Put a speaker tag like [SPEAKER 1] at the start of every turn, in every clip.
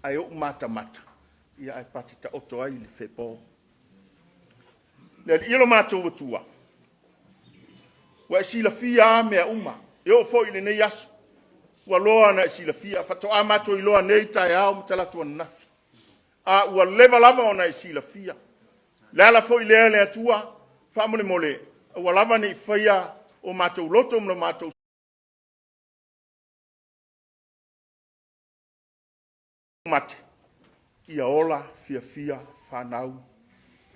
[SPEAKER 1] Ae ou matamata, ia ae pati taoto ai le fepo. Le Alii lo matou Atua, ua e silafia lava mea uma, e oo foi i lenei aso, ua loa ona e silafia, faatoa matou iloa nei taeao ma talaatu ananafi, a ua leva lava ona e silafia. O le ala foi lea le Atua, faamolemole, aua lava ne i faia o matou loto ma matou mate, ia ola fiafia fanau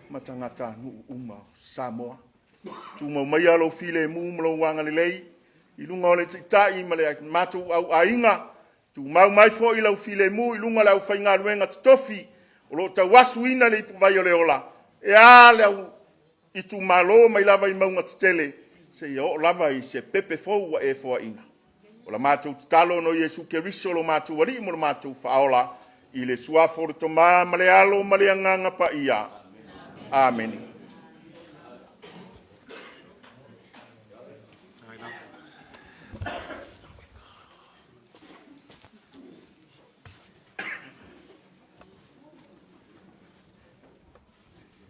[SPEAKER 1] ma tagatanuu uma o Samoa. Tumau maia lou filemu ma lou agalelei i luga o le Taitai ma le matou auaiga, tumau mai foi lau filemu i luga o le aufaigaluega totofi o lo o tauasuina le ipuvai o le ola, e a le au itumalo mai lava i mauga tetele seia oo lava i se pepe fou ua e foaina. O la matou tatalo ona o Iesu Keriso lo matou Alii ma lo matou Faaola, i le suafa o le Tama ma le Alo ma le Agaga Paia. Amene.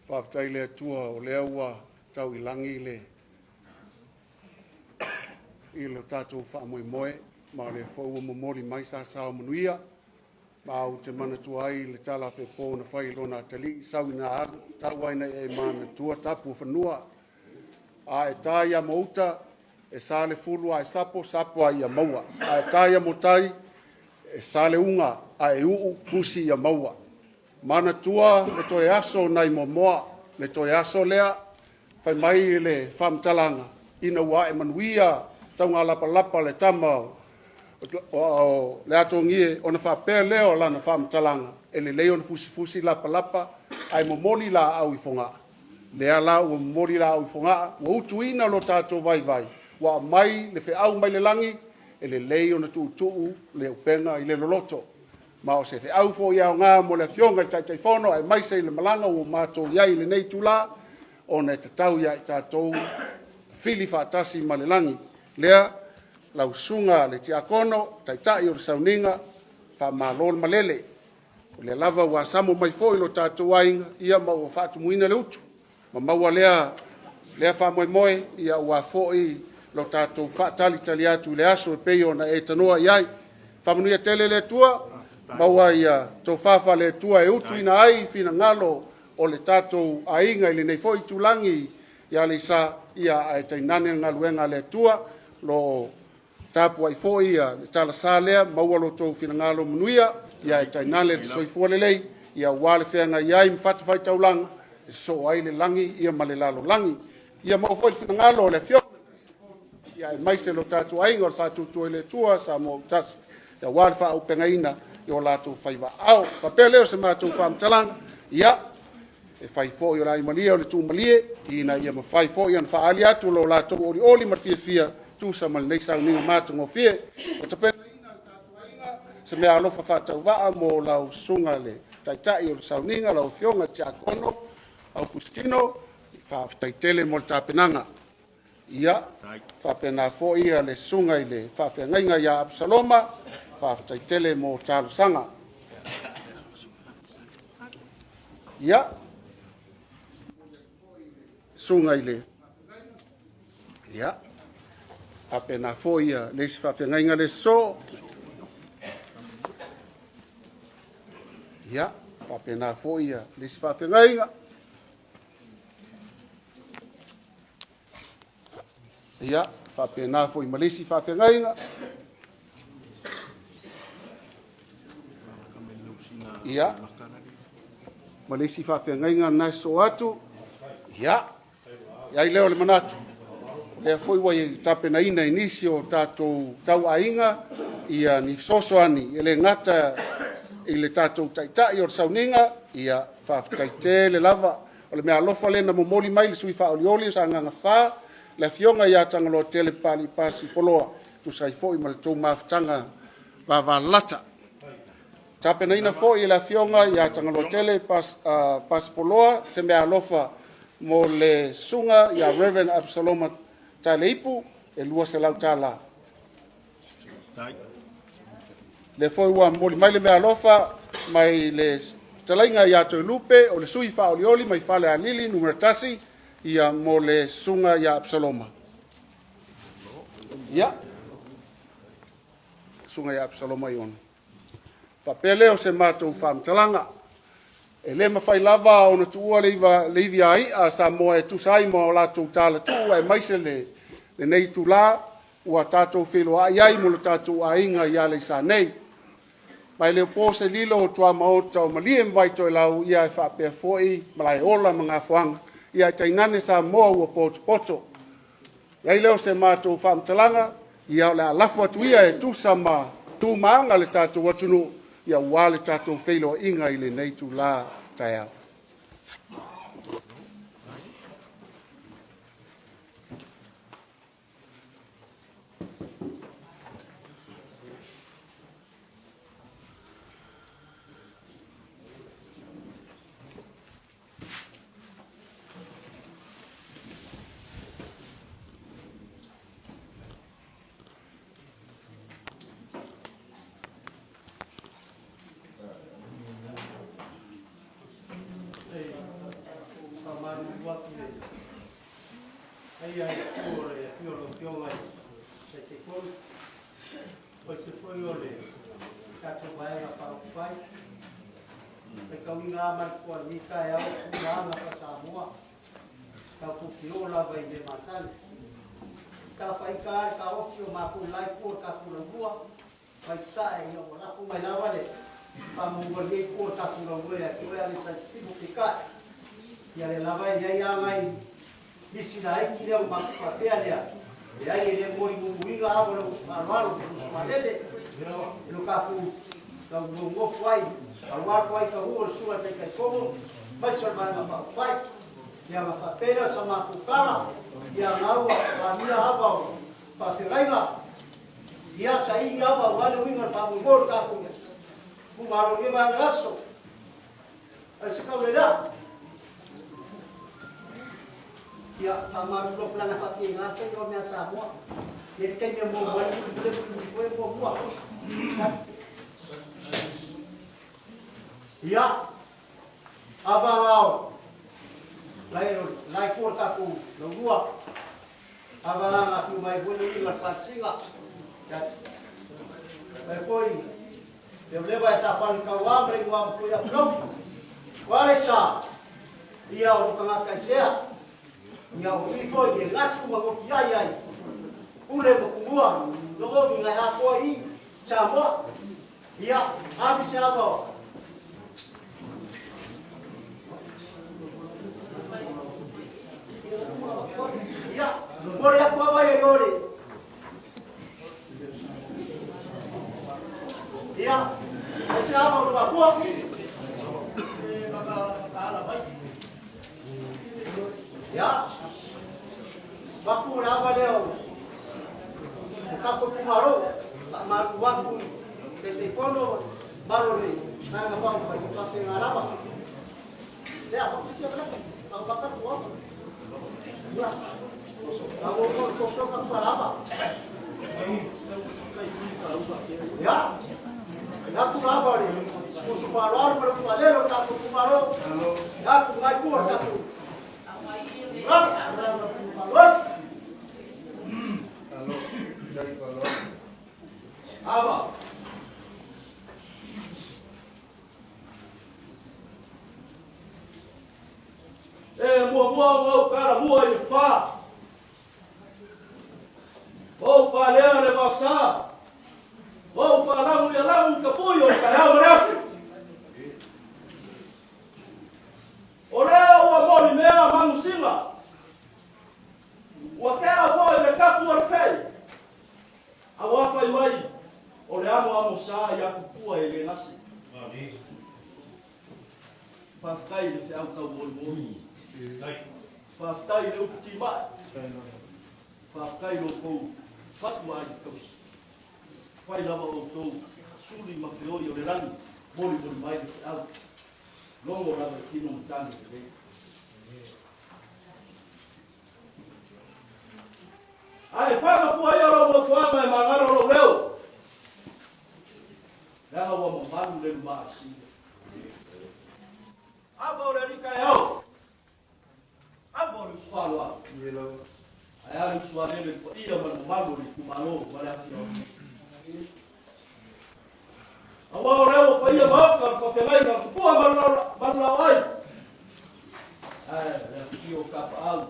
[SPEAKER 2] Faafetai i le Atua o lea ua tau i lagi le i lo tatou faamoemoe, ma o lea foi ua momoli mai sasa o manuia. Ma ou te manatua ai le tala fepo na fai i lona atalii, sau ina alu, tau lava ina e manatua tapu o fanua. A e ta ia Maouta, e sa le fulu, a e sapo, sapo lava ia maua. A e ta ia Motai, e sa le uga, a e uu, fusi ia maua. Manatua le toe aso nai Moamoa, le toe aso lea fai mai le faamatalaga, ina ua ae manuia taugalapalapa le tama o le atogie, ona faapea lea o lana faamatalaga, e lelei ona fusifusi lapalapa ae momoli laau i Fogaa. Lea la ua momoli laau i Fogaa, ua utuina lo tatou vaivai, ua aumai le feau mai le lagi, e lelei ona tuutuu le upega i le loloto. Ma o se feau foi e aoga mo le Afioga i le Taitaifono aemaise i le malaga ua matou i ai i lenei itula, ona e tatau ia i tatou fili faatasi ma le lagi. Lea, lau susuga i le Tiakono, Taitai o le Sauniga, faamalo le malele. O lea lava ua samo mai foi lo tatou aiga, ia ma ua faatumuina le utu ma maua lea faamoemoe, ia aua foi lo tatou faatalitali atu i le aso e pei ona e tanoa i ai. Faamanuia tele le Atua, maua ia tofa faale-Atua e utuina ai finagalo o le tatou aiga i lenei foi itulagi i Aleisa, ia ae tainane le galuega a le Atua o lo o tapuai foi le talasa lea, maua lo outou finagalo manuia, ia ae tainane le soifua lelei, ia aua le feagai ai ma fatafaitaulaga e sosoo ai le lagi ia ma le lalolagi. Ia maua foi le finagalo o le Afioga ia aemaise lo tatou aiga o le Faatuatua i le Atua Samoa ua tasi, aua le faaaupegaina i o latou faiva ao. Faapea lea o se matou faamatalaga, ia e fai foi o le aimalie o le tuumalie, ina ia mafai foi ona faaali atu lo latou olioli ma le fiafia tusa ma lenei sauniga matagofie. Ua tapenaina le tatou aiga se meaalofa faatauvaa mo lau susuga le Taitai o le sauniga, lau Afioga i le Tiakono Aukustino, faafetai tele mo le tapenaga. Ia, faapena foi le susuga i le faafeagaiga ia Apisaloma, faafetai tele mo talosaga. Ia, susuga i le ia, faapena foi le isi faafeagaiga le sosoo. Ia, faapena foi le isi faafeagaiga. Ia, faapena foi ma le isi faafeagaiga. Ia, ma le isi faafeagaiga na e sosoo atu. Ia, i ai lea o le manatu, o lea foi ua tapenaina i nisi o tatou tauaiga ia ni fesoasoani e le gata i le tatou taitai o le sauniga, ia faafetai tele lava. O le meaalofa lea na momoli mai le sui faaolioli o Sagaga 4, le Afioga ia Tagaloatele Papalii Pasi Poloa, tusa ai foi ma le tou mafutaga vavalalata. Tapenaina foi e le Afioga ia Tagaloatele Pasi Poloa se meaalofa mo le susuga ia Rev. Absaloma Taleipu e $200. Lea foi ua momoli mai le meaalofa mai le fetalaiga ia Toelupe, o le sui faaolioli mai Falealili Nu.1, ia mo le susuga ia Apesaloma. Ia, susuga ia Apesaloma Iona. Faapea lea o se matou faamatalaga. E le mafai lava ona tuua le ivi a i'a a Samoa e tusa ai ma o latou talatuu aemaise lenei itula ua tatou feiloai ai ma lo tatou aiga i Aleisa nei. Ma e le o po se lilo o tuamaota o Malie ma Vaitoelau, ia e faapea foi Malaeola ma Gafoaga, ia ae tainane Samoa ua potopoto. I ai lea o se matou faamatalaga, ia o le a lafo atu ia e tusa ma tu ma aga le tatou atunuu, ia aua le tatou feiloaiga i lenei itula taeao.
[SPEAKER 3] Faamalulu atu i le paia i le susu o le afio o lau Afioga i le Taitaifono, aemaise foi o le tatou Vaega Faaupufai. E faitauina lava ma le totoa i lenei taeao tu ma aga faa-Samoa, tatou te oo lava i mea masani. Sa faaita lava le taofi o matou i le la itu o le tatou Laulua mai Sasae, ina ua lafo mai lava le faamuamua i lenei itu o le tatou Laulua ia te oe Aleisa i Sisifo. Peitai, ia lea lava e i ai lava nai nisi laiti lea ua matou faapea lea, leai e le molimumuina ava o le uso faaaloalo ma le uso malele i lo tatou tau nonofo ai alu atu ai taua o le susuga i le Taitaifono aemaise o le Vaega Faaupufai. Ia ona faapea lea o sa matou tala, ia na ua amia ava o faafeagaiga, ia saili ava aua le uiga o le faamoemoe o le tatou itumalo i lenei vaega aso. Ai se tau lelea. Ia, faamalulu atu leaga e faapena le faiga o mea a Samoa. E i ai le taimi e muamua ai le mulimuli, e mulimuli foi e muamua. Ia, ava ngao, lai o lai ko tatou laulua, ava la nga fiu mai foi le uiga le falesiga. Ia, mai foi Leoleva e sa fale tauā ma le igoa matua ia Pulogi. O Aleisa, ia o tagata i sea, ia o i foi e gasu ma goti ai ai, pule ma tumua, logogi ngai atoa i Samoa. Ia, ave se ava o Ia, momoli atu ava ia i o le Ia, e se ava o le makua. E mataala mai. Ia, maku o le ava lea o o tatou itumalo, faamalulu atu i Taitaifono, malo le Vaega Faaupufai, e faapena lava. Lea, faapisia maleka, faapakatu ava. Ia, ia, atu lava le usu faaaloalo ma le usu alele o le tatou itumalo, atu ngai tua o le tatou faaaloalo. Ava.
[SPEAKER 4] E muamua ona ou talamua i le fa. Ou palea le vaosa. Ou faalagu ia lagu i tapui o le taeao ma le aso. O lea ua moli mea manusina. Ua tea foi le tapu o le fei. Aua fai mai o le amoamo sa ia tupua e le gase. Faafetai i le feau taumolimoli. Faafetai i le upu timai. Faafetai i lo outou fatuaiga tausi. Fai lava outou suli ma feoi o le lagi, molimoli mai le feau. Logo lava i tino matagi lelei. Ae faga fua ia lou nofoaga e magalo lou leo. Leaga ua mamalu le luma asiga. Ava o le alii taeao. Ava o le usu faaaloalo. Ae a le usu alele i le paia ma le mamalu o le itumalo ma le afioaga. Aua o lea ua paia maota o le faafeagaiga o Tupua ma le Laoai. Ae le afifio o Tapaau,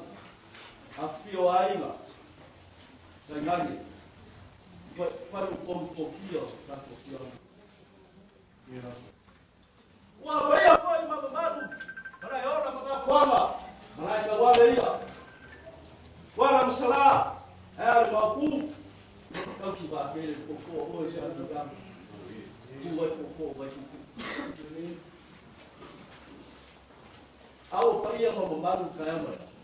[SPEAKER 4] afifio o aiga, tainane faleupolu tofia o tatou afioaga. Ua paia foi ma mamalu Malaeola ma Gafoaga, Malae Tauave ia, Kuala ma Salā, ae a le Maopu, tausi vaatele le popo o oe sa tulaga, tu ai popo o Vaituutuu. A ua paia ma mamalu taeao ma le aso.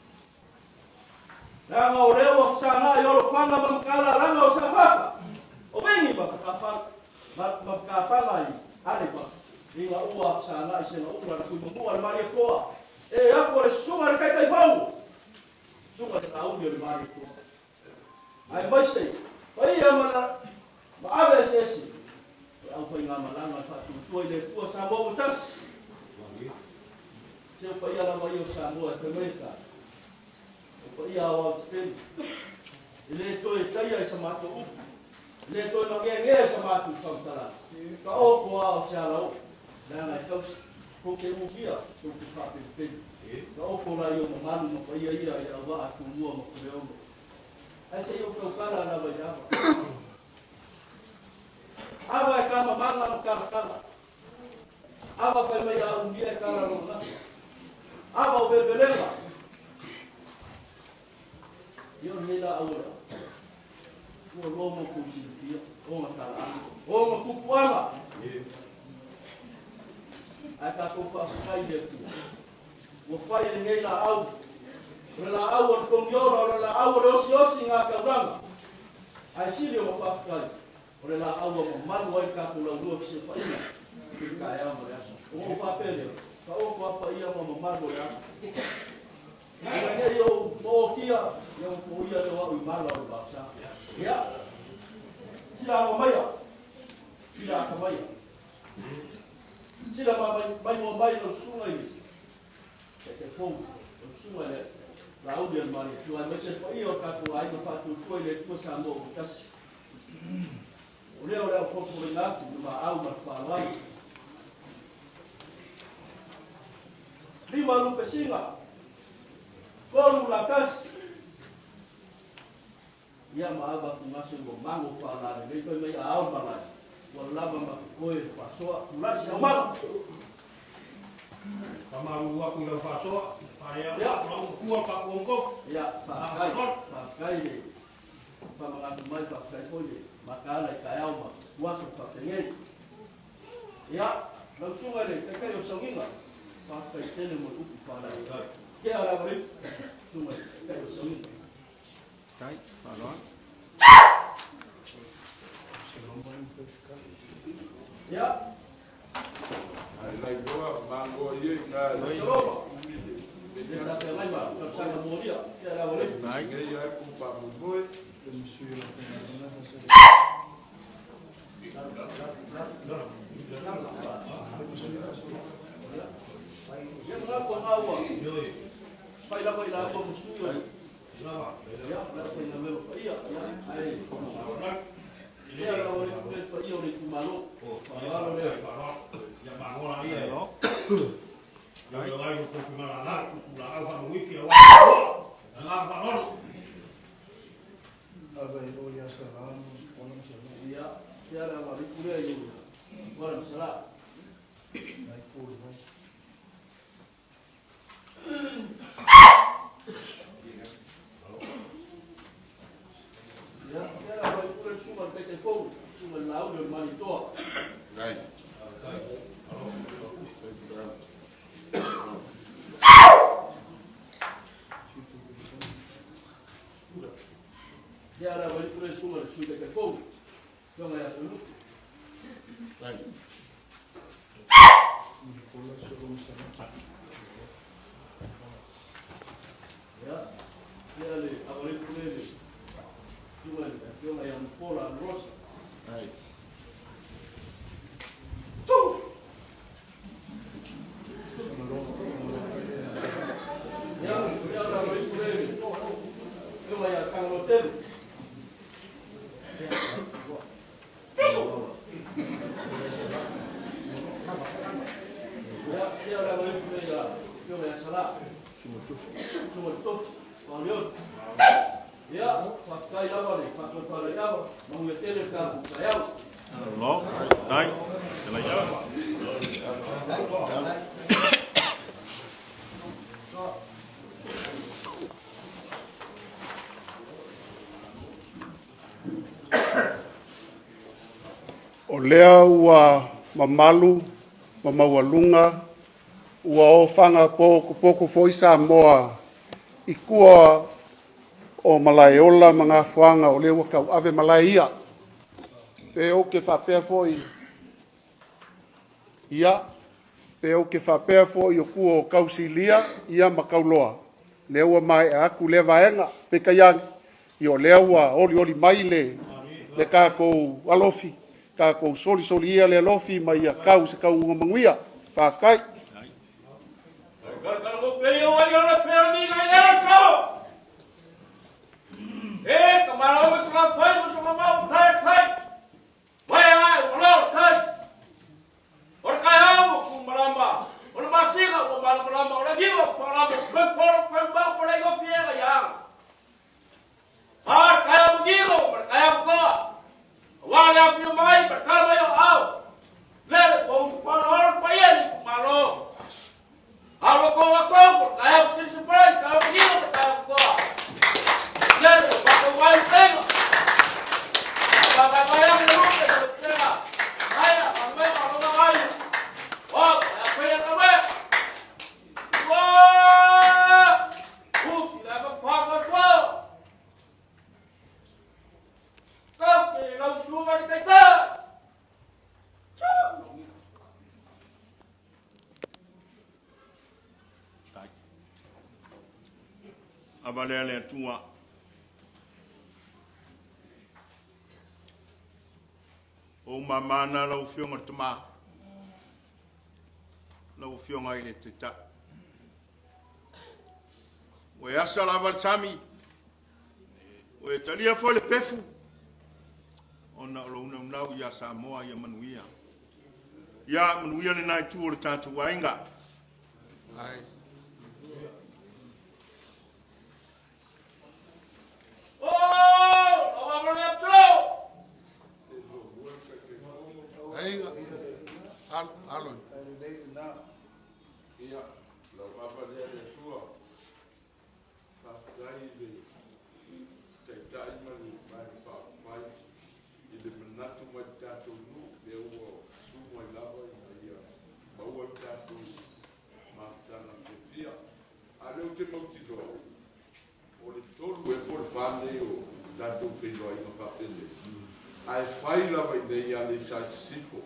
[SPEAKER 4] Leaga o lea ua fesagai olofaga ma matalalalaga o Safata, o Vini ma ma Matapala i Alepa, ina ua fesagai se gaula na tuimamua le Malietoa, e aku o le susuga i le Taitaifau, susuga i le Laauli o le Malietoa. Aemaise paia ma ma ave eseese o le aufaigamalaga a le Faatuatua i le Atua Samoa ua tasi. Se o paia lava ia o Samoa e fai mai e tala, o paia aoao tetele, e le toe taia i sa matou upu, e le toe mageagea i sa matou faamatalaga, ka oko a o se alaoo, leaga e tausi, tou te umia, tou te faapenupenu. Ka oko la ia o mamalu ma paia ia i auvaa a Tumua ma Puleono. Ae se i ou tautala lava i le ava. Ava e kamamaga ma talatala. Ava fai mai a umia e tala lona gata. Ava o velevelega. Ia o lenei laau o le ava. Ua loa mo kou silafia, o ga talaaga, o ga pupuaga. Ae tatou faafetai i le Atua. Ua fai lenei laau, o le laau o le togiola, o le laau o le osiosi i ngā taulaga. Ae sili ona faafetai, o le laau ua mamalu ai le tatou laulua fesilafaiga i le taeao ma le aso. Ona ou faapea lea, taoto a paia ma mamalu o le aso. Ina nei ou mootia, ia ua poia lea o au i mala o le vaosa. Ia, sila awa maia, sila ata maia. Sila ma maimoa mai lau susuga i le Taitaifou, lau susuga i le Laauli a le Malietoa, aemaise le paia o tatou aiga faatuatua i le Atua Samoa ua tasi. O lea o le au folaina atu i le maau ma le faaaloalo. Lima lupe singa, tolu latasi. Ia ma ava atu gase ua mago faalalelei fai mai a ao malae ua lava ma totoe le faasoa tulai se aumaga.
[SPEAKER 5] Famalulu atu i lau faasoa, faalea atu lau matua faakuaukau.
[SPEAKER 4] Ia, faafetai, faafetai le faamanatu mai, faafetai foi le mataala i taeao ma tuaso faapenei. Ia, lau susuga i le Taitai o Sauniga, faafetai tele mo le upu faalavelave. Kea lava le susuga i le Taitai o Sauniga.
[SPEAKER 2] Tai, faaaloalo.
[SPEAKER 4] Ia.
[SPEAKER 6] Ai lai loa mangoa ia i na
[SPEAKER 4] Saloma. Le sa feagai ma talosaga molia. Kea lava le.
[SPEAKER 6] Nei ai ku pa moe.
[SPEAKER 4] Ia mga ko nga ua. Fai lava i la ua musui o. Ia, le aufaigaluega paia, ia, ae lea la o le pule paia o le itumalo. Faaaloalo lea. Ia, lea la o le pule i wala masala. Ia, lea la o le pule susuga le Taitaifou, susuga le Laauli o le Malietoa. Lea la o le pule susuga le Sui Taitaifou, susuga ia Toelupe. Ia, lea le avale pule le susuga i le afioga ia Mupola Rosa. Afioga ia Salā, Susuga i le Tofi, Paolioni. Ia, faafetai lava le faatoatoalaiava, manuia tele le tatou taeao.
[SPEAKER 1] Malo, faafetai.
[SPEAKER 2] O lea ua mamalu ma maualuga ua ofaga potopoto foi Samoa i tua o Malaeola ma Gafoaga o lea ua tauave malae ia. Pe ou te faapea foi, ia, pe ou te faapea foi o tua o Tausilia ia ma Tauloa, lea ua maea atu lea vaega. Peitai ane, ia o lea ua olioli mai le le tatou alofi, tatou solisoli ia le alofi ma ia tau i se taunuuga manuia. Faafetai. Ava lea le Atua. O ou mama na lau Afioga i le Tama, lau Afioga i le Taitai. Ua e asa lava le sami, ua e talia foi le pefu, ona o lou naunau ia Samoa ia manuia. Ia manuia lena itu o le tatou aiga.
[SPEAKER 6] Aiga, alo, alo. Ia, lau ava lea le Atua, faafetai i le Taitai ma le Vaega Faaupufai i le manatu mai le tatou nuu, lea ua susu mai lava ina ia maua le tatou mafutaga fiafia. A o lea ou te mautinoa, o le tolu ea po o le fa lenei o tatou feiloaiga faapenei, ae fai lava i inei i Aleisa i Sisifo,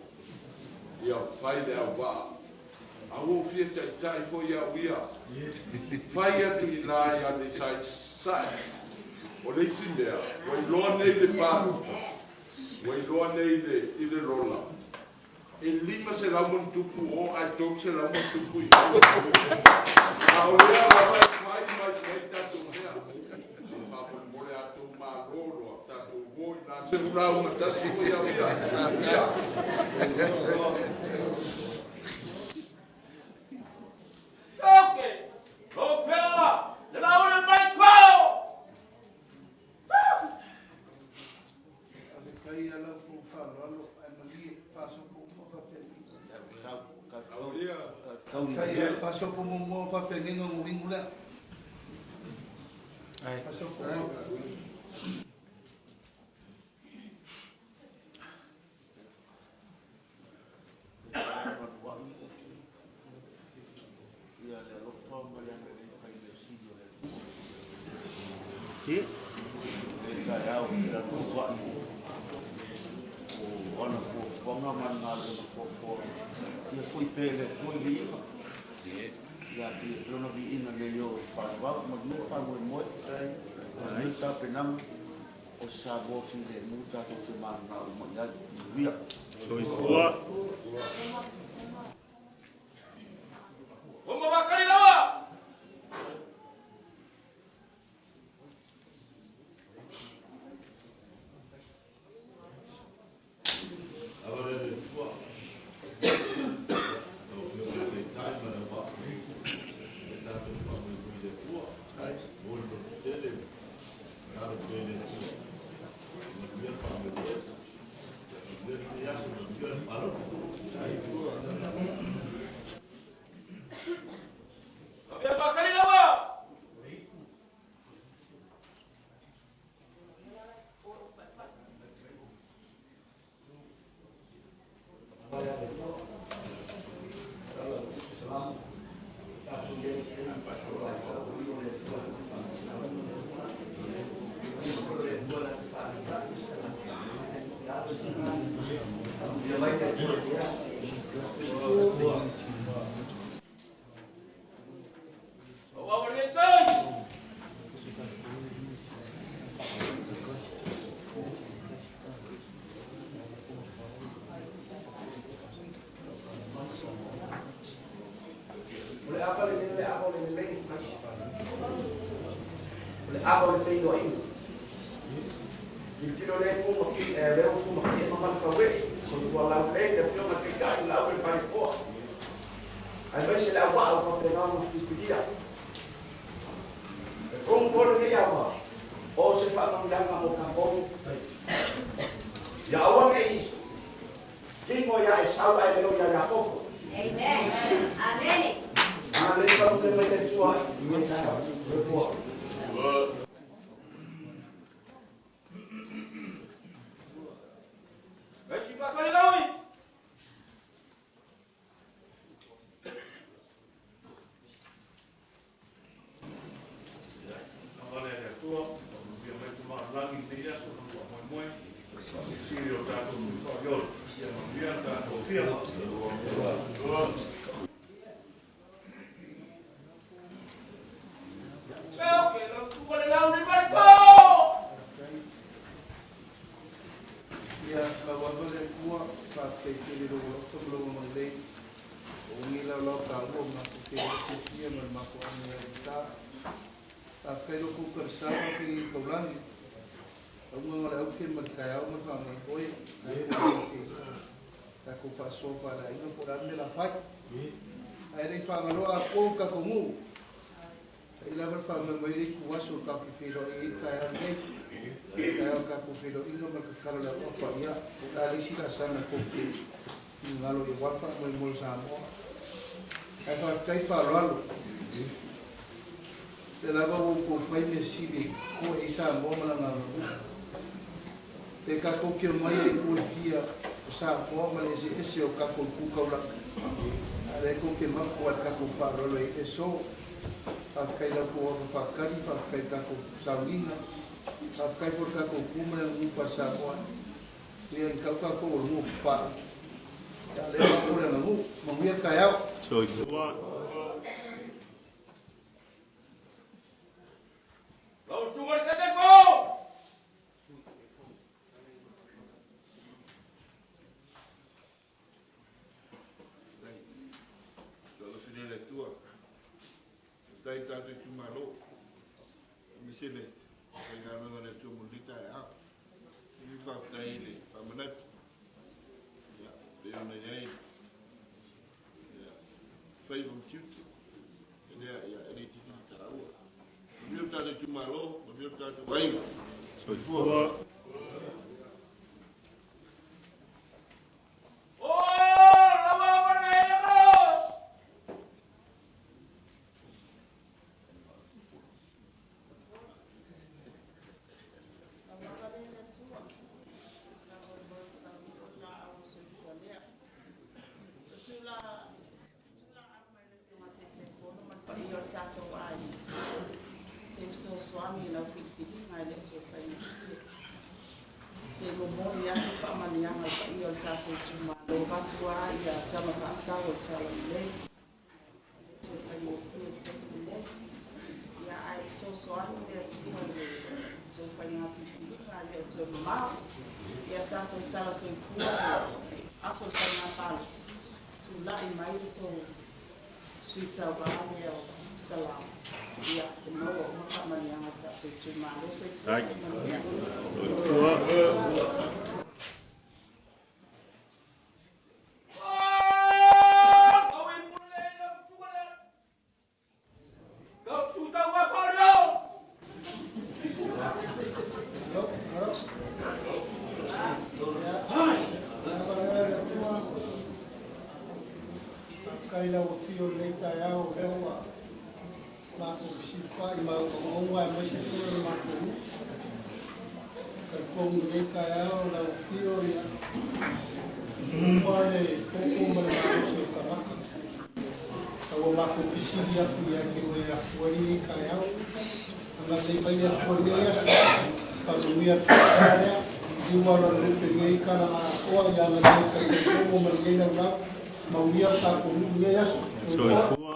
[SPEAKER 6] ia fai le auvaa. A ua ou fia taitai foi au ia, fai atu i ina i Aleisa i Sasae. O le isi mea, ua iloa nei le palota, ua iloa nei i le lola, e 500 ma ona tupu o ae 300 ma ona tupu i o. A o lea lava e fai mai i inei tatou mea. Faamolemole a outou malo loa, tatou o i ina se i lauga tasi foi au ia. Ia.
[SPEAKER 1] Soifua.
[SPEAKER 7] ava o le feiloaiga. Tilotilo lea itu ma ki, lea ua tumatie ma Manukaue'i, soifua laulelei le Afioga i le Taitai, lau le Falefoa, aemaise le auvaa ua faapena ona filifilia. E tonu foi lenei ava o se faamanuiaga mo tatou. Ia aua ne i lino ia Esau ae le o ia Iakopo.
[SPEAKER 8] Amen. Amen.
[SPEAKER 7] Agalelei palute mai le Atua i lenei taeao. Soifua.
[SPEAKER 5] Agalelei le Atua, faamanuia mai Tama o le Lagi i lenei aso ma le faamoemoe, faasilisili o tatou sui faaoioi, ia manuia le tatou afiafi.
[SPEAKER 9] Ia lau ava le Atua, faafetai tele i lou alofa ma lou agalelei, ua ugi laolao taua o matou tele fiafia ma le mafuaaga ia Alisa. Faafetai lo kou kalesa ma fei taulagi, lauga o le aute ma le taeao ma le faamoemoe, ae po o se tatou faasoa faaleaiga po o le a le mea o le a fai. Ae le i faagaloa atoa o tatou nuu, ai lava le faamoemoe i le ituaso o tatou feiloai ai le taeao lenei. Taeao o tatou feiloaiga ma le tatalo i le Atua Paia, po o le a le isi laasaga tou te finagalo i aua le faamoemoe o Samoa. Ae faafetai faaaloalo. Lea lava ua outou fai mea sili e koe ai Samoa ma lana aganuu. Pe tatou te omai ai tua e fia o Samoa ma le eseese o tatou itu taulaga, a o lea tou te mapu lava i le tatou faaaloalo ai e so. Faafetai i la outou ava faatali, faafetai i le tatou sauniga, faafetai foi i le tatou tu ma le aganuu faa-Samoa. Ia i tau tatou o le nuu papae. Ia o lea e mapu le aganuu. Manuia le taeao.
[SPEAKER 1] Soifua.
[SPEAKER 6] Lau Susuga i le Taitaifono!
[SPEAKER 10] Fealofani le Atua, faafetai i le tatou itumalo, aemaise le faigaluega a le Atua mo lenei taeao. E faafetai i le faamanatu, ia, pei ona i ai, ia, faiva ma tiute, lea, ia, e le itiiti le taua. Manuia le tatou itumalo, manuia le tatou aiga. Soifua.
[SPEAKER 11] Se momoli atu faamanuiaga i paia o le tatou itumalo vaeatu ia tama faasau o le Talalelei. Toe faigofie le taimi lenei. Ia ae fesoasoani le Atua i le tou faiga filifiliga e le o toe mamao. Ia tatou tala soifua le aso o le faiga palota, tulai mai le tou sui tauva lea o Salau. Ia e maua uma faamanuiaga a le tatou itumalo. Soifua ma ia manuia.
[SPEAKER 9] Faafetai lau afio i lenei taeao o lea ua matou fesilafai ma maumauga aemaise foi o le matou nuu. Talitonu i lenei taeao lau afio ia uma le toto ma le malosi o tagata. Ua matou fesili atu ia te oe e afua ai lenei taeao. Agalelei mai le Atua i lenei aso. Faamanuia atu i lea. Liliu ala o le lupe i lenei tala atoa ia agalelei i Taitaifono ma lenei laulau. Manuia le tatou nuu i lenei aso. Soifua.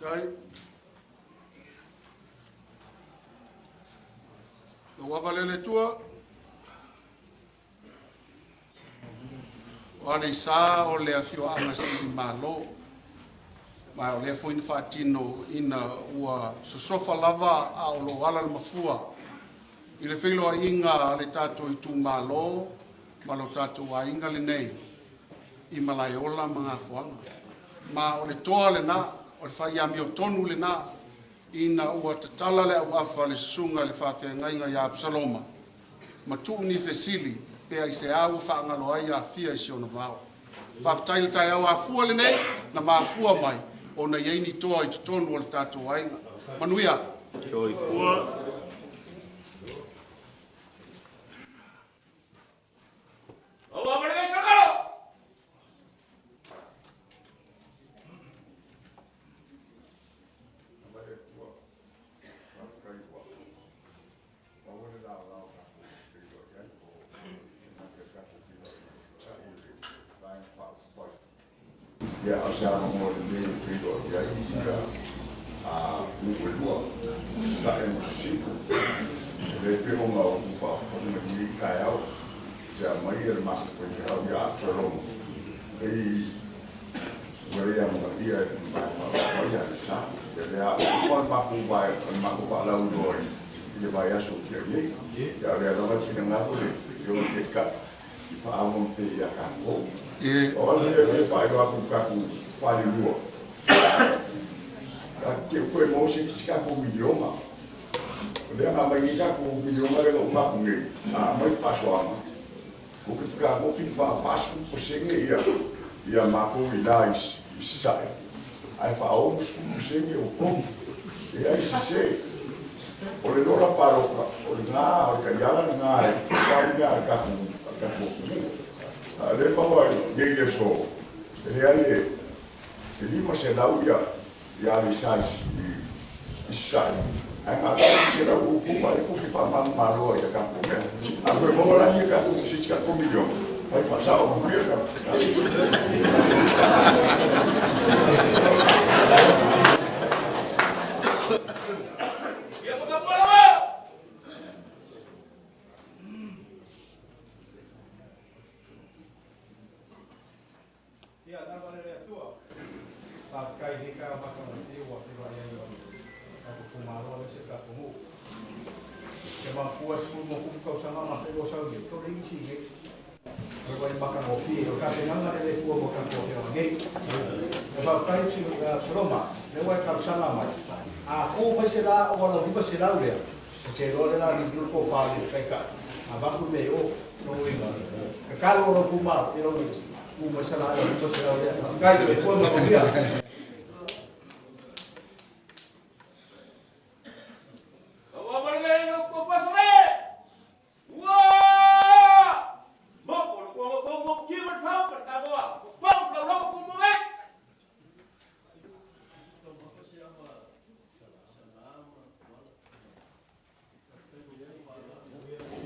[SPEAKER 2] Tai. Lau ava le le Atua. O Aleisa o le afioaga sailimalo, ma o lea foi na faatino ina ua sosofa lava a o lo o ala le mafua i le feiloaiga a le tatou itumalo ma lo tatou aiga lenei i Malaeola ma Gafoaga. Ma o le toa lena, o le fai amiotonu lena, ina ua tatala le auafa a le susuga i le faafeagaiga ia Apisaloma ma tuu ni fesili pe aisea ua faagalo ai Afia i si ona vao. Faafetai i le taeao afua lenei na mafua mai ona i ai ni toa i totonu o le tatou aiga. Manuia!
[SPEAKER 1] Soifua.
[SPEAKER 6] Ia, o se avanoa lelei e feiloai ai ia nuu e lua, Sasae ma Sisifo. E le pei ona ou faafofoga i lenei taeao, pe aumai le matou faifeau ia Absalomo, ei ua le amanaia e le Vaega Faaupufai ia Alesa. Ia lea a uma le matou vae, le matou faalauiloa i le vaiaso ua tea nei. Ia a o lea lava e finagalo le Afioga i le Taitai i faaauau pea ia tatou. O au lea e fia faailoa atu i le tatou falelua, tatou te toe maua se isi tatou miliona. O lea na aumai nei tatou miliona lea na uma atu nei, a aumai le faasoaga, ou te fetagofi i le 40% ia matou i ina i Sasae, ae 60% o tonu. E leai se sese. O le lola palota, o lena, o le taiala lena e fai mea a le tatou atunuu. A o lea e maua nei i le aso, e leai e 500 ia Aleisa i Sasae, ae na o le 160 ma e tupe faamagomalo ai ia tatou mea. A toe maua la ia tatou se isi tatou miliona, fai faasao manuia le
[SPEAKER 12] Ia, tau ale le Atua. Faafetai i lenei taeao matagofie ua feiloai ai ma le tatou itumalo aemaise le tatou nuu. Ia manatua e 13 tausaga ma se lua sau nei, tau leai nisi i nei. O le vai matagofie, o le tapenaga lea le fua mo tatou afioaga nei. Ia faafetai Absaloma, lea ua e talosaga mai, a tu mai se la ua lau 500 lea, Ou te iloa le la liliu le tofa i le taitai, avatu le mea i o, lona uiga, tatalo lou itumalo i lou tu mai Salani 500 lea. Faafetai, soifua ma manuia.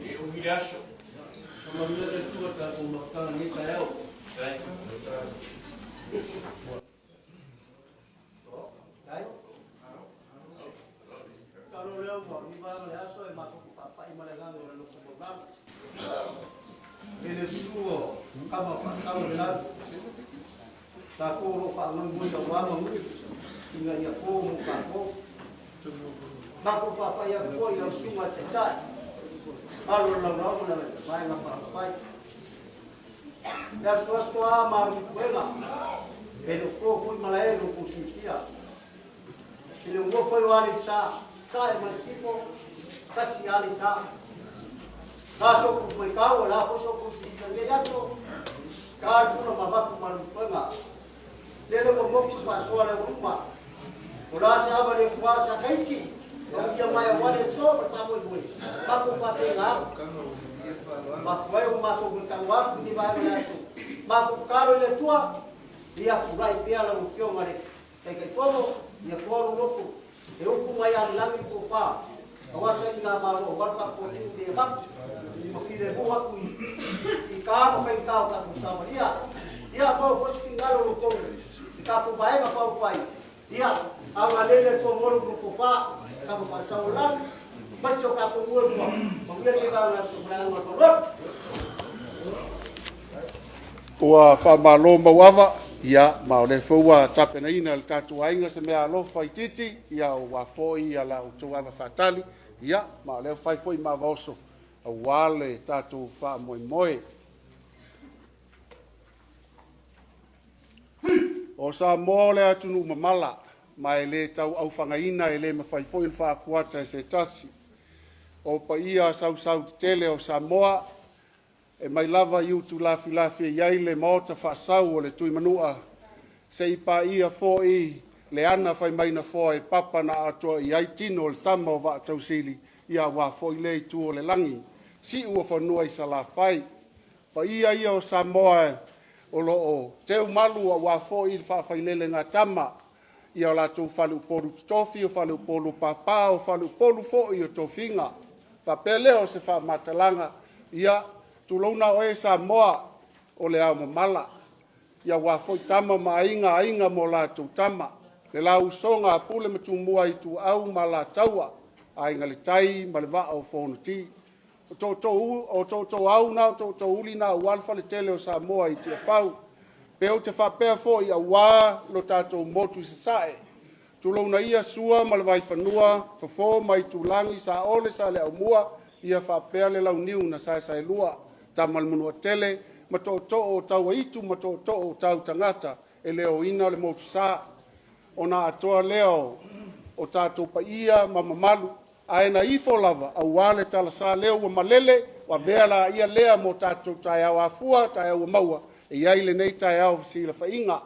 [SPEAKER 5] E umi le aso.
[SPEAKER 4] Faamanuia le Atua i le tatou mafutaga i lenei taeao.
[SPEAKER 3] Masalo lea ua iva le aso e matou te faapai ma le agaga o le loto maualalo. I le susu o tama faasau o le lagi, tatou o lo o faamoemoe aua manu ina ia po mo tatou. Matou faapai atu foi i lau susuga i le Taitai, alo o le Laulao ma le Vaega Faaupufai. E asuasu lava malu i puega, e le o po foi malae lo outou silafia. I le ua foi o Aleisa, Sae ma Sisifo, tasi Aleisa. La soku mai kau, la foi soku sisina nei ato, ka le pula ma vaku ma lupuega. Lele ua moki se faasoa le auluma. O la se ava le fua sa kaiki, o ia mai a wale so ma le faamoemoe, matou faapena atu. Mafua ai ua matou matau atu i ni vaega o le aso. Matou tatalo i le Atua, ia tulai pea lau Afioga i le Taitaifono, ia toa lou loto, e upu mai lava le lagi le tofa, aua sailiga malo aua le tatou atunuu nei avatu ma filemu atu i ka ma faigata o tatou Samaria. Ia maua foi se finagalo o lo outou i tatou Vaega Faaupufai, ia agalelei le Atua mo lo outou tofa, tama faasau o le lagi, aemaise o tatou nuu e lua, manuia lenei vaega o le aso ma le agaga o le faaaloalo.
[SPEAKER 2] Ua faamalo mauava, ia, ma o lea foi ua tapenaina e le tatou aiga se meaalofa itiiti, ia, aua foi la outou ava faatali, ia, ma o lea ua fai foi ma ava oso aua le tatou faamoemoe. O Samoa o le atunuu mamala, ma e le tau aufagaina e le mafai foi ona faafuata e se tasi. O paia sausautetele o Samoa e mai lava i Utulafilafi e i ai le maota faasau o le Tuimanua, seia paia foi le ana faimai nafoa e papa na atoa i ai tino o le tama o Vaatausili, ia aua foi lea itu o le lagi, siu o fanua i Salafai. Paia ia o Samoa o lo o teumalu aua foi le faafailelegатama ia o latou faleupolu totofi, o faleupolu o papa, o faleupolu foi o tofiga. Faapea lea o se faamatalaga, ia tulouna oe Samoa o le ao mamala, ia aua foi Tama ma Aiga, Aiga ma o latou Tama, le la usoga a Pule ma Tumua, Ituau ma Alataua, Aiga i le Tai ma le Vaa o Fonoti. O tootooau na o tootoouli na aua le faletele o Samoa i Tiafau. Pe ou te faapea foi aua lo tatou motu i Sasae, tulouna ia Sua ma le Vaifanua, Fofo ma Aitulagi, Saole, Saleaaumua ia faapea le Launiu na Saesaelua, Tama a le Manuatele ma Tootoo o Tauaitu ma Tootoo o Tautagata e le oina le motusa. Ona atoa lea o tatou paia ma mamalu ae na ifo lava aua le talasa lea ua malele ua avea laia lea mo tatou taeao afua taeao ua maua e i ai lenei taeao fesilafaiga.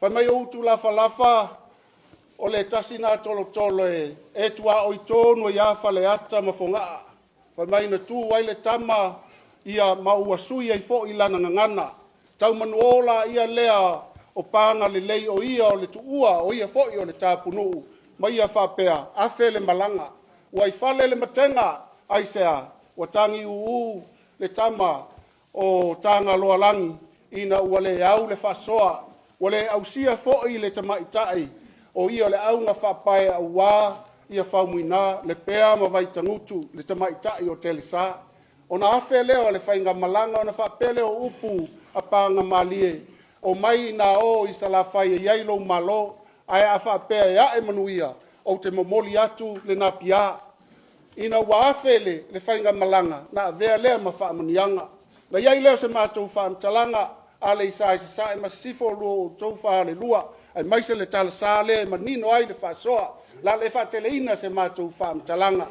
[SPEAKER 2] Fai mai o Utulafalafa o le tasi na tolotolo e tuaoi tonu ai lava Faleata ma Fogaa. Fai mai na tu ai le tama ia ma ua sui ai foi lana gagana. Taumanuo laia lea o Pagalelei o ia o le tuua o ia foi o le tapunuu ma ia faapea afe le malaga. Ua i fale le matega aisea? Ua tagiuu le tama o Tagaloalagi ina ua le au le faasoa, ua le ausia foi le tamaitai o ia o le augafaapae aua ia Faumuina, Lepea ma Vaitagutu, le tamaitai o Telesa. Ona afe lea o le faigamalaga ona faapea lea o upu a Pagamalie, omai ina o i Salafai e i ai lou malo, ae a faapea e ae manuia, ou te momoli atu le napia. Ina ua afe le faigamalaga, na avea lea ma faamanuiaga. Na i ai lea o se matou faamatalaga, Aleisa i Sasae ma Sisifo, o lo outou falelua, aemaise le talasa lea e manino ai le faasoa. O le a le faateleina se matou faamatalaga,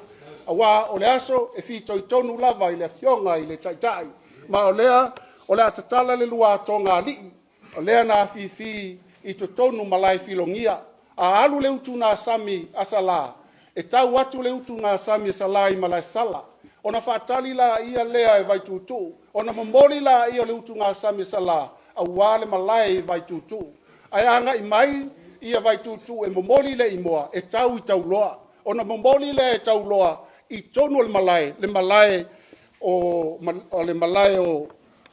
[SPEAKER 2] aua o le aso e fitoitonu lava i le Afioga i le Taitai, ma o lea o le a tatala le luatoga alii, o lea na afifi i totonu malae filogia. A alu le utugasami a Salã, e tau atu le utugasami a Salã i Malaesala, ona faatali laia lea e Vaituutuu, ona momoli laia o le utugasami a Salã aua le malae i Vaituutuu. Ae agai mai ia Vaituutuu e momoli le imoa e tau i Tauloa, ona momoli lea e Tauloa i totonu o le malae, le malae o le malae o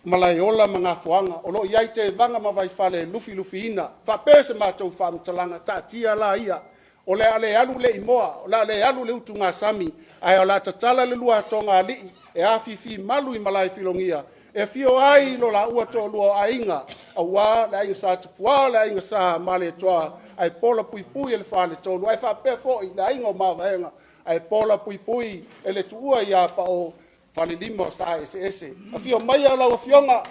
[SPEAKER 2] Malaeola ma Gafoaga o lo o i ai Tevaga ma Vaifale e lufilufiina. Faapea se matou faamatalaga, taatia laia, o le a le alu le imoa, o le a le alu le utugasami, ae o le a tatala le luatoga alii e afifi malu i malae filogia e afio ai lo laua toalua o aiga, aua le aiga Sa Tupua, le aiga Sa Malietoa, ae pola puipui e le Faletolu, ae faapea foi le aiga o Mavaega, ae pola puipui e le Tuua ia Pao Falelima o Sa Eseese. Afio maia lau Afioga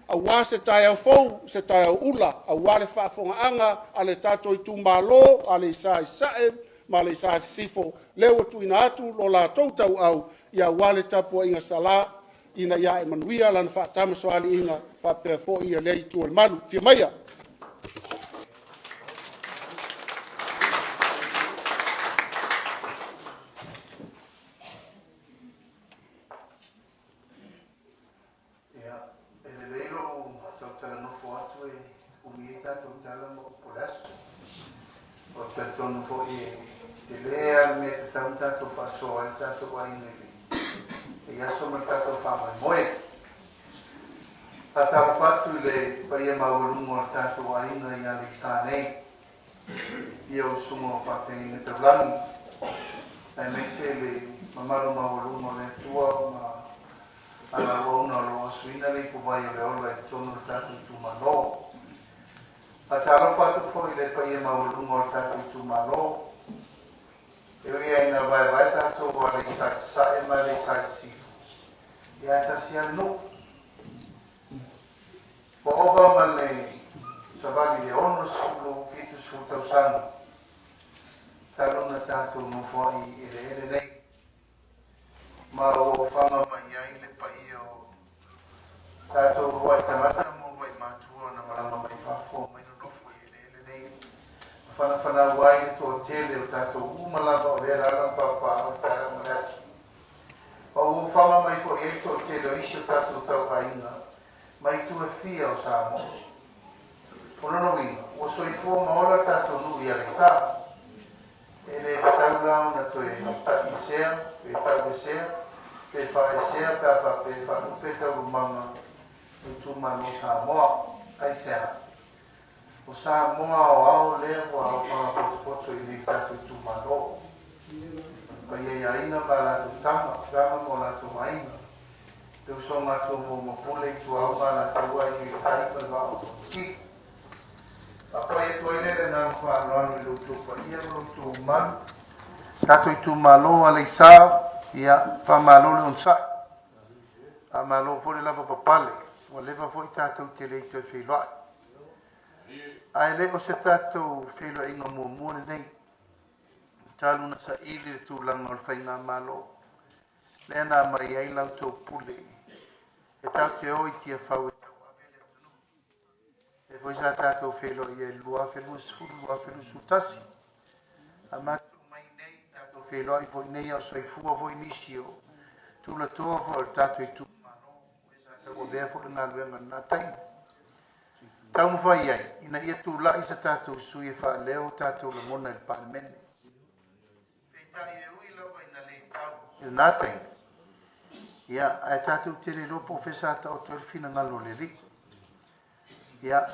[SPEAKER 2] aua se taeao fou, se taeao ula, aua le faafofogaaga a le tatou itumalo, Aleisa i Sasae ma Aleisa i Sisifo, lea ua tuuina atu lo latou tauau ia aua le tapuaiga sala ina ia ae manuia lana faatamasoaliiga faapea foi ia lea itu o le malu. Afio maia.
[SPEAKER 9] Ia, e lelei lou tau atu e umi ai tatou tala ma upu o le aso. Ou te talitonu foi e tele lava le mea e tatau ona tatou faasoa ai le tatou aiga i lenei aso ma le tatou faamoemoe. Faatalofa atu i le paia maualuga o le tatou aiga i Aleisa nei. Ia usuga o faafeagaiga taulagi, aemaise le mamalu maualuga o le Atua ma ana auauna o lo o asuina le ipu. ipuvai o le ola i totonu o le tatou itumalo. Faatalofa atu foi i le paia maualuga o le tatou itumalo. E ui lava ina vaevae tatou o Aleisa i Sasae ma Aleisa i Sisifo, ia ae tasi lava le nuu. Ua ova ma le savali i le 60, 70 tausaga talu ona tatou nofoai i eleele nei, ma ua ofaga mai ai le paia o tatou uluai tagata ma uluai matua na malaga mai fafo mai nonofo i eleele nei, ma fanafanau ai le toatele o tatou uma lava o lea lala ma papaaao i le taeao ma le aso. Ma ua ofaga mai foi ai le toatele o isi o tatou tauaiga mai itu e fia o Samoa. O lona uiga, ua soifua ma ola le tatou nuu i Aleisa. E le tatau la ona toe taʻiesea, pe tauesea, pe faaesea pe a faapea e faalupe taualumaga o itumalo o Samoa. Aisea? O Samoa aoao lea ua aofaga potopoto i nei tatou itumalo. Paia i aiga ma a latou tama, tama ma o latou aiga, le usoga a Tumua ma Pule Ituau ma Alataua i le tai ma le vaa o Fonoti. Faapai atu ai lea i le agaga faaaloalo i lo outou paia ma lo outou mamalu. Tatou itumalo Aleisa, ia, faamalo le onosai. Faamalo foi le lava papale. Ua leva foi tatou te le i toe feiloai. Ae le o se tatou feiloaiga muamua lenei. Talu na saili le tulaga o le faigamalo lea na aumai ai la outou pule e tatou te o i Tiafau e tauave le atunuu. Lea foi sa tatou feiloai ai i le 2020, 2021. A matou mai nei, tatou feiloai foi nei a o soifua foi nisi o tulatoa foi o le tatou itumalo, o e sa tauavea foi le galuega i lena taimi. Taumafai ai ina ia tulai se tatou sui e faaleo o tatou lagona i le Palemene. Peitai e ui lava ina le tau i lena taimi, ia, ae tatou te le iloa po o fea sa taoto ai le finagalo o le Alii. Ia,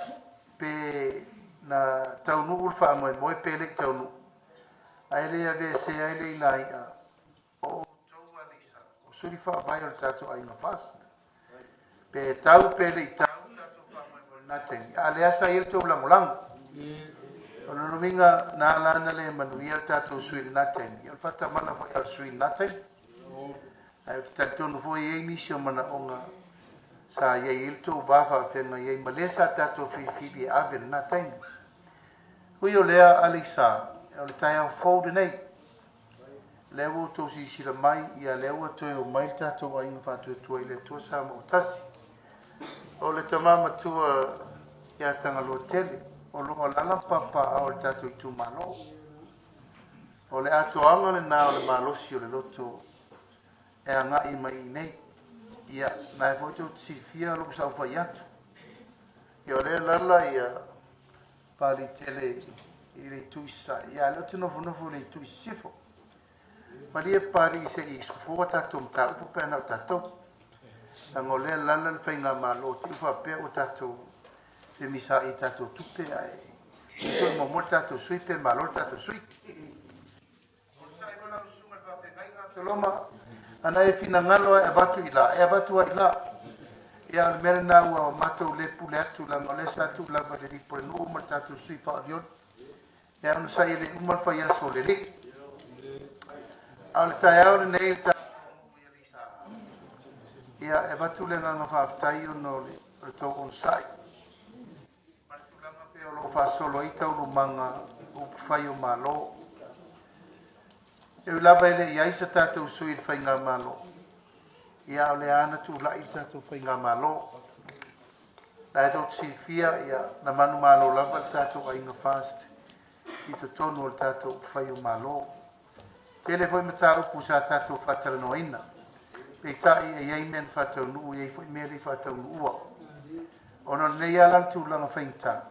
[SPEAKER 9] pe na taunuu le faamoemoe pe le i taunuu, ae le aveesea ai le ilai'a o outou Aleisa, o suli faavae o le tatou aiga FAST. Pe tau pe le i tau tatou faamoemoe i lena taimi, a o lea sa i ai le tou lagolago. O lona uiga, na ala ona le manuia le tatou sui i lena taimi, o le faatamala foi a le sui i lena taimi. Ae ou te talitonu foi e i ai nisi o manaoga sa i ai le tou va faafeagai ai ma le sa tatou filifili e ave i lena taimi. Ui o lea, Aleisa, o le taeao fou lenei. Lea ua outou silasila mai, ia lea ua toe omai le tatou aiga faatuatua i le Atua Samoa ua tasi. O le tama matua ia Tagaloa Tele, o lo o alaala ma papaaao i le tatou itumalo. O le atoaga lena o le malosi o le loto e agai mai i inei. Ia, na e foi tou te silafia lou saofai atu. Ia o lea lala ia Palitele i le itu i sasae, ia lea ou te nofonofo i le itu i sisifo. Malie Papalii se i sofoa tatou mataupu pe ana o tatou. Leaga o lea lala le faigamalo te i faapea ua tatou femisaai i tatou tupe ae uso i muamua le tatou sui pe malo le tatou sui. Onosai foi lau susuga i le faafeagaiga Absaloma, ana e finagalo e avatu i la, e avatu ai i la. Ia, o le mea lena ua matou le pule atu, leaga o lea sa tuu lava i le alii pulenuu ma le tatou sui faaolioli. Ia, onosai e le i uma le faiaso o le alii. A o le taeao lenei i le tatou nuu i Aleisa, ia, e avatu le agaga faafetai ona o le tou onosai. Ma le tulaga pea o lo o faasolo ai taualumaga o upufai o Malo. E ui lava e le i i ai se tatou sui i le Faigamalo, ia a o lea lava na tulai le tatou Faigamalo. La e tou te silafia, ia, na manumalo lava le tatou aiga FAST i totonu o le tatou upufai o Malo. Tele foi mataupu sa tatou faatalanoaina, peitai e i ai mea na faataunuu, e i ai foi mea e le i faataunuua. Ona o lenei lava la le tulaga faigata,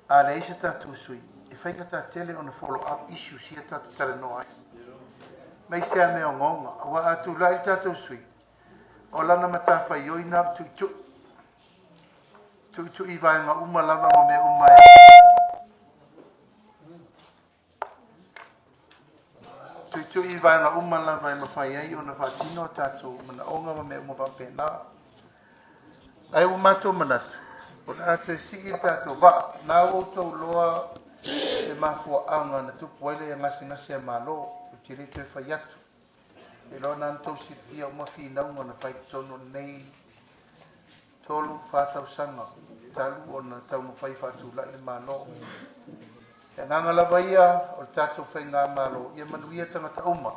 [SPEAKER 9] a leai se tatou sui, e faigata tele ona follow up issues ia tatou te talanoa ai. Aemaise lava mea ogaoga, aua a tulai le tatou sui, o lana matafaioi na o le tuitui, tuitui i vaega uma lava ma mea uma e Tuitui i vaega uma lava e mafai ai ona faatino a tatou manaoga ma mea uma faapena. Ae ua matou manatu, o le a toe sii le tatou vaa, na ua outou loa le mafuaaga na tupu ai le gasegase a Malo, ou te le toe fai atu. E iloa na ona tou silafia uma finauga na fai i totonu o lenei 3, 4 tausaga talu ona taumafai e faatulai le Malo. Le agaga lava ia o le tatou Faigamalo, ia manuia tagata uma.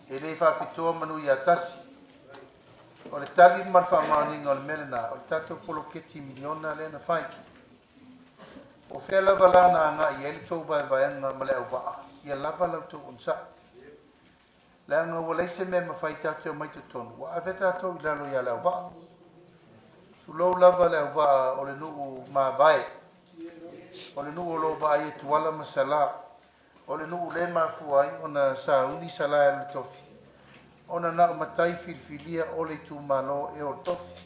[SPEAKER 9] E le faapitoa manu ia tasi. O le tali ma le faamaoniga o le mea lena, o le tatou poloketi miliona lea na fai. O fea lava la na agai i ai le tou vaevaega ma le auvaa, ia lava la outou onosai. Leaga ua leai se mea e mafai tatou te omai totonu, ua ave tatou i lalo ia le auvaa. Tulou lava le auvaa o le nuu mavae, o le nuu o lo o vaai e Tuala ma Salã. O le nuu lea e mafua ai ona sauni Salã e alu i le tofi, ona na o matai filifilia o le itumalo e o le tofi.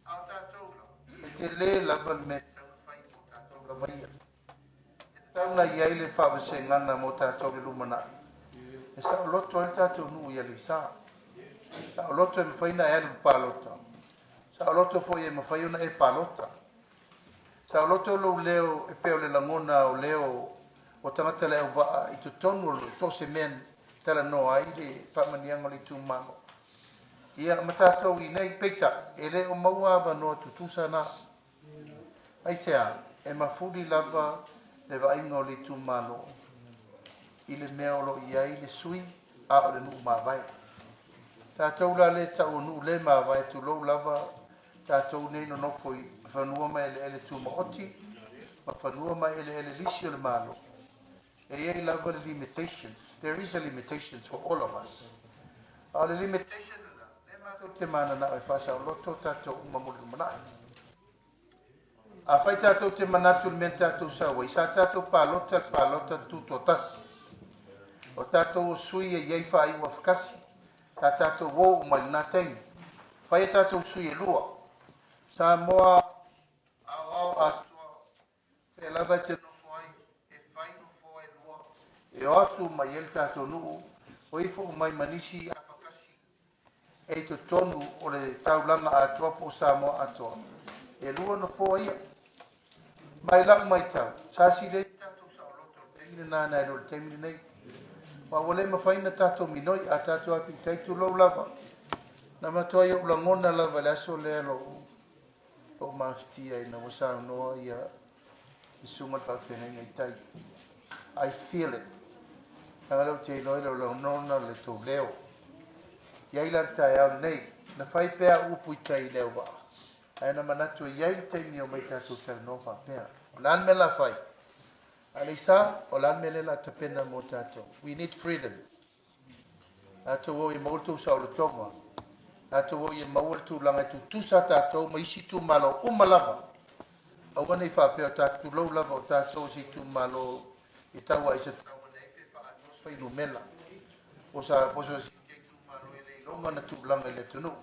[SPEAKER 9] A o tatou la, e tele lava le mea e tatau ona fai mo tatou lava ia. E tatau ona i ai le faavasegana mo tatou i le lumanai, e saoloto ai le tatou nuu i Aleisa. Saoloto e mafai ona e alu i le palota, saoloto foi e mafai ona e palota. Saoloto lou leo e pei o le lagona o leo o tagata le auvaa i totonu o so o se mea e talanoa ai le faamanuiaga o le itumalo. Ia, ma tatou i inei, peitai, e le o maua avanoa tutusa na. Aisea? E mafuli lava le vaaiga o le itumalo i le mea o lo o i ai le sui a o le nuu mavae. Tatou la lea e tau o nuu le mavae, tulou lava tatou nei nonofo i fanua ma eleele tumaoti ma fanua ma eleele lisi o le Malo, e i ai lava le limitations, there is a limitations for all of us. A o le limitation lena, lea matou te mananao e faasaoloto tatou uma mo le lumanai. Afai tatou te manatu i le mea na tatou sau ai, sa tatou palota le palota tutoatasi. O tatou o sui e i ai faaiu afakasi, sa tatou o uma i lena taimi. Fai a tatou sui e lua. Samoa aoao atoa, fea lava e te nofo ai, e fai nofoa e lua e o atu uma i ai le tatou nuu, o ifo uma ai ma nisi afakasi e i totonu o le taulaga atoa po o Samoa atoa. E lua nofoa ia. Ma i lau matau, sa sili ai le tatou saoloto i le taimi lena nai lo le taimi lenei. Aua ua le mafai ona tatou minoi, a tatou api i tai, tulou lava. Na matuai ou lagona lava i le aso lea lou, lou mafatia ina ua saunoa ia le susuga i le faafeagaiga i tai. I feel it. Leaga lea ou te iloa e le o lagona le tou leo. I ai la le taeao lenei, na fai pea au upu i tai i le auvaa, ae na manatu e i ai le taimi e omai tatou talanoa faapea. O le a le mea o le a fai? Aleisa, o le a le mea lea o le a tapena mo tatou? We need freedom. Tatou o ia maua le tou saolotoga. Tatou o ia maua le tulaga e tutusa tatou ma isi itumalo uma lava. Aua ne i faapea o tatou, tulou lava o tatou o se itumalo e tau ai se tau ane ai pe faaatoa se fuainumera. Po o se itumalo e le iloga ona tulaga i le atunuu.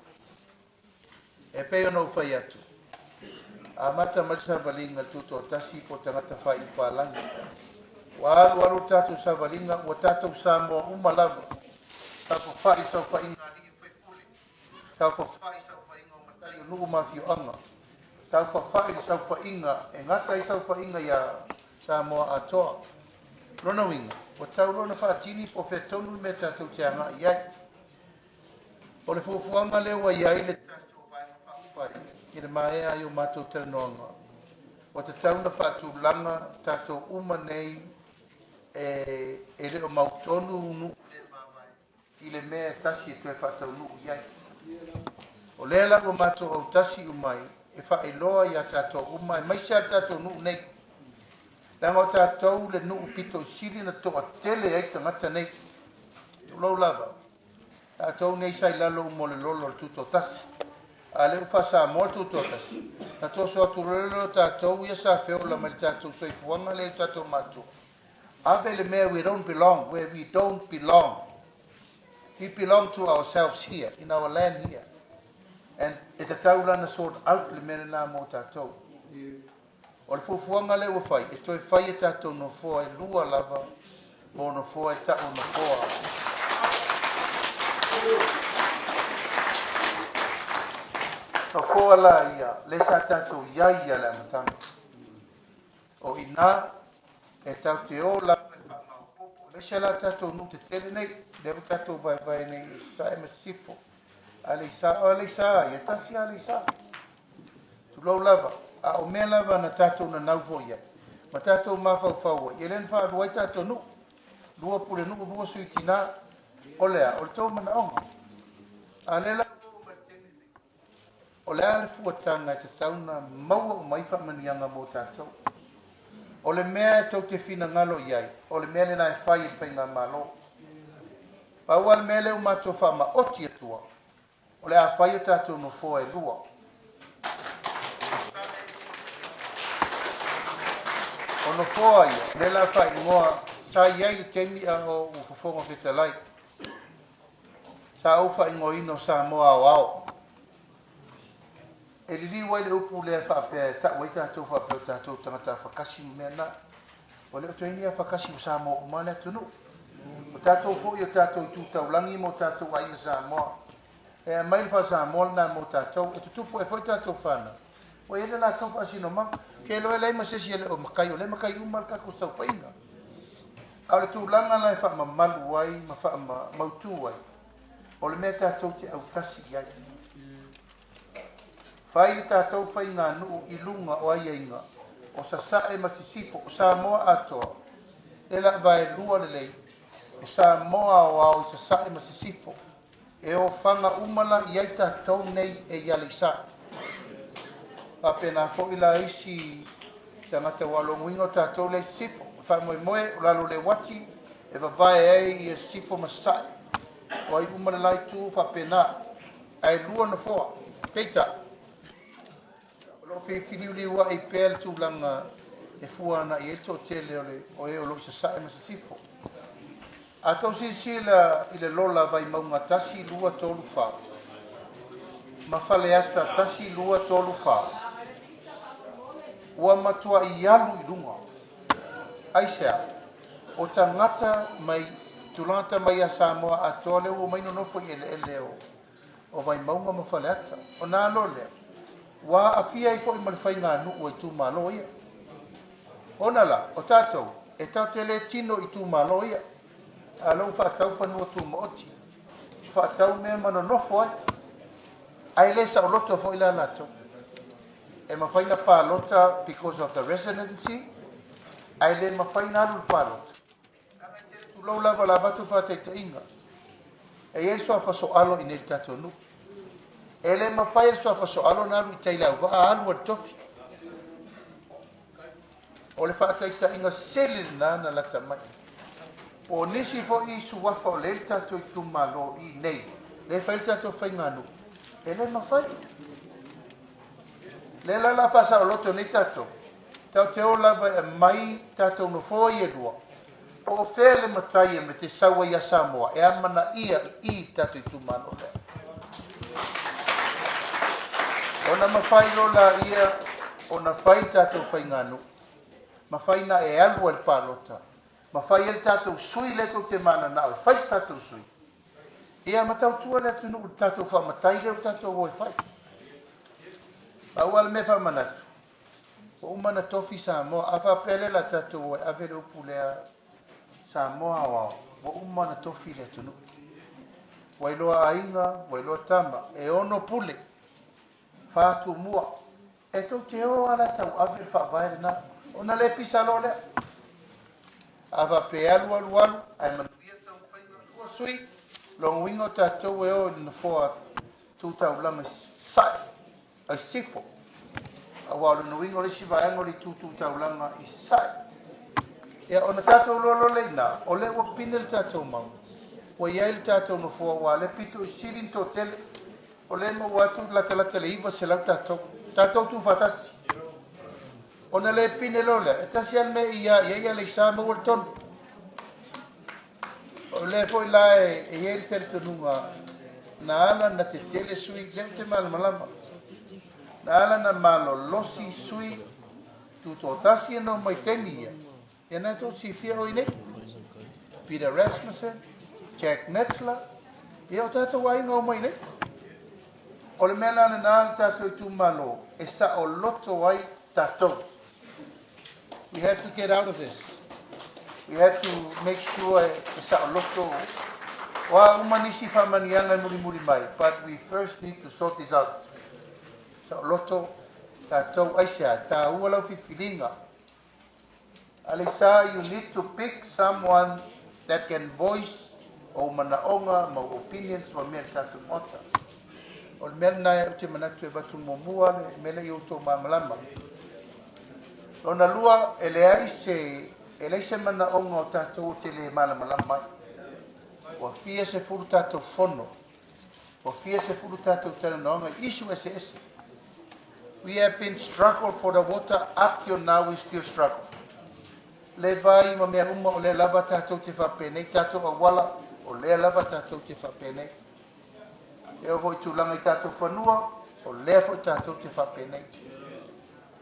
[SPEAKER 9] E pei ona ou fai atu, amata mai le savaliga i le Tutoatasi po o tagata faaiu palagi. Ua alu alu le tatou savaliga, ua tatou Samoa uma lava. Saofafai i saofaiga a alii ma faipule, saofafai i saofaiga o matai o nuu ma afioaga, saofafai i le saofaiga e gata ai saofaiga iā Samoa atoa. Lona uiga, ua tau loa ona faatini po o fea tonu le mea tatou te agai i ai. O le fuafuaga lea ua i ai le tatou Vaega Faaupufai i le maea ai o matou talanoaga, ua tatau ona faatulaga tatou uma nei e e le o mautonu nuu le mavae i le mea e tasi e toe faataunuu i ai. O lea la ua matou autasi uma ai e faailoa ia tatou uma aemaise lava le tatou nuu nei, leaga o tatou le nuu pito sili ona toatele ai tagata nei. Tulou lava. Tatou nei sa i lalo uma o le lolo o le Tutoatasi. A lea ua faa-Samoa le Tutoatasi, na toso atu loa lea o tatou ia sa feola mai le tatou soifuaga lea i o tatou matua. Ave le mea we don't belong, where we don't belong. We belong to ourselves here, in our land here. And e tatau la ona sort out le mea lena mo tatou. O le fuafuaga lea ua fai, e toe fai e tatou nofoa e lua lava mo nofoa e tau o nofoa. Nofoa la ia, lea sa tatou i ai ia le amataga. O i ina, e tatou te o lava e faamaopoopo, aemaise la tatou nuu tetele nei, lea ua tatou vaevae nei i Sasae ma Sisifo, Aleisa, o Aleisa, ia tasi Aleisa. Tulou lava, a o mea lava na tatou nanau foi i ai, ma tatou mafaufau ai, e le na faalua ai tatou nuu, lua pulenuu, lua sui tina, o le a? O le tou manaoga. A o lea la ua oo mai i le taimi lenei, o le a le fuataga e tatau ona maua uma ai faamanuiaga mo tatou? O le mea e tou te finagalo i ai, o le mea lena e fai e le Faigamalo. Pau lava le mea lea ua matou faamaoti atua, O le a fai o tatou nofoa e lua. O nofoa ia, lea la faaigoa, sa i ai le taimi a o ou Fofoga Fetalai, sa ou faaigoaina o Samoa Aoao. E liliu ai le upu lea faapea e tau ai tatou faapea o tatou tagata afakasi ma mea na. Ua le o toe ni afakasi o Samoa uma le atunuu. O tatou foi o tatou itu taulagi ma o tatou aiga Samoa. E aumai le faa-Samoa lena mo tatou. E tutupu ai foi tatou fanau. Ua i ai le latou faasinomaga. Ke iloa e leai ma se isi e le o matai, o lea e matai uma le tatou saofaiga. A o le tulaga la e faamamalu ai ma faamautu ai, o le mea tatou te autasi i ai. Fai le tatou faiganuu i luga o aiaiga o Sasae ma Sisifo, o Samoa atoa, e la vaelua lelei, o Samoa aoao i Sasae ma Sisifo, e ofaga uma la i ai tatou nei e i Aleisa. Faapena foi la isi tagata ua logoina o tatou lea i Sisifo. O faamoemoe o lalo o le uati e vavae ai ia Sisifo ma Sasae. O ai uma le la itu faapena. Ae lua nofoa. Peitai, o lo o filiuliuai pea le tulaga e fua ana i ai le toatele o le o e o lo o i Sasae ma Sisifo. A tou silasila i le lola Vaimauga 1, 2, 3, 4 ma Faleata 1, 2, 3, 4, ua matuai alu i luga. Aisea? O tagata mai tulagata mai ia Samoa atoa lea ua omai nonofo i eleele o o Vaimauga ma Faleata. Ona alo lea, ua aafia ai foi ma le faiganuu a itumalo ia. Ona la, o tatou, e tatou te le tino i itumalo ia, a o lea ua faatau fanua tumaoti, faatau mea ma nonofo ai. Ae le saoloto foi la latou. E mafai na palota because of the residency, ae le mafai na alu i le palota. Leaga e tele tulou lava la avatu faataitaiga. E i ai le suafa soalo i nei le tatou nuu. E le mafai e le suafa soalo ona alu i tai Leauvaa alu a le tofi. O le faataitaiga sili lena na lata mai. Po o nisi foi suafa o lea i le tatou itumalo i nei, lea e fai le tatou faiganuu, e le mafai. Lea la la faasaoloto nei tatou. Tatou te o lava e aumai tatou nofoa ia e lua, po o fea le matai e te sau ai ia Samoa e amanaia i i le tatou itumalo lea. Ona mafai loa laia ona fai le tatou faiganuu, mafai na e alu ai le palota, mafai ai le tatou sui lea tou te mananao e fai se tatou sui, ia ma tautua le atunuu i le tatou faamatai lea ua tatou o e fai. Pau lava le mea faamanatu, Ua uma ona tofi Samoa. A faapea lea la tatou o e ave le upu lea Samoa aoao, ua uma ona tofi le atunuu. Ua iloa aiga, ua iloa tama, e ono pule, fa tumua. E tou te o lava la tauave le faavae lena, ona le pisa loa lea. A faapea e alu alu alu, ae manuia taumafaiga, lua sui, lona uiga o tatou e o i le nofoa tu taulaga i Sasae. I Sisifo, aua o lona uiga o le isi vaega o le itu tu taulaga i Sasae. Ia, ona tatou iloa loa lea i ina, o lea ua pine le tatou mauga, ua i ai le tatou nofoa, aua o lea pito i sili ona toatele, o lea e maua atu latalata i le 900 tatou, tatou tuufaatasi. Ona le pine loa lea, e tasi lava le mea e ia i ai Aleisa maua le tonu. O lea foi la e i ai le talitonuga na ala na tetele sui, lea ou te malamalama, na ala na malolosi sui tutoatasi ona omai taimi ia, ia na tou silafia o i nei. Peter Rasmussen, Jack Netzler, ia o tatou aiga omai nei. O le mea la lena le tatou itumalo e saoloto ai tatou. We have to get out of this. We have to make sure e saoloto. O a uma nisi faamanuiaga e mulimuli mai, but we first need to sort this out. Saoloto tatou aisea, taua lau filifiliga. Alisa, you need to pick someone that can voice ou manaoga ma ou opinions ma mea i le tatou Maota. O le mea lena ou te manatu e avatu muamua le mea lea i outou malamalama. Lona lua, e leai se, e leai se manaoga o tatou ou te le malamalama ai. Ua fia sefulu tatou fono, ua fia sefulu tatou talanoaga i issue eseese. We have been struggle for the water up till now we still struggle. Le vai ma mea uma o lea lava tatou te faapenei, tatou auala o lea lava tatou te faapenei. E oo foi i tulaga i tatou fanua, o lea foi tatou te faapenei.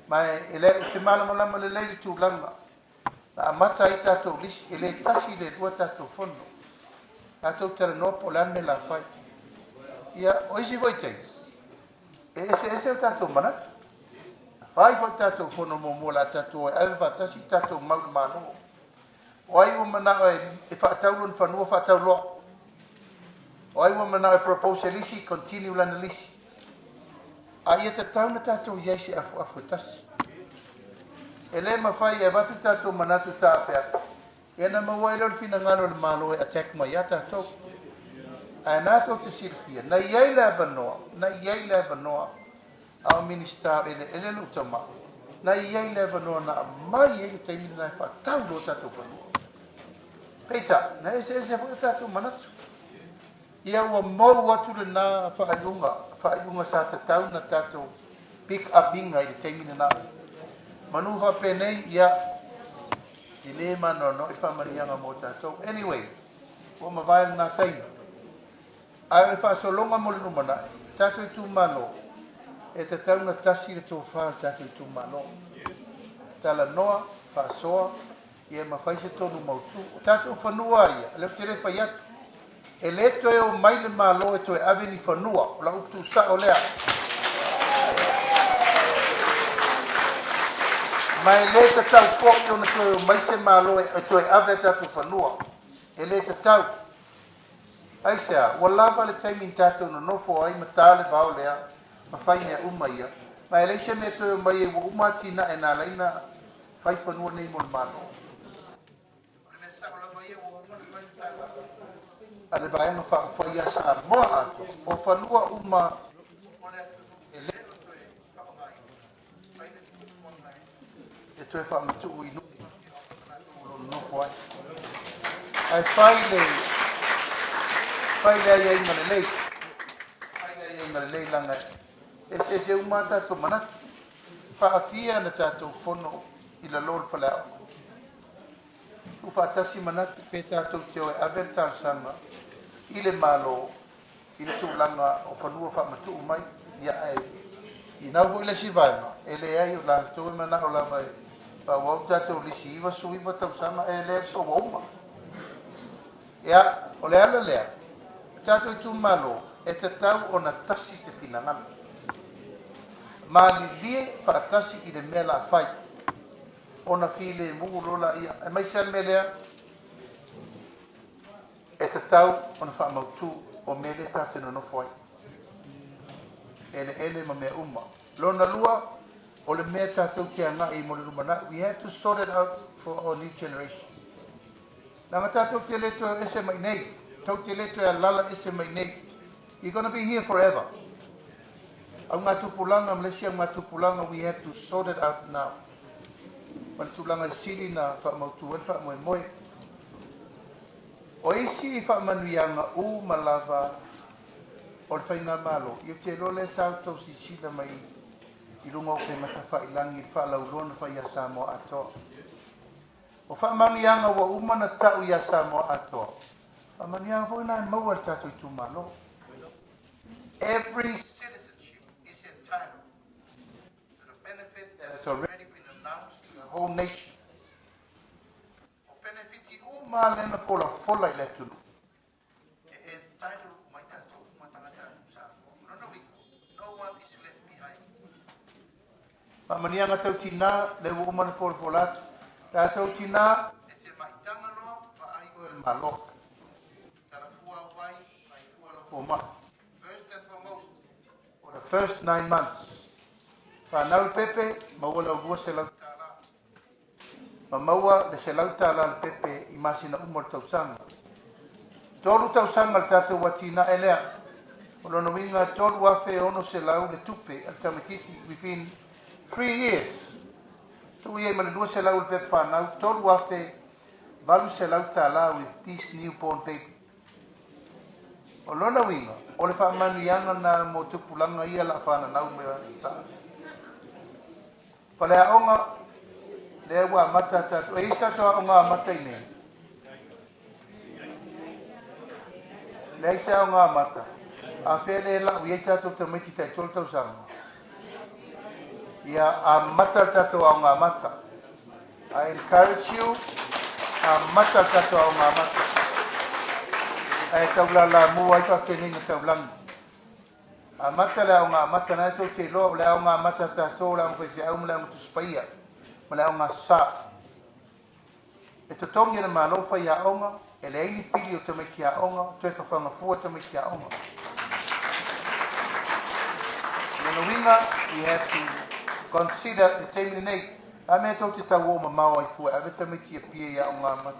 [SPEAKER 9] Ma e le, ou te malamalama lelei i le tulaga na amata ai tatou lisi, e le tasi le lua tatou fono. Tatou talanoa po o le a le mea la fai. Ia, o isi foi taimi, e eseese o tatou manatu. Fai foi tatou fono muamua o le a tatou o e ave faatasi tatou mau i le Malo. O ai ua manao e faatau lona fanua, faatau loa. O ai ua manao e propose se lisi, continue lana lisi. A ia tatau na tatou i ai se afuafu e tasi. E le mafai e avatu tatou manatu taapeape, ia na maua ai lea o le finagalo o le Malo e attack mai ia tatou. Ae na tou te silafia, na i ai le avanoa, na i ai le avanoa a o Minisita o Eleele lou tama, na i ai le avanoa na aumai ai le taimi lena e faatau loa tatou fanua. Peitai, na eseese foi o tatou manatu. Ia ua mou atu lena faaiuga, faaiuga sa tatau na tatou pick up iga i le taimi lena. Manu faapenei, ia, e le maanoanoa i le faamanuiaga mo tatou. Anyway, ua mavae lena taimi. Ae o le faasologa mo le lumanai, tatou itumalo, e tatau na tasi le tofa a le tatou itumalo. Talanoa, faasoa, ia ma fai se tonu mautu. O tatou fanua ia, o lea ou te le fai atu, e le toe o mai le Malo e toe ave ni fanua, o lau upu tuusao lea. Ma e le tatau foi ona toe o mai se Malo e toe ave a tatou fanua. E le tatau. Aisea? Ua lava le taimi na tatou nonofo ai ma ta le vao lea ma fai mea uma ia, ma e leai se mea toe omai ai ua uma atinae na ala ai na fai fanua nei mo le Malo. O le mea sao lava ia ua uma ona fai le tala a le Vaega Faaupufai ia Samoa atoa, o fanua uma o le atunuu e le o toe faaaogaina, fai le fuafuaga e toe faamatuu i nuu ma afioaga ma latou o lo o nonofo ai. Ae fai le fai le aiaiga lelei, fai le aiaiga lelei leaga e eseese uma a tatou manatu. Faafia na tatou fono i lalo o le faleaoga. Tuufaatasi manatu pe tatou te o e ave le talosaga i le Malo i le tulaga o fanua faamatuu mai, ia ae inau foi le isi vaega, e leai o latou e manao lava e faaauau le tatou lisi 99 tausaga e le po ua uma. Ia, o le ala lea, o tatou itumalo, e tatau ona tasi se finagalo. Malilie faatasi i le mea la fai, ona filemu loa laia, aemaise lava le mea lea, E tatau ona faamautu o mea lea tatou te nonofo ai, eleele ma mea uma. Lona lua, o le mea tatou te agai mo le lumanai, we have to sort it out for our new generation. Leaga tatou te le toe ese mai nei, tou te le toe alala ese mai nei. You're gonna be here forever. Augatupulaga ma le isi augatupulaga, we have to sort it out now. Ma le tulaga e sili na faamautu ai le faamoemoe. O isi faamanuiaga uma lava o le Faigamalo, ia ou te iloa lea sa outou silasila mai i luga o upega tafailagi i le faalauiloa na fai ia Samoa atoa. O faamanuiaga ua uma ona tau ia Samoa atoa, faamanuiaga foi na e maua e le tatou itumalo. Every citizenship is entitled to the benefit that has already been announced to the whole nation. O penefiti uma lea na folafola i le atunuu, e entitle uma ai tatou uma tagatanuu Samoa. O lona uiga, Faamanuiaga tau tinā, lea ua uma ona folafola atu. Tatou tinā, e te maitaga loa, vaai oe i le Malo. Talafua au vai, vaai fua lau fomai. First and foremost, for the first 9 months. Fanau le pepe, maua lau $200. Ma maua le $100 le pepe i masina uma o le tausaga. 3 tausaga le tatou atinae lea. O lona uiga 3600 le tupe a le tamaitiiti within 3 years. Tuu i ai ma le 200 le pepe fanau, $3800 with this newborn baby. O lona uiga, o le faamanuiaga na mo tupulaga ia la fananau me sa. Faleaoga, lea ua amata tatou. E isi tatou aoga amata i nei. Leai se aoga amata. A fea le lau i ai tatou tamaiti tai 3 tausaga. Ia amata le tatou aoga amata. I encourage you, amata le tatou aoga amata. Ae taulala ai faafeagaiga taulagi. Amata le aoga amata na e tou te iloa o le aoga amata tatou o le aoga faifeau ma le aoga tusipaia ma le aoga sa. E totogi e le Malo fai aoga, e leai ni pili o tamaiti aoga, toe fafaga fua tamaiti aoga. Lona uiga, we have to consider le taimi lenei. A mea tou te tau o mamao ai fua e ave tamaiti e pia i aoga amata.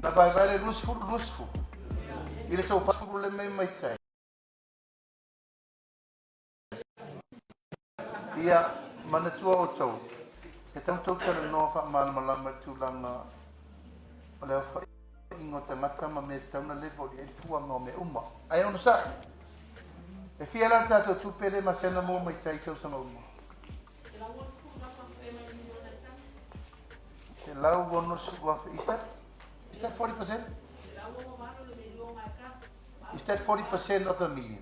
[SPEAKER 9] Na vaevae le 20 20. I le tou 40 le mai mai tai. Ia, manatua outou, e tau tou talanoa faamalamalama i le tulaga o le aofaiga o tagata ma mea e tatau ona level i ai le fuaga o mea uma. Ae onosai, e fia la le tatou tupe le masena mo mai tai tausaga uma? 160,000. Is that 40%? Is that 40% of the million?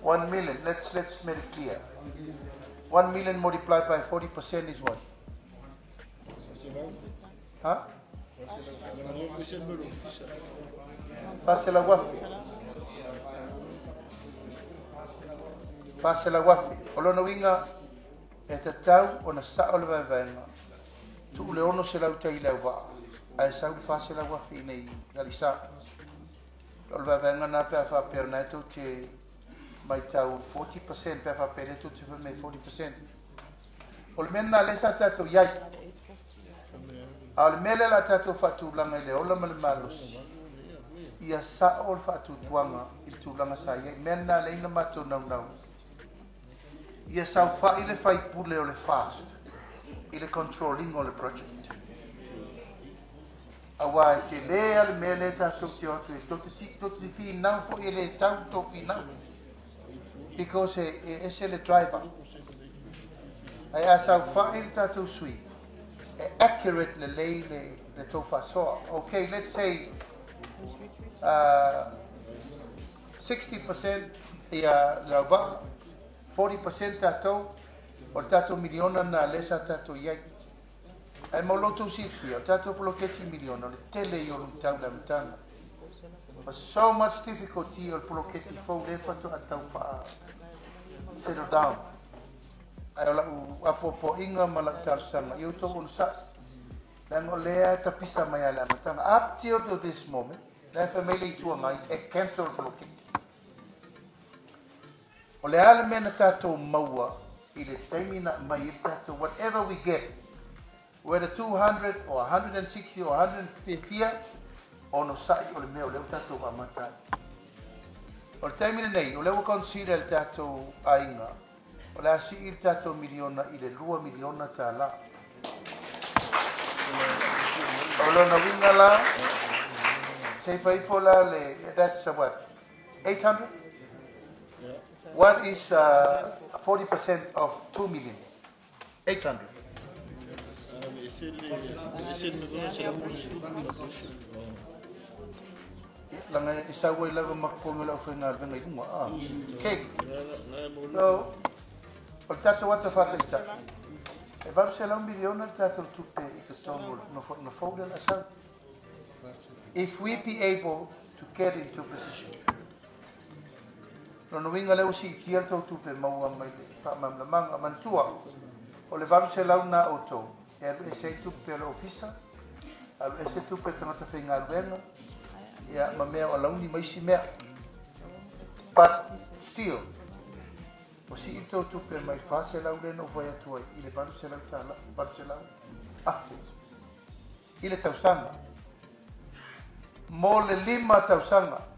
[SPEAKER 9] 1 million. Let's make it clear. 1 million multiplied by 40% is what? Huh? 400,000. 400,000. O lona uiga, e tatau ona sao le vaevaega. Tuu le 600 tai le auvaa. Ae sau le 400,000 i nei alisa. O le vaevaega na pe a faapea na e tou te mai tau 40% pe a faapea le tou te fai mai 40%. O le mea na lea sa tatou iai. A o le mea lea la tatou faatulaga i le ola ma le malosi. Ia sao le faatuatuaga i le tulaga sa iai. Mea na lea na matou naunau. Ia saofai le faipule o le FAST i le controlling o le project. Aua e te le a le mea lea tatou te o atu e tou te finau foi e le tau tou finau. Because e ese le driver. Ae a saofai le tatou sui, e accurate lelei le tou faasoa. Okay, let's say 60% ia le auvaa, 40% tatou, o le tatou miliona na lea sa tatou iai. Ae mo lo outou silafia, o le tatou poloketi miliona, o le tele i o luitau le amataga. But so much difficulty o le poloketi fou lea faatoa tau faa settle down. Ae o lau apoapoaiga ma lau talosaga, ia outou onosai. Leaga o lea e tapisa mai a le amataga. Up till to this moment, lea fai mai le Itu Agai e cancel le poloketi. O le a le mea na tatou maua i le taimi na mai ai le tatou, whatever we get, whether 200 or 160 or 150, onosai o le mea o lea ua tatou amata ai. O le taimi lenei, o lea ua consider le tatou aiga, o le a sii le tatou miliona i le $2 miliona. O lona uiga la, se fai ifo la le, that's what, 800? What is 40% of 2 million? 800. Laga e sau ai lava ma totogi o le aufaigaluega i luga a. Okay. So, o le tatou ata faataitai, e $800 miliona le tatou tupe i totonu o le nofoaiga fou lea o le a sau. If we be able to get into position. Lona uiga lea ua siitia le tou tupe maua mai le faamalamalamaga. Manatua, o le 800 na outou e alu ese ai tupe a le ofisa, alu ese tupe a tagata faigaluega, ia ma mea o alauni ma isi mea. But still, ua sii le tou tupe mai le 400 lea na ou fai atu ai i le 800 tala, 800 afe i le tausaga. Mo le 5 tausaga.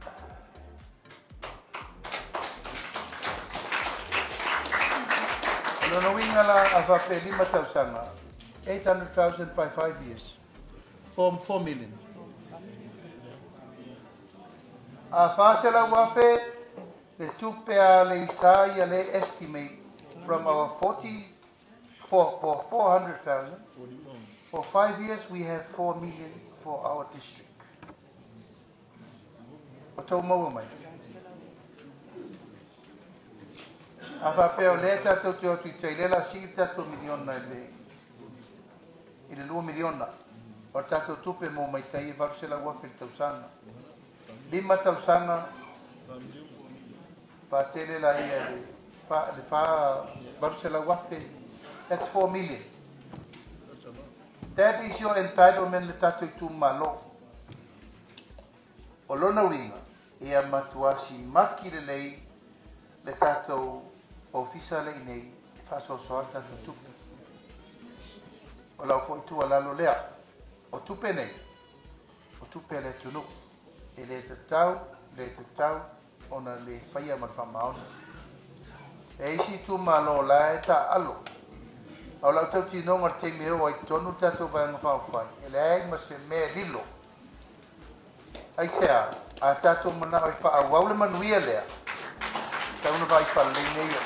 [SPEAKER 9] O lona uiga la a faapea 5 tausaga, 800,000 by 5 years, 4, 4 million. A 400,000 le tupe a le Isaia le estimate from our 40, for, for 400,000, for 5 years we have 4 million for our district. O tou maua mai. A faapea o lea tatou te o atu i tai, lea la sii le tatou miliona i le i le 2 miliona. O le tatou tupe mo mai tai e 800,000 i le tausaga. 5 tausaga faatele la ia le fa, le fa 800,000. That's 4 million. That is your entitlement le tatou itumalo. O lona uiga, ia matua simaki lelei le tatou ofisa lea iinei e faasoasoa le tatou tupe. O lau foi tuualalo lea, o tupe nei, o tupe a le atunuu, e le tatau, le tatau ona le faia ma le faamaoni. E isi itumalo o la e taaalo, a o lau tautinoga i le taimi e oo ai i totonu le tatou Vaega Faaupufai, e leai ma se mea e lilo. Aisea? A tatou manao e faaauau le manuia lea, tatau ona vaai faalelei mea ia.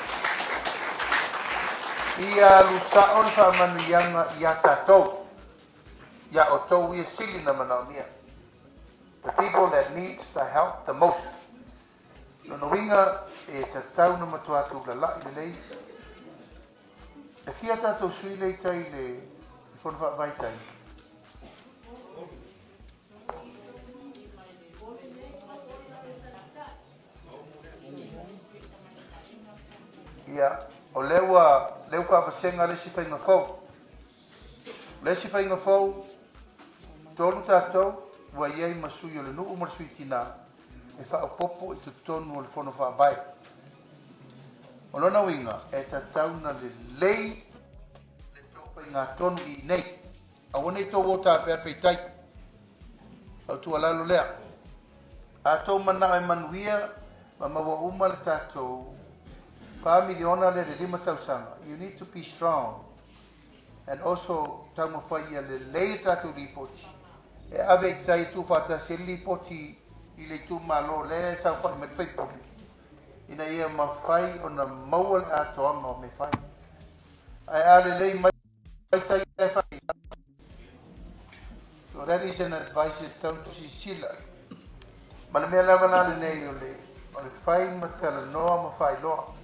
[SPEAKER 9] Ia alu sao le faamanuiaga ia tatou, ia outou ia sili na manaomia. The people that needs the help the most. Lona uiga e tatau na matua tūlala'i lelei. E fia tatou sui lea i tai i le Fono Faavae i tai? Ia, o lea ua, lea ua faavasega le isi faiga fou. O le isi faiga fou, 3 tatou ua i ai ma sui o le nuu ma le sui tinā e faaopoopo i totonu o le Fono Faavae. O lona uiga, e tatau na lelei le tou faigatonu i inei. Aua ne i tou o tapeape i tai. Lau tuualalo lea. A tou manao e manuia ma maua uma le tatou $4 miliona lea i le 5 tausaga, you need to be strong and also taumafai ia lelei a tatou lipoti e ave i tai e tuufaatasi ai le lipoti i le itumalo lea e saofai mai le sui usufono ina ia mafai ona maua le atoaga o mea fai. Ae a lelei mai tai e fai. So that is an advice e tatau ona silasila. Ma le mea lava la lenei o le, o le fai ma talanoa ma faailoa.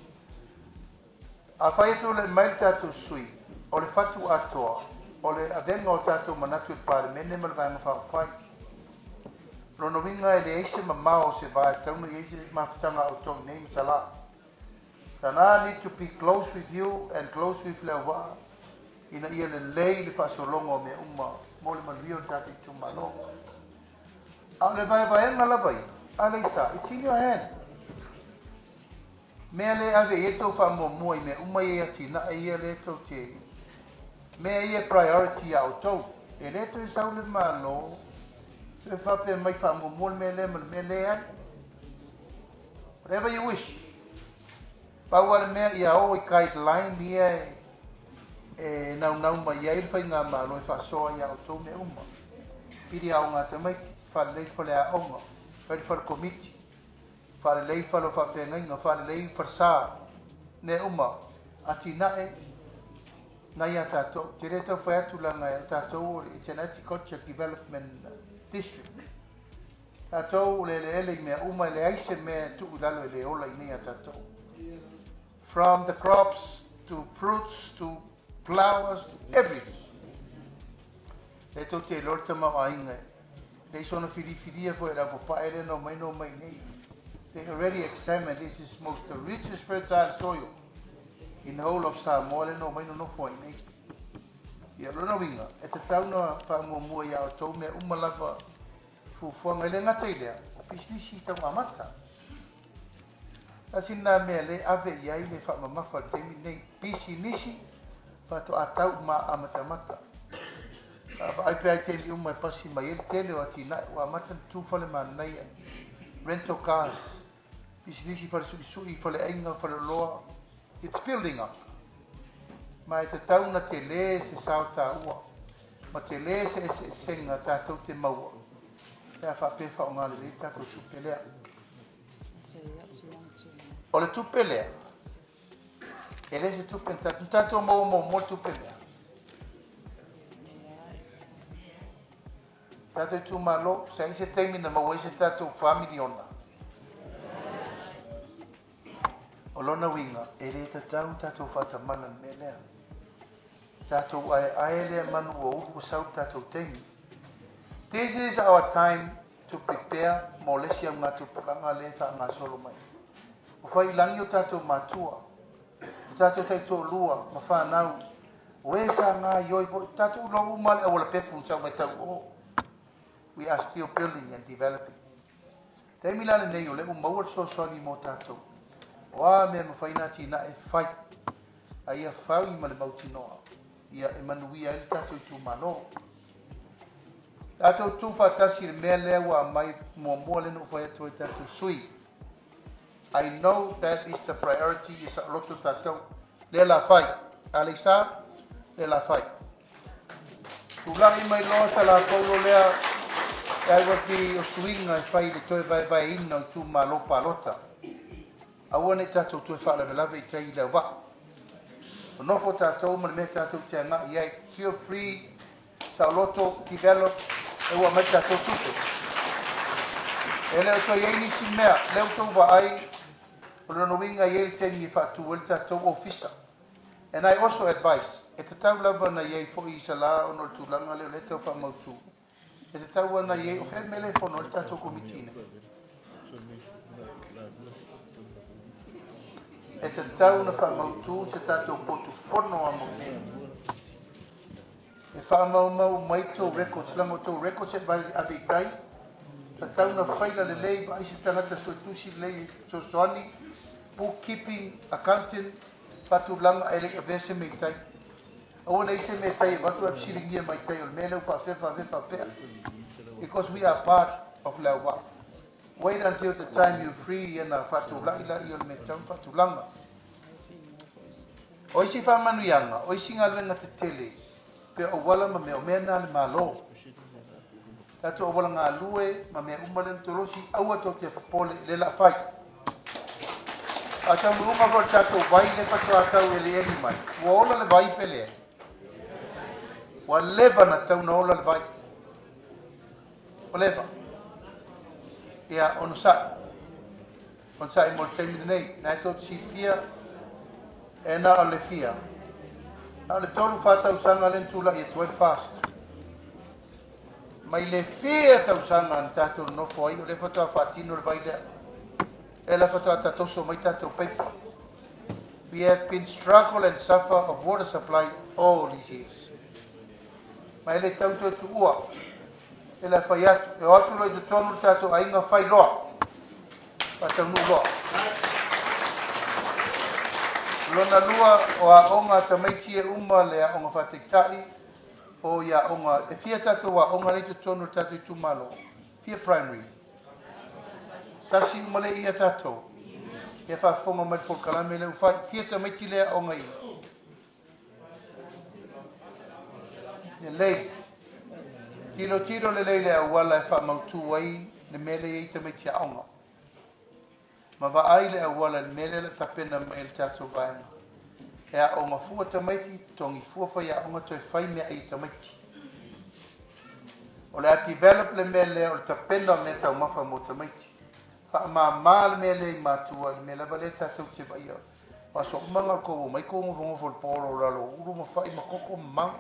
[SPEAKER 9] Afai e tulai mai le tatou sui, o le fatu atoa, o le avega o tatou manatu i le Palemene ma le Vaega Faaupufai. O lona uiga e leai se mamao o se va e tatau ona i ai se mafutaga a outou i inei ma Salã. Salã need to be close with you and close with Leauvaa ina ia lelei le faasologa o mea uma mo le manuia o le tatou itumalo. A o le vaevaega lava ia, Aleisa, it's in your hand. Mea lea e ave i ai tou faamuamua i mea uma ia i atinae ia lea tou te mea ia e priority ia outou. E le toe sau le Malo toe faapea mai faamuamua le mea lea ma le mea lea ai. Whatever you wish. Pau lava le mea ia o i guideline ia e naunau mai ai le Faigamalo e faasoa ia outou mea uma. Pili aoga a tamaiti, faalelei le faleaoga, fai le fale komiti, faalelei fale o faafeagaiga, faalelei falesa, mea uma, atinae. Na ia tātou, te le tau whai atu la ngai o tātou o le It's an Agriculture Development District. Tātou o le eleele i mea uma e leai se mea e tuu i lalo e le ola i nei a tātou. From the crops to fruits to flowers to everything. Le tou te iloa le tamaoaiga e leai sona filifilia foi e le aupapae lea na omai na omai i nei. They already examined this is most the richest fertile soil in the whole of Samoa lea na omai nonofo ai nei. Ia, o lona uiga, e tatau na faamuamua ia outou mea uma lava fuafuaga. E le gata i lea, o pisinisi tau amata. Tasi lena mea lea e ave i ai le faamamafa i le taimi lenei, pisinisi faatoa tau ma amatamata. A vaai pea i taimi uma e pasi mai ai le tele o atinae, ua amata ona tu fale manaia, rental cars, pisinisi fale suisui, faleaiga, faleoloa, it's building up. Ma e tatau ona tele se sao taua ma tele se eseesega tatou te maua pe a faapea e faaaoga lelei le tatou tupe lea. O le tupe lea, e le se tupe na tatou, na tatou maua muamua le tupe lea. Tatou itumalo, sa i ai se taimi na maua ai se tatou $4 miliona. O lona uiga, e le tatau tatou faatamala i le mea lea. Tatou aeae lea manu ua ulu ua sau le tatou taimi. This is our time to prepare mo le isi augatupulaga lea e faagasolo mai. Ua fai i lagi o tatou matua, o tatou taitoalua ma fanau, o e sa gaioi foi, tatou iloa uma lava le auala pefu na sau mai tau o. We are still building and developing. Taimi la lenei o lea ua maua le fesoasoani mo tatou. O a mea e mafai ona atinae, fai. A ia fai ma le mautinoa, ia e manuia ai le tatou itumalo. Tatou tu faatasi i le mea lea ua aumai muamua lea na ou fai atu ai tatou sui. I know that is the priority ia saoloto tatou. Lea la fai. Aleisa, lea la fai. Tulai mai loa sa Lapaulo lea e aua pei o suiga e fai i le toe vaevaeina o itumalo palota. Aua ne i tatou toe faalavelave i tai i le auvaa. Nonofo tatou ma le mea tatou te agai i ai. Feel free, saoloto, develop, e ua aumai tatou tupe. E le o toe i ai nisi mea, lea ua outou vaai, o lona uiga e i ai le taimi e faatu ai le tatou ofisa. And I also advise, e tatau lava ona i ai foi i Salā ona o le tulaga lea o lea e tau faamautu. E tatau ona i ai, o fea le mea lea e fono ai le tatou Komiti nei? E tatau ona faamautu se tatou potu fono a mo E faamaumau mai tou records, leaga o tou records e ave i tai, tatau ona faila lelei, vaai se tagata suetusi lelei e fesoasoani, bookkeeping, accountant, faatulaga e le i avea se mea i tai. Aua ne i se mea tai e avatu ae fesiligia mai tai o le mea lea ua faapea faapea faapea. Because we are part of Leauvaa. Wait until the time you free ia na faatulai laia o le mea e tatau ona faatulaga. O isi faamanuiaga, o isi galuega tetele, pei o auala ma mea, o mea na a le Malo. Tatou auala galue ma mea uma lea na tolosi, aua tou te popole, lea la fai. A taunuuga foi le tatou vai lea faatoa tau elieli mai, ua ola le vai pe leai? Ua leva na tau na ola le vai. Ua leva. Ia, onosai. Onosai mo le taimi lenei. Na e tou te silafia, e na o le fia. Na o le 3, 4 tausaga lea na tulai atu ai le FAST. Mai le fia tausaga na tatou nonofo ai, o lea faatoa faatino le vai lea. Lea la faatoa tatoso mai tatou paipa. We have been struggle and suffer of water supply all these years. Ma e le tau toe tuua. E le fai atu, e o atu loa i totonu le tatou aiga fai loa. Faataunuu loa. Lona lua, o aoga a tamaiti e uma le aoga faataitai, o i aoga, e fia tatou aoga lea i totonu o le tatou itumalo? Fia primary? Tasi uma lea ia tatou. Ia faafofoga mai le polokalame lea ua fai. Fia tamaiti lea aoga i? Lelei. Tilotilo lelei le auala e faamautu ai le mea lea e i ai tamaiti aoga. Ma vaai le auala i le mea lea o le a tapena mai e le tatou vaega. E aoga fua tamaiti, totogi fua faiaoga toe fai meaai a tamaiti. O le a develop le mea lea o le tapena o mea taumafa mo tamaiti. Faamama le mea lea i matua i le mea lava lea tatou te vaaia. O aso uma na o le tou omai tou nofonofo i le polo i lalo o ulu ma fai ma koko ma mau.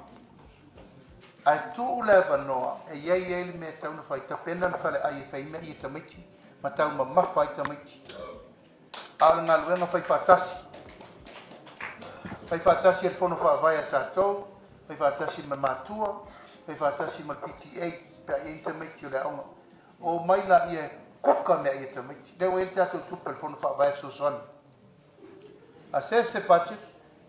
[SPEAKER 9] Ae tuu le avanoa e i ai ai le mea e tatau ona fai, tapena le faleai e fai ai meaai a tamaiti ma taumamafa ai tamaiti. A o le galuega fai faatasi. Fai faatasi e le Fono Faavae a tatou, fai faatasi ma matua, fai faatasi ma le PTA pe a i ai ni tamaiti o le aoga. Omai laia e kuka meaai a tamaiti. Lea ua i ai le tatou tupe a le Fono Faavae e fesoasoani. Assess se budget,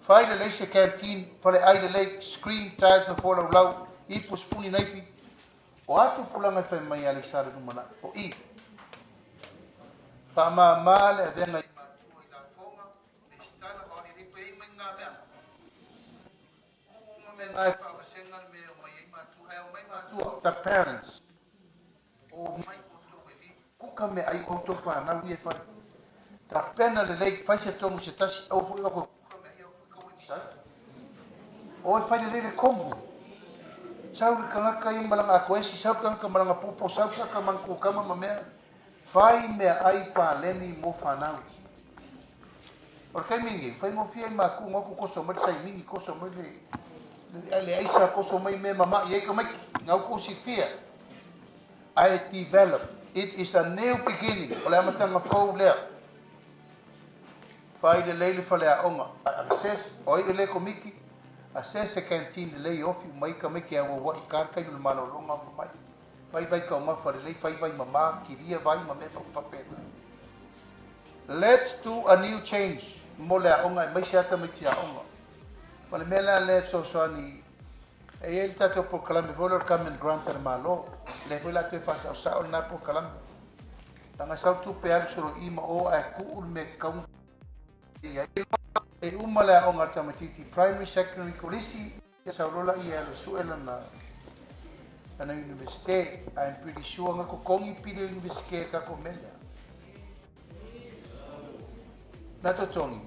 [SPEAKER 9] fai lelei se canteen, faleai lelei, screen, tiles ma fualaulau, ipu, sipuni, naifi. O a tupulaga e fai mai Aleisa le lumanai? O i. Faamama le avega i matua i lafoga, lesitala, o e le toe i ai mai ni gameaga. Tuu uma mea na e faavasega le mea e omai ai matua, ae omai matua, the parents. Omai outou e li, kuka meaai outou fanau ia e fai. Tapena lelei, fai se tonu se tasi, aua foi oe kuka meaai aua foi kaua e sai. Oe fai lelei le kongu. Sau le tagata ia malaga atoesi, sau le tagata malaga popo, sau le tagata malaga kukama ma mea. Fai meaai paleni mo fanau. O le taimi lenei, faigofie ai matua ona o atu koso mai le saimini, koso mai le, le aisa, koso mai mea mama'i ai tamaiti. Na outou silafia. Ae develop. It is a new beginning. O le amataga fou lea. Fai lelei le faleaoga. Assess, o ai le le komiti? Assess se canteen lelei e ofi uma ai tamaiti e auaua'i ka le taimi o le malologa ma mai. Fai vai taumafa lelei, fai vai mama, kilia vai ma mea faapena. Let's do a new change mo le aoga aemaise lava tamaiti aoga. Ma le mea la lea e fesoasoani e i ai le tatou polokalame foi lea o le Common Grant a le Malo. Lea foi o le a toe faasaosao lena polokalame. Leaga e sau le tupe e alu solo i i ma o ae tuu le mea e tatau ona i ai. E uma le aoga a le tamaitiiti primary, secondary, kolisi, Ia sau loa laia e alu e sue lana lana Universite. I'm pretty sure na totogi pili o Universite e le tatou mea lea. Na totogi?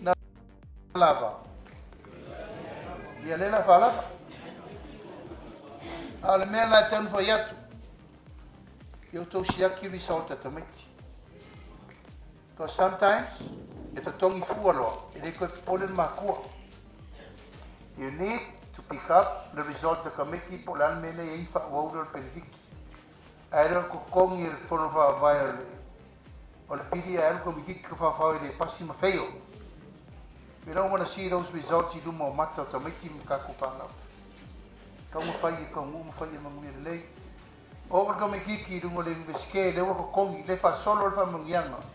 [SPEAKER 9] Na lava? Ia lea la faalava. A o le mea la e tatau ona fai atu, ia outou siaki result a tamaiti. Because sometimes, e totogi fua loa, e le toe popole le makua. You need to pick up the result a tamaiti po o le a le mea lea e i ai faaauau lea o le penefiti. Ae le o le totogi e le Fono Faavae o le o le pili ae alu tamaititi tafafao e le pasi ma fail. We don't want to see those results i luma o mata o tamaiti ma tatou fanau. Tau ma fai e taunuu ma fai e manuia lelei. Oo le tamaititi i luga o le Iunivesite lea ua totogi, lea e faasolo le faamanuiaga.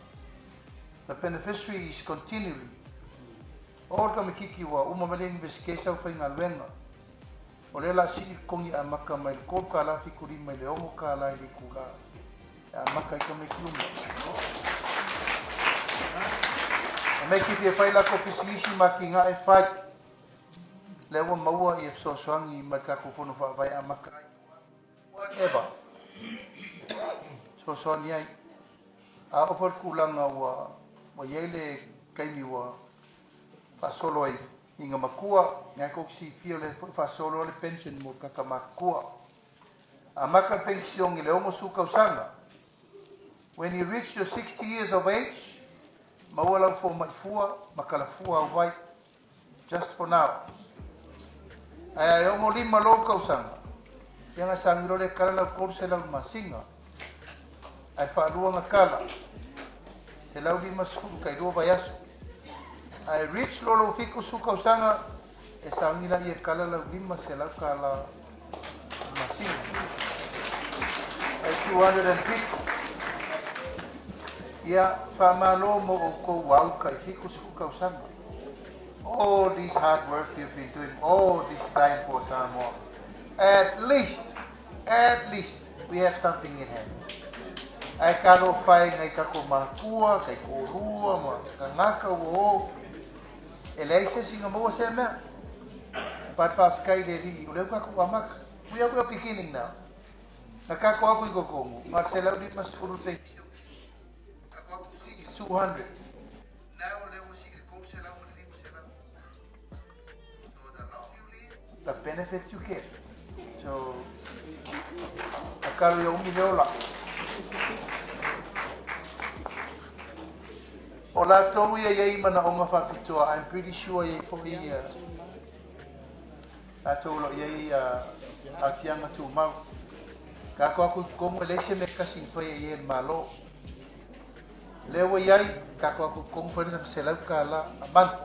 [SPEAKER 9] The beneficiary is continually. Oo le tamaititi ua uma mai le Iunivesite sau faigaluega. O lea o le a sii le totogi amata mai le $3.75 i le $6 i le itula e amata ai tamaiti uma. Tamaiti fia fai latou pisinisi ma atinae, fai. Lea ua maua ia fesoasoani mai le tatou Fono Faavae e amata ai. Whatever. Fesoasoani ai. A oo foi le tulaga ua, ua i ai le taimi ua faasolo ai ina matua, na e tou te silafia o lea foi e faasolo le pension mo tagata matutua. Amata le penisione i le 60 tausaga. When you reach your 60 years of age, maua lau fomai fua ma kalafua au vai. Just for now. Ae a e 65 lou tausaga, ia na sagi loa lea e kala lau 300 i le masina. Ae faalua na kala, 150 tai lua vaiaso. Ae reach loa lou 70 tausaga, e sagi laia e kala lau 500 tala i le masina. Ae 250. Ia, faamalo mo outou au tai 70 tausaga. All this hard work you've been doing all this time for Samoa. At least, at least, we have something in hand. Ae talofa e ngai tatou matua, kai toalua ma tagata ua o, e leai se isi na maua sea mea. But faafetai i le Alii, o lea ua tatou amata. We are, we are beginning now. Na tatou atu i totonu, na o le 150 le penisione. Tatou atu sii i 200. Now o lea ua sii i le 300 ma le 500. the benefits you get. So, tatalo ia umi le ola. O latou ia e i ai manaoga faapitoa, I'm pretty sure e i ai foi ia latou o lo o i ai aafiaga tumau. Tatou o atu i totonu e leai se mea e tasi e faia i ai e le Malo. Lea ua i ai, tatou o atu i totonu fai lea sana $100 a month.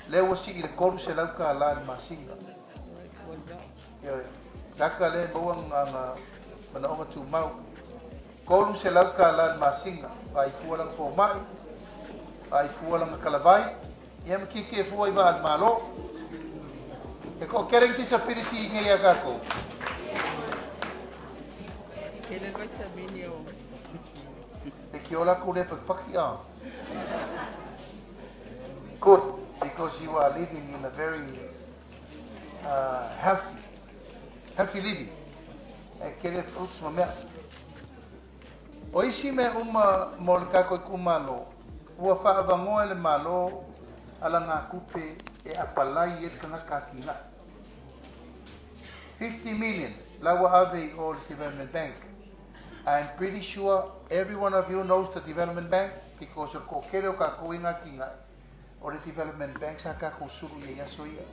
[SPEAKER 9] Lea ua sii i le $300 i le masina. Ioe. Tagata lea e maua ana manaoga tumau. $300 i le masina, vaai fua lana fomai, vaai fua lana talavai, ia ma tietie fua i vaa a le Malo. E toatele ni disability i inei ia tatou.
[SPEAKER 11] Tele le vaitamini o.
[SPEAKER 9] E ki o lakou lea patipati a. Good, because you are living in a very healthy, healthy living. E tele fruits ma mea. O isi mea uma mo le tatou itumalo, ua faaavanoa e le Malo alagatupe e apalai ai le tagata atinae. 50 million la ua ave i o le Development Bank. I'm pretty sure every one of you knows the Development Bank because o le toatele o tatou i ngā atinae, o le Development Bank sa tatou sulu i ai aso ia.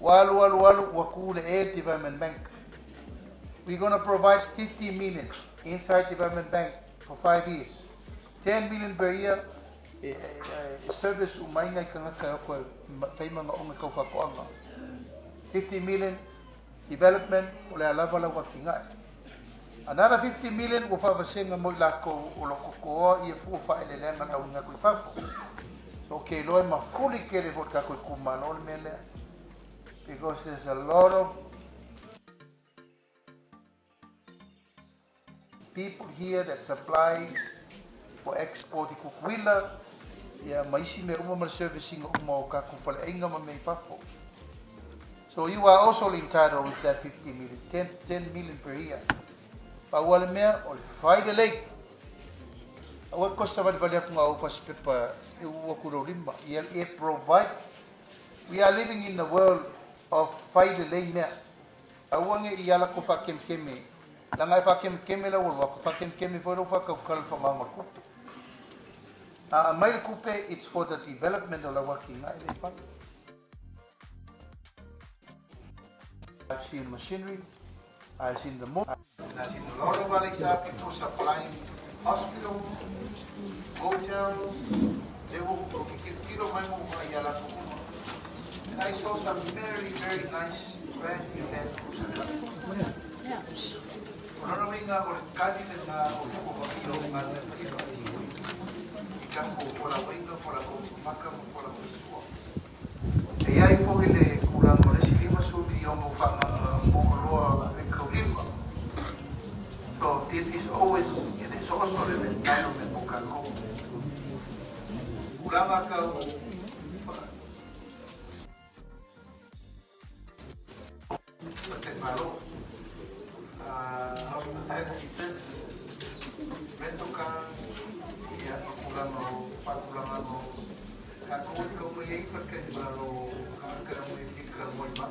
[SPEAKER 9] Ua alu alu alu ua tu le e le Development Bank. We gonna provide 50 million inside Development Bank for 5 years. 10 million per year e service uma ai nai tagata e o toe fai manaoga tau faatoaga. 50 million development o le a lava lau atinae. Another 50 million ua faavasega mo i latou o lo o totoa ia fua faaeleeleaga a le auina atu i fafo. So ou te iloa e mafuli tele foi i le tatou itumalo le mea lea because there's a lot of people here that supplies for export i Tutuila ia ma isi mea uma ma le service ina uma o tatou faleaiga ma mea i fafo. So you are also entitled with that 50 million, 10, 10 million per year. Pau lava le mea, o le fai lelei. Aua e kosa valivali atu ngā ou fasipepa e uu atu lou lima. Ia e provide. We are living in a world of fai lelei mea. Aua ne i ala ko whakemekeme. Leaga e whakemekeme lau alu atu, whakemekeme foi lou whakaukala le whamaonga o le kupe. A aumai le kupe, it's for the development o lau atinae lea i fai. I've seen machinery, I've seen the moon, and I've seen a lot of Alexa people supplying hospitals, hotels, lea ua ou tilotilo mai ma ou vaai ia latou uma. And I saw some very, very nice brand new Land Cruiser trucks. O lona uiga o le tali lena o le tokovapia o galuega e faatino i tatou folauaiga, folafoga maka ma folafoga sua. E i ai foi le tulaga o le isi 50 miliona ua faaagaaga mo oloa meataulima. So it is always, it is also an entitlement mo tatou. Tulaga tau Fatemalo, hospitality businesses, rental cars, ia, ma tulaga o faatulagaga o tatou e tau mai ai Fatemalo tagata e omai e fia talanoa i vaa,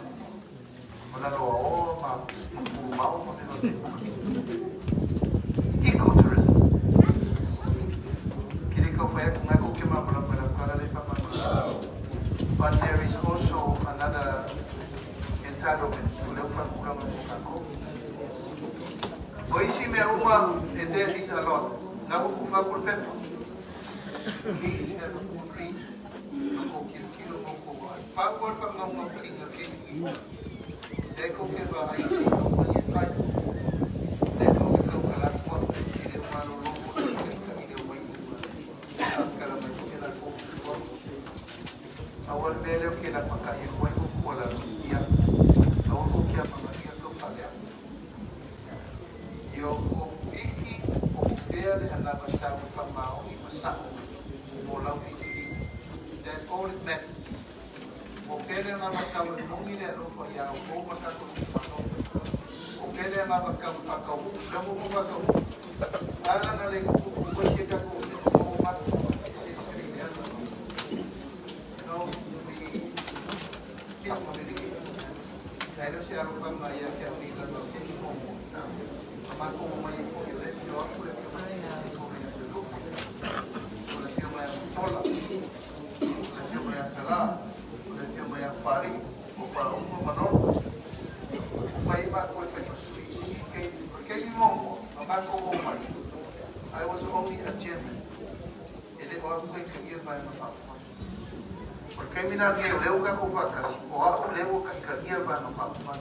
[SPEAKER 9] ma lalo aoa ma pulumao ma mea faapena. Ecotourism. Ke le tau fai atu ngai kou ke malamalama i lau tala lea e faamalamalama. But there is also another entitlement o lea ua faatulaga mo tatou. O isi mea uma, and there is a lot, na ua tufa atu le pepa. Please have a good read ma kou tilotilo ma kou vaai. Pau lava le faanaunautaiga kei i lea tou te vaai i tou mai e fai. Lea tou te tautala atu au, e le o malolo mo le taitai i le omai i luga e tautala mai foi e latou tua. Aua le mea lea ou te lapatai atu ai kou tuualalo, ia, aua kou te amanaia tou faleaga. Ia outou iki po o fea le anavatau e faamaoni ma sa'o mo lau filifiliga. That all it matters. Po o fea le anavatau e moni le alofa iā outou ma le tatou itumalo. Po o fea le anavatau e faataunuu, lea ua uma faataunuu. A lana le tutupu mai se tatou mea o matou eseese ai leaga. You know, we miscommunicate. I was only a chairman. E le o au taitaia le Vaega Faaupufai. O le taimi la lenei o lea ua tatou faatasi, o au lea ua taitaia le Vaega Faaupufai.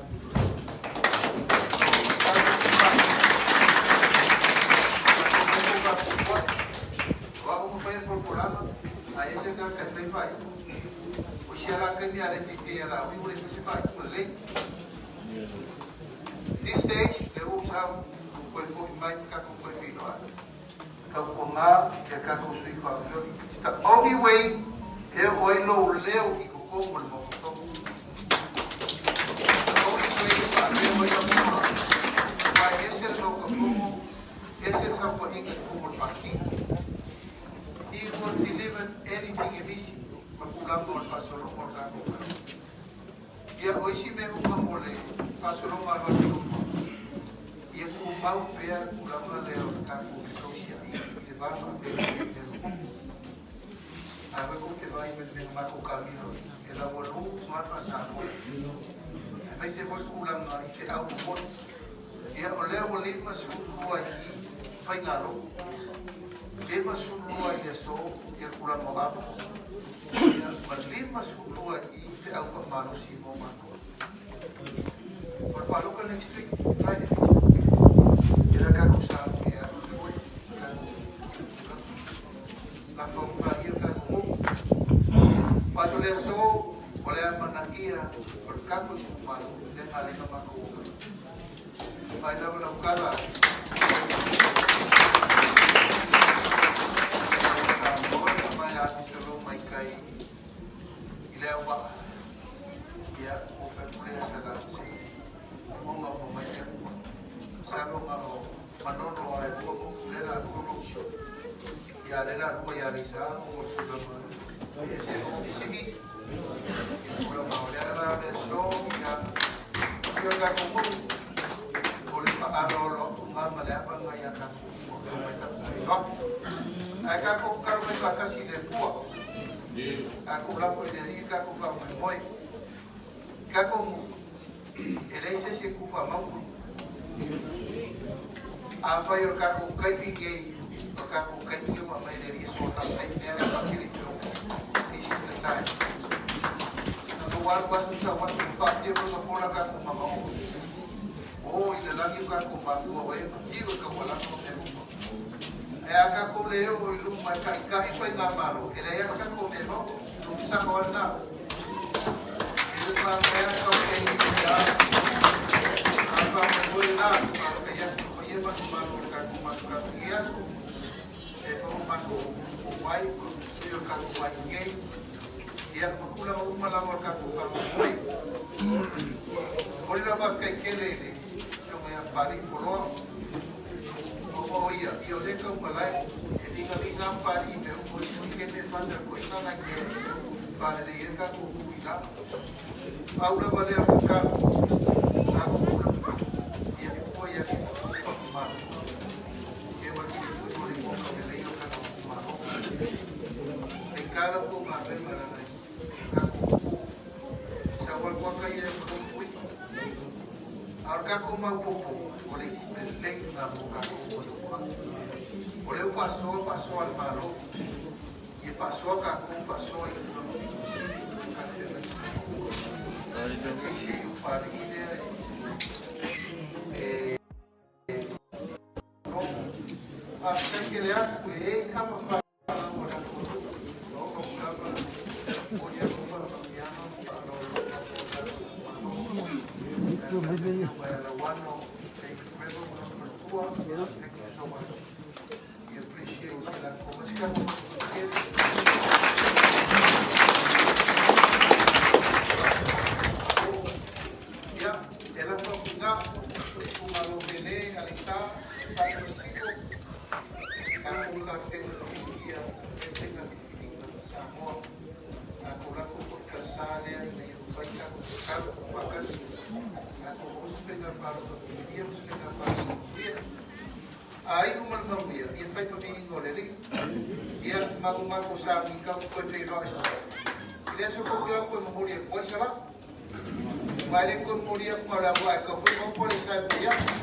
[SPEAKER 9] O au na faia le folafolaga, a i ai se tagata e fai faaiuga, o isi lava la taimi a le taitai ia Laauli ua le faia se faaiuga lelei. This stage, lea ua ou sau, ua toe foi mai ma tatou toe feiloai. Tautuana ia tatou sui faafeoi. It's the only way e oo ai lou leo i totonu o le Maota Fono. It's the only way e faaleo ai lau finagalo. Aua e ese le Maota Fono, ese le saofaiga i totonu o le Pati. He will deliver anything e misi ma tulaga o le faasologa o le tatou galuega. Ia, o isi mea uma mo le faasologa alo atu i luma, ia tumau pea le tulaga lea o le tatou fetausiaiga i le va faapea i le atunuu. Afai tou te vaai mai i le mea na matou taamilo ai, e laualu uma lava le faa-Samoa, aemaise foi le tulaga i feau momoli. Ia, o lea ua 52 i i faigalotu, 52 i le aso ia tulaga o ava, ia, ma 52 i i feau faamalosi mo matou. O le palota next week, Friday. Ia la tatou sa e alu foi tatou tulaga. Lafo atu laia le tatou nuu. Pato le aso, o le amanaia o le tatou itumalo, lea na ala ai ona matou omai. Mai lava lau tala. Samoa na mai Apisaloma i tai i le auvaa. Ia, ua fai atu lea sa la se ona uma mai le Atua. Masalo na o Manono lava e lua motu lea la lua lou sui. Ia lea la lua ia Aleisa ona o le tulaga e ese o ese i. Ia tulaga o lea la le aso ia ia o tatou nuu o le faaaloalo atu lena ma le ava lena ia tatou uma o mai tatou feiloai. Ae tatou tatalo mai faatasi i le Atua. Tatou lafo i le Alii le tatou faamoemoe. Tatou nuu, e leai se isi e tu faamautu. Afai o le tatou taimi lenei, o le tatou taimi lea ua aumai e le Alii e soatau ai mea lea faatele i luma. This is the time. Na tou alu atu sau atu, faapea foi ma pola tatou mamaoa. O i le lagi o tatou mafua ua e matiu e taualama o mea uma. Ae a tatou le oo i luma e taitai faigamalo, e leai lava se tatou mea e maua. Lou sao lava lena. E uma mea tau te i ia a faamoemoe lena, faafetai atu i le paia ma le mamalu o le tatou mafutaga i lenei aso. E fai o matou o ai o sui o le tatou YTK. Ia, ma tulaga uma lava o le tatou faamoemoe. Momoli lau faafetai tele i le Afioga ia Papalii Poloa. Ona o ia, ia o lea e taumalae, e liga liga lava Papalii i mea uma, o isi weekend e fund atu ai nai mea e faalelei ai le tatou nuu i ina. Pau lava lea o le tatalo, tatou pule, ia e tua ia te outou faamamaluga, ia ma le filifili o le igoa taulelei o le tatou itumalo. Faigata la outou galuega leaga e tatou nuu, sau lava le toaka ia e manogi uiga. A o le tatou maopoopo, o le itu lelei lena mo tatou mo le lumanai. O lea ua faasoa faasoa a le Malo, ia faasoa tatou faasoa i tulaga pito sili ona talafeagai. Aemaise i Papalii lea e Faafetai tele atu e i tama fanau a tatou nuu, na oo atu lava momoli atu faamanuiaga ma faaaloalo i tatou itumalo. Afioga ia Lauano David Trevor ma lona faletua, thank you so much. We appreciate se latou ma si tatou tele. Ia, e lafo atu i ina le itumalo pele Aleisa, Sa Tulasito, tatou tapena fiafia e faiga filifiliga a Samoa. Tatou lafo foi i talesa lea ina ia mafai tatou tatalo tuufaatasi, tatou maua se faiga palota manuia ma se faiga palota manuia. A iu ma le manuia, ia fai ma viiga o le Alii. Ia, matou sauni tatou toe feiloai i le aso tou te o atu e momoli atu ai sala. Ma e le toe momoli atu na o le auvaa e tau foi maua le sa e momoli atu.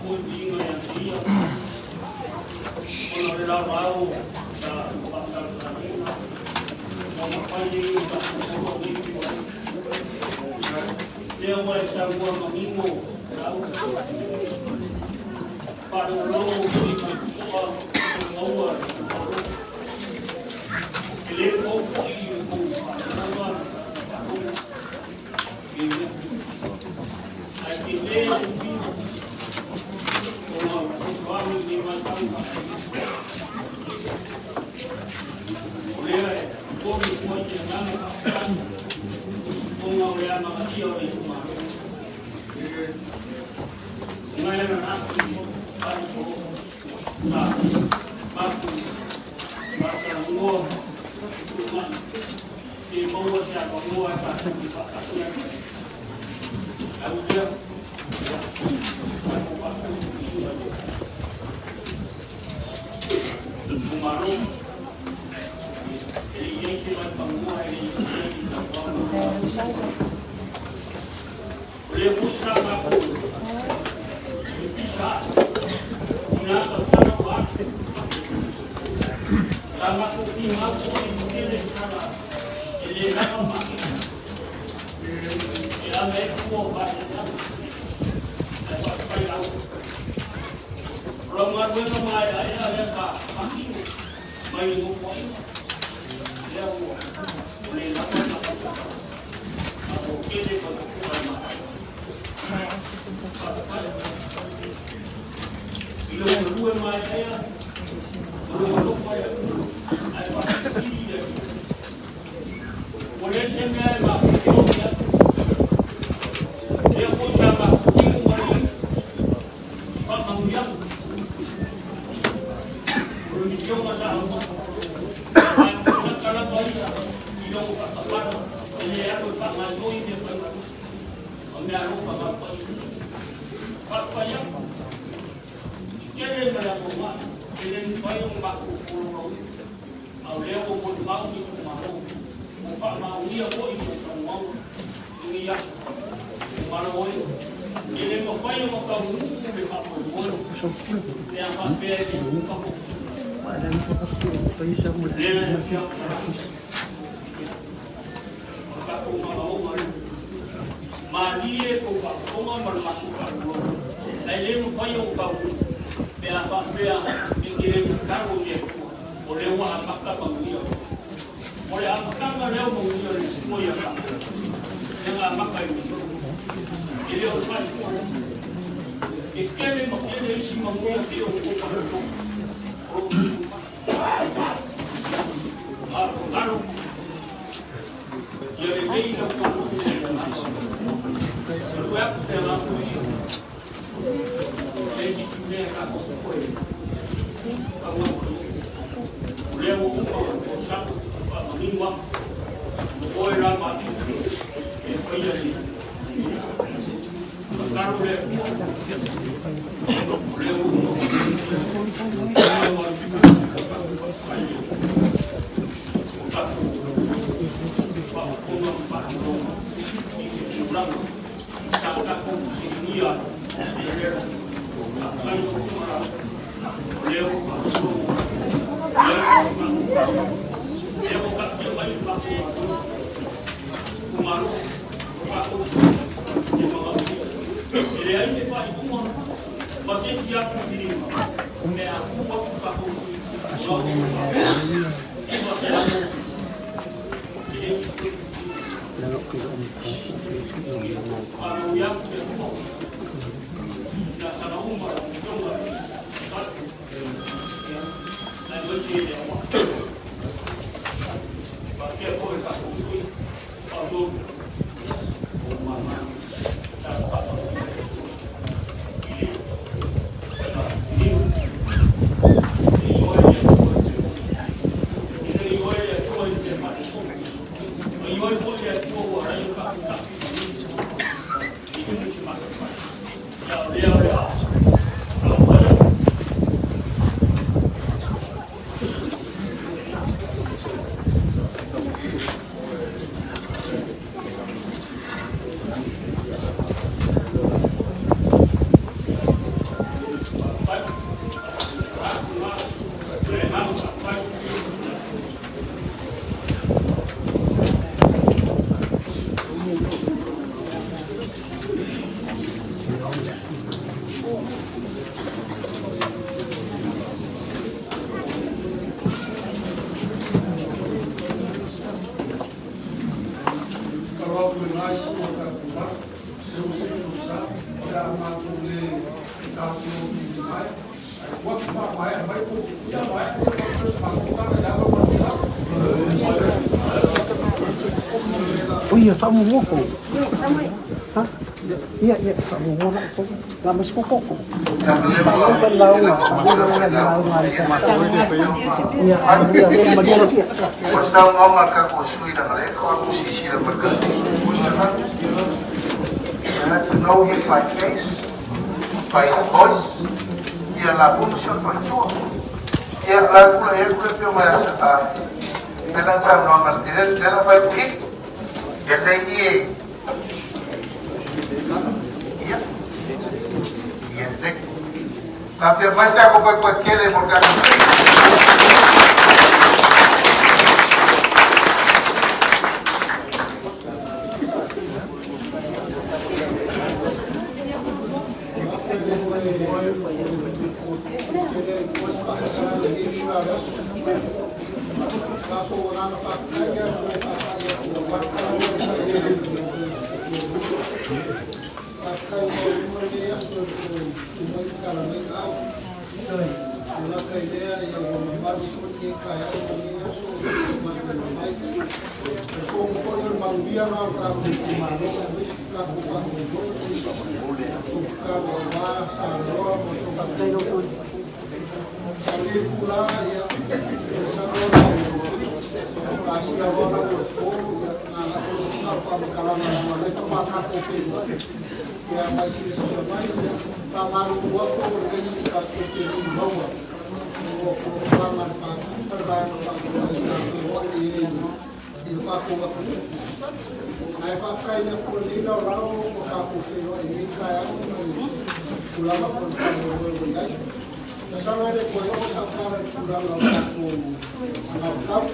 [SPEAKER 13] Faafoi viiga ia te Ia, ona o le laolao sa faasalasalaina ua mafai ai ona tatou maua nei feoaiga. Lea ua e saunoa manino lau faalogologo foi ma le totoa i maua le malo. E le fou foi i le tou faafofoga na faalogo i mea. Ae tele le uiga ona o le fesoasoani i lenei vaitau faapena. O lea e momoli atu ai le agaga faafetai ona o le amanaia o le itumalo. Ngai ananafi ae sa matou faatalanoa mai pe maua se avanoa e tatou te faatasi ai. Au lea, ia, tatou faatasi i le itumalo. E le i ai se vaipanoa, e le i ai se saunoaga. O lea foi sa matou pisa i nā tausaga ua alu. Sa matou fimau foi i tele sala e le lava maketi. E ave ai fua o faaeleeleaga. Ae faafetai lau. O lau galuega maeaea lea sa faatino mai le nofoaiga. Lea ua o le lava maketi. A ua tele faitotoa e maeaea. Faafetai. I lou galue maeaea, ma lou alofa i le Atua, ae faafesili i le Atua. Ua leai se mea e matou te ofi ai. Lea foi sa matou tino mai ai i faamanuiaga. O le miliona sa aumai. Ae o tagata lava ia i lona faatafala e le alu e faagaoioi mea faigaluega ma mea alofa gapaia. Faafetai atu. I tele ma le anoanoai, e le mafai ona matou tolaulauina. A o lea ua molimau le itumalo, ua faamaonia foi i saunoaga i lenei aso. Itumalo e, e le mafai ona taunuu le faamoemoe pe a faapea e le uka lea e afio o le tatou manaoga lea. Malie tou faafofoga ma le matou faalogologo, ae le mafai ona taunuu pe a faapea e te le tatalo i le Atua, o lea ua amata manuia. O le amataga lea o manuia o le Atua ia tatou, lea na amata i le E le o le faaiuga lea. E tele ma tele isi manuia pei o tou faafofoga o lo o tupu mai. A o tatalo, ia lelei lau faalogo i le agaga. Galue atu le agaga o le isi mea tatou totoe taua. O lea ua uma ona tausaga faamanino atu o oe la ma e faia le tatalo le Atua. O lea ua uma o tatou faafofoga ma faalogologo i se tulaga sa tatou fesiligia ai e lea faafetai lau Afioga. O lea ua faafofoga lea ua taatia mai le matou galuega itumalo o tatou e manaomia. E leai se faaiuga ma se isi atu filiga pe a tuu atu tatou 900. Faamanuia atu le Atua i laasaga uma lau Afioga aemaise le aua faapea foi le tatou sui faatolu o mama sa faamanuia i le faiga ioe le Atua ina ioe le Atua i le mea faaletonu, ma ioe foi le Atua ua alai o tatou tafi i tumu se mafaufau. Ia o lea o le a taumafai atu.
[SPEAKER 3] Ui, faamuamua kou. Ha? Ia, ia, faamuamua la kou. La mas koko. Faamuamua lauga, faamuamua lauga. Ia, ia, ia, malia ia.
[SPEAKER 14] O sa ugaga tatou sui leaga lea faatoa silasila mai I had to know him by face, by his voice, ia latou ma si ona faletua. Ia la atu la i ai le afioga ia fai lana saunoaga lea la fai atu i ia lei i e ia ia lelei. Afia mai se tatou paepae tele mo le tatou
[SPEAKER 9] Faafetai ua uma lenei aso i le toe tu mai ma tala mai au. E lata i lea ia ua mamalu foi lenei taeao ma lenei aso i le toe manuia mai. E talitonu foi o le manuia lena o le tatou itumalo aemaise o le tatou faamoemoe. Tatou tatalo aua Samoa ma so manuia. A o lenei itula, ia, masalo o le pasia loa lau o le fo, ia, na lafo le isi au faamatalaga leaga o lea faatoa tatou feiloai. Ia, ma e silasila mai, ia, faamalulu atu o le isi tatou te le i maua o fuafuaga a le Pati ma le Vaega Faaupufai sa feiloai i ai i le tatou atunuu. Ae faafetai i le Atua i lenei laolao ua tatou feiloai i lenei taeao ma le tulaga foi o le faamoemoe ua i ai. Masalo e le toe oo sau tala i le tulaga o tatou anavatau,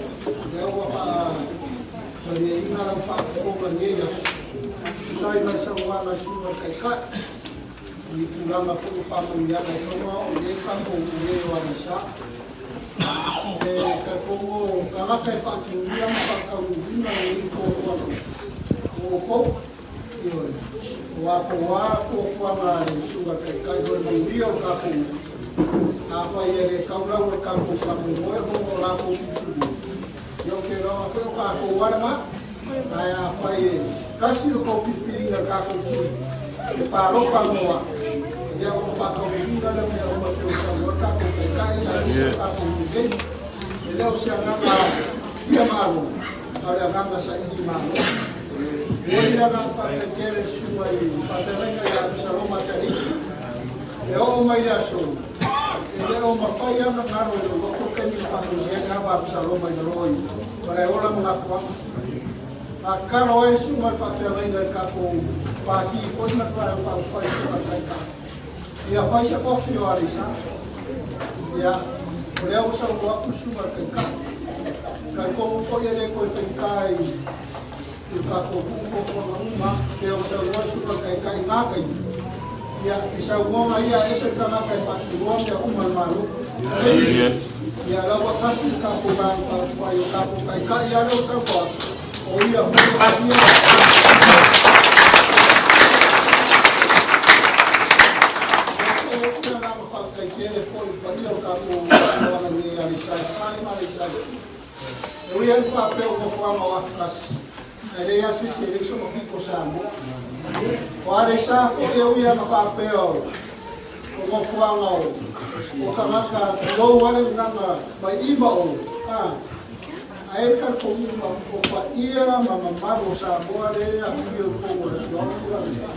[SPEAKER 9] lea ua faamalieina lau faafofoga i lenei aso, tusa ai ma le saunoaga a le Susuga i le Taitai i tulaga foi o faamanuiaga e tatau ona oo i ai le tatou e o Aleisa. E talitonu o tagata e faatinoina ma faataunuuina lenei fuafuaga o outou. Ioe, o a po o a fuafuaga a le Susuga i le Taitai mo le manuia o le tatou nuu, afai e le tau lau o le tatou faamoemoe ona o latou filifiliga, ia ou te iloa foi o tatou lava lena. Ae afai e tasi le tou filifiliga i le tatou sui e palota mo au, ia ona faataunuuina lea o mea uma e pei ona saunoa le tatou Taitai aemaise o le tatou nuu nei. E le o se agaga fia malo, a o le agaga saili malo. E momoli le agaga faafetai tele i le susuga i le faafeagaiga ia Apisaloma Atalii. E oo mai le aso, e le o mafai lava ona galo i lou loto le taimi na faamanuia ai le ava a Apisaloma i lalo i Malaeola ma Gafoaga. A tatalo ai le susuga i le faafeagaiga i le tatou Pati foi ma le Vaega Faaupufai i le Susuga i le Taitai, ia fai se kofi o Aleisa. Ia, o lea ua saunoa atu le Susuga i le Taitai. Talitonu foi e le toe faigata i le tatou nuu fuafuaga uma, pei ona saunoa le Susuga i le Taitai i na taimi. Ia, i saunoaga ia, e ese le tagata e faatinoa mea uma a le Malo. Ia, la ua tasi le tatou Vaega Faaupufai, o tatou Taitai lava lea ua saunoa atu, o ia foi o ia. E faafetai tele foi i le paia o tatou afioaga nei i Aleisa i Tai ma Aleisa i Uta. E ui ai faapea o nofoaga o Afakasi, ae leai lava se isi e leai sona pito Samoa. O Aleisa foi e ui lava faapea o nofoaga o tagata tulou lava le gagana mai i ma o, a, ae i ai le talitonuga o paia ma mamalu o Samoa lea e afifio i totonu o le afioaga o Aleisa.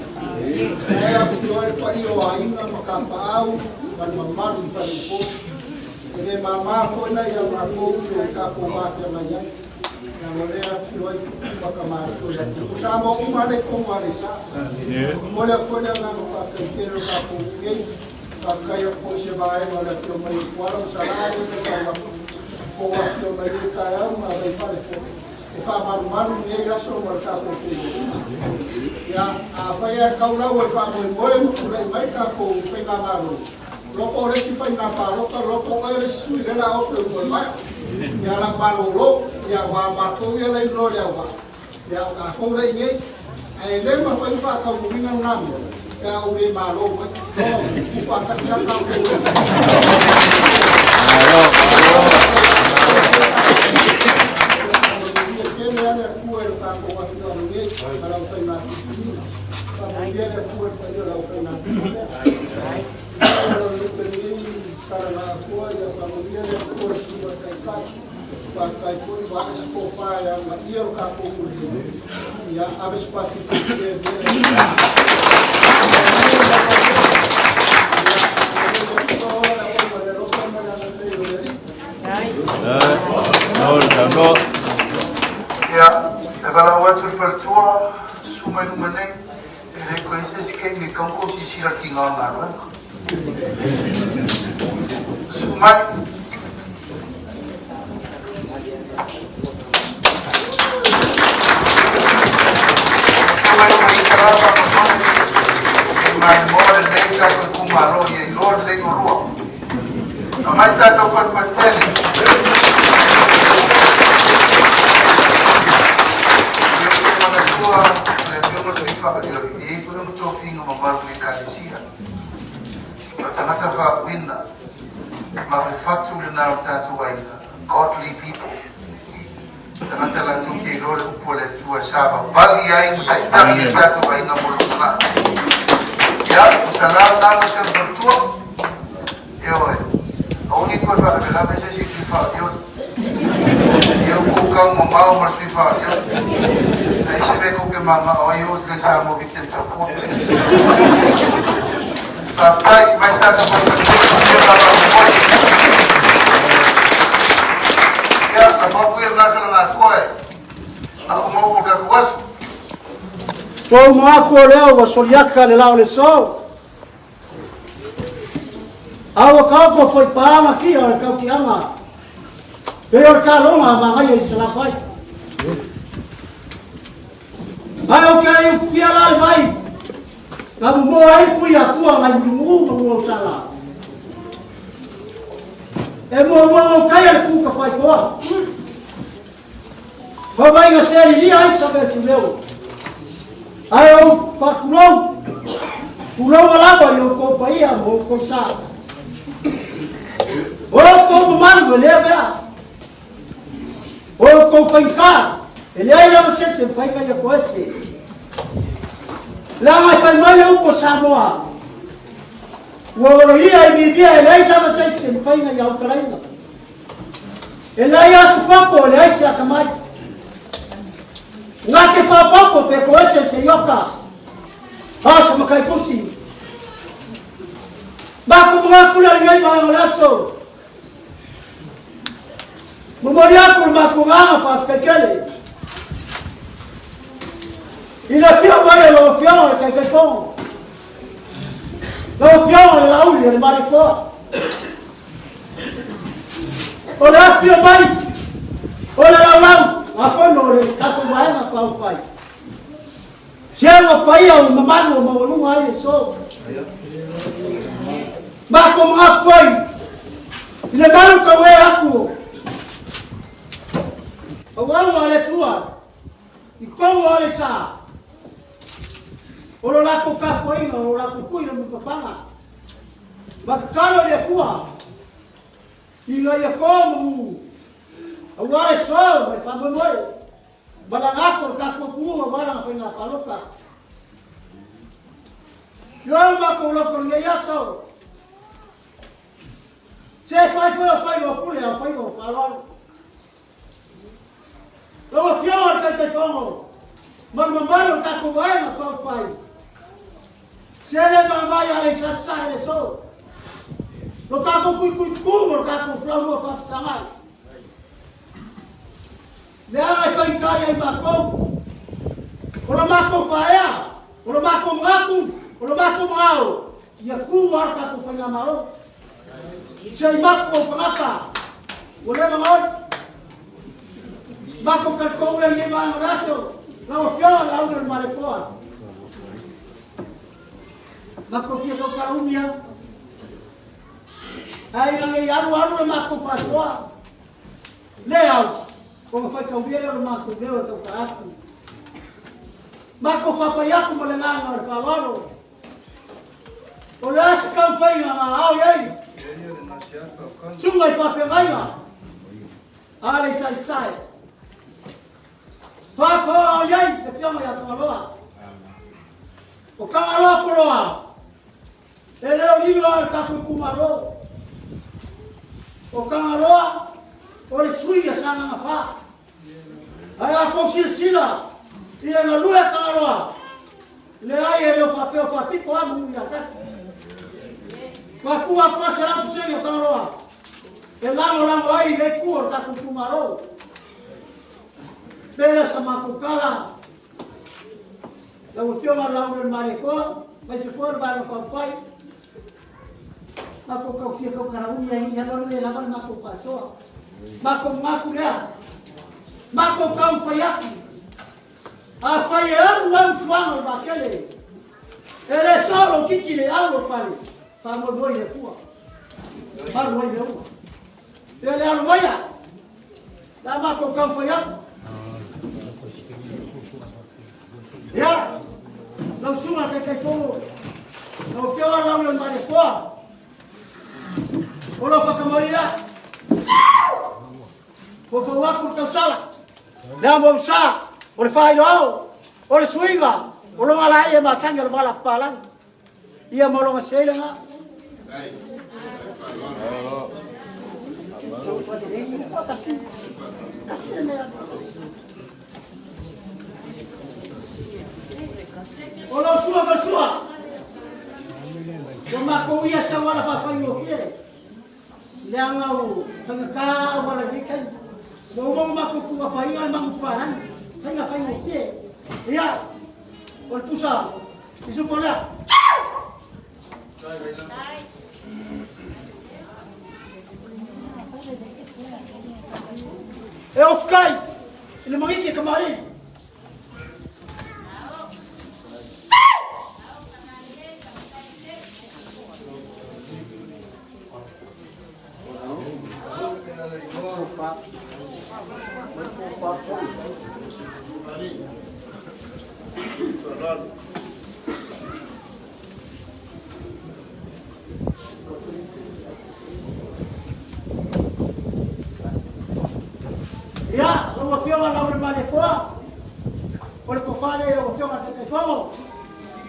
[SPEAKER 9] Ae afifio ai le paia o aiga ma tapaau ma le mamalu i faleupolu. E le mama foi la ia matou le tatou mafeagai ai. Leaga o lea e afifio ai tupu ma tamalii o le atunuu. O Samoa uma lava lea i totonu o Aleisa. E momoli atu foi le agaga faafetai tele o tatou nuu nei. Faafetai atu foi i se vaega o le afio mai o Tuala ma Salã lea na tau atu po o afio mai nei taeao ma Vaifale foi.
[SPEAKER 15] e faamalumalu lenei aso ma le tatou feiloaiga. Ia, afai lava e tau lau o le faamoemoe ma tulai mai le tatou faigamalo, loko o le isi faiga palota, loko oe le isi sui lea o le a oso i luga o le maea. Ia, o le a malolo, ia, aua o matou ia la e i luga o le auvaa, ia, o tatou la e i inei. Ae le mafai ona faataunuuina lena mea pe a ou le malo mai. Loa, tuufaatasi lava tatou. Faamanuia tele lava le Atua i lo tatou afioaga nei ma lau faiga filifiliga. Faamanuia le Atua i le paia o le aufaigaluega lea. I le nuu lenei Talanaoa, ia faamanuia le Atua i le susuga i le Taitai. Faafetai foi ua ae se tofa e amanaia lo tatou Pulega. Ia ave se patiko i le
[SPEAKER 14] Ia, e valaau atu i le faletua, susu mai luma nei, e le koe se isi keimi e tau kou sisila ki ngā galuega. Susu mai. Aumai tatou fatupatutele. Ia ou te manatua le Afioga i le Sui Faaliali, e i ai foi ona tofiga mamalu i Ekalesia. O le tagata faauuina ma o le fatu lena o le tatou aiga, godly people. Tagata latou te iloa le upu a le Atua e savavali ai ma taitai ai le tatou aiga mo le lumanai. Ia, o salau na ma si ona faletua. Ioe, aua ne i toe faalavelave se isi i le sui faalioli. Ia ua ou tau mamao ma le sui faalioli. Ai se mea tou te manao ai o i tai Samoa Victim Support. Faafetai, mai se tatou faletua, la faamoemoe. Ia, na pau ia lena tala na atoa e. A o mau o tatou aso.
[SPEAKER 3] Tou ma aku o lea ua soliaka le la o le so. A ua taoto foi paanga kia o le tautiaga pei o le taloga a Magaia i Salafai. Ae o ke ai upufia la le vai, na mumoa ai pui atua ngai mulimuu ma muausala. E muamua ngautai a le ku ka whaikoa. Fauaiga se alilia ai sa mea tuleu. Ae ou faatulou, tulou lava i outou paia ma outou sa. O outou mamalu e lea mea. O outou faigata, e leai lava se se mafai ia toese. Leaga e fai mai le upu o Samoa, ua oloia i vivia e leai lava se se mafai ia autalaina. E leai asu papo, e leai se akamai. Ngā te whāpapo pe ko ese te ioka. Aso makai kusi. Maku mga kula ngai mga ngolaso. Momoli aku le mafuaaga faafetai tele i le afio mai o lau Afioga i le Taitaifono, lau Afioga i le Laauli o le Malietoa. O le afio mai o le laulau a fono o le tatou Vaega Faaupufai. Se ua paia o le mamalu o maualuga ai le so. Matou manatu foi i le malu tauē atu o auauna a le Atua i totonu o Aleisa, o lo latou tapuaiga, o lo latou tui le mulipapaga, ma tatalo i le Atua ina ia to manu aua le so ma le faamoemoe ma laga atu o le tatou atunuu aua lana faiga palota. Ioe matou loto i lenei aso, se fai foi o faiva o pule a o faiva o faaaloalo. Lau Afioga i le Taitaifono ma le mamalu o le tatou Vaega Faaupufai, se le maumau ia Aleisa Sasae le so, lo tatou tuituitutu ma lo tatou fulaulua faafesagai. Leaga e faigata ai matou, o le matou faaea, o le matou manatu, o le matou manao, ia tu lava le tatou faigamalo. Se i mapu ou tagata, ua leva ona oi.
[SPEAKER 16] Matou talitonu lea i lenei vaega o le aso, lau Afioga Laaulialemalietoa. Matou fia tautala umi lava. Ae ina ne i alu alu le matou faasoa, le au, ona faitaulia lea o le matou leo e tauta atu. Matou faapai atu ma le agaga o le faaaloalo. O le a se taumafaiga na ao i ai susuga i faafeagaiga a le Isaisai. Faafofoga o i ai le Afioga ia Tagaloa. O Tagaloa Poloa, e le o lilo lava le tatou itumalo. O Tagaloa, o le sui a Sagaga 4. Ae a tou silasila i le galue a Tagaloa, leai e le o faapea o faapito lava manu ia tasi. Faatu atoa 100% o Tagaloa e lagolago ai i le itu o le tatou itumalo. Pele sa matou tala, lau Afioga Laaulialemalietoa, aemaise foi o le Vaega Faaupufai, matou tau fia tautalaumi ai i alualu le lava le matou faasoa. Matou manatu lea, matou taumafai atu, afai e alu alu suaga o le vaatele, e le soo lou titi le au o pale, faamoemoe i le Atua, malu ai mea uma. Pe le alu maia, le a matou taumafai atu. Ia, lau susuga i le Taitaifono, lau Afioga Laaulialemalietoa, o lau fakamali lea. Foufou atu le tausala, le amo o sa, o le faailoao, o le suiga, o loga laei e masani o le vala papalagi. Ia ma loga seila nga. O lau sua ma sua. Ua matou ia sa wala faafaigofie. Leaga o faigata auala i lenei taimi. Ua uma ona matou tuuapaina le manupapalagi. Faiga faigofie. Ia, o le pusa pisupo lea. E ofukai i le magiti e kamali'i. Ia, lau Afioga Laaulialemalietoa, o le tofa lea i lau Afioga i le Taitaifono,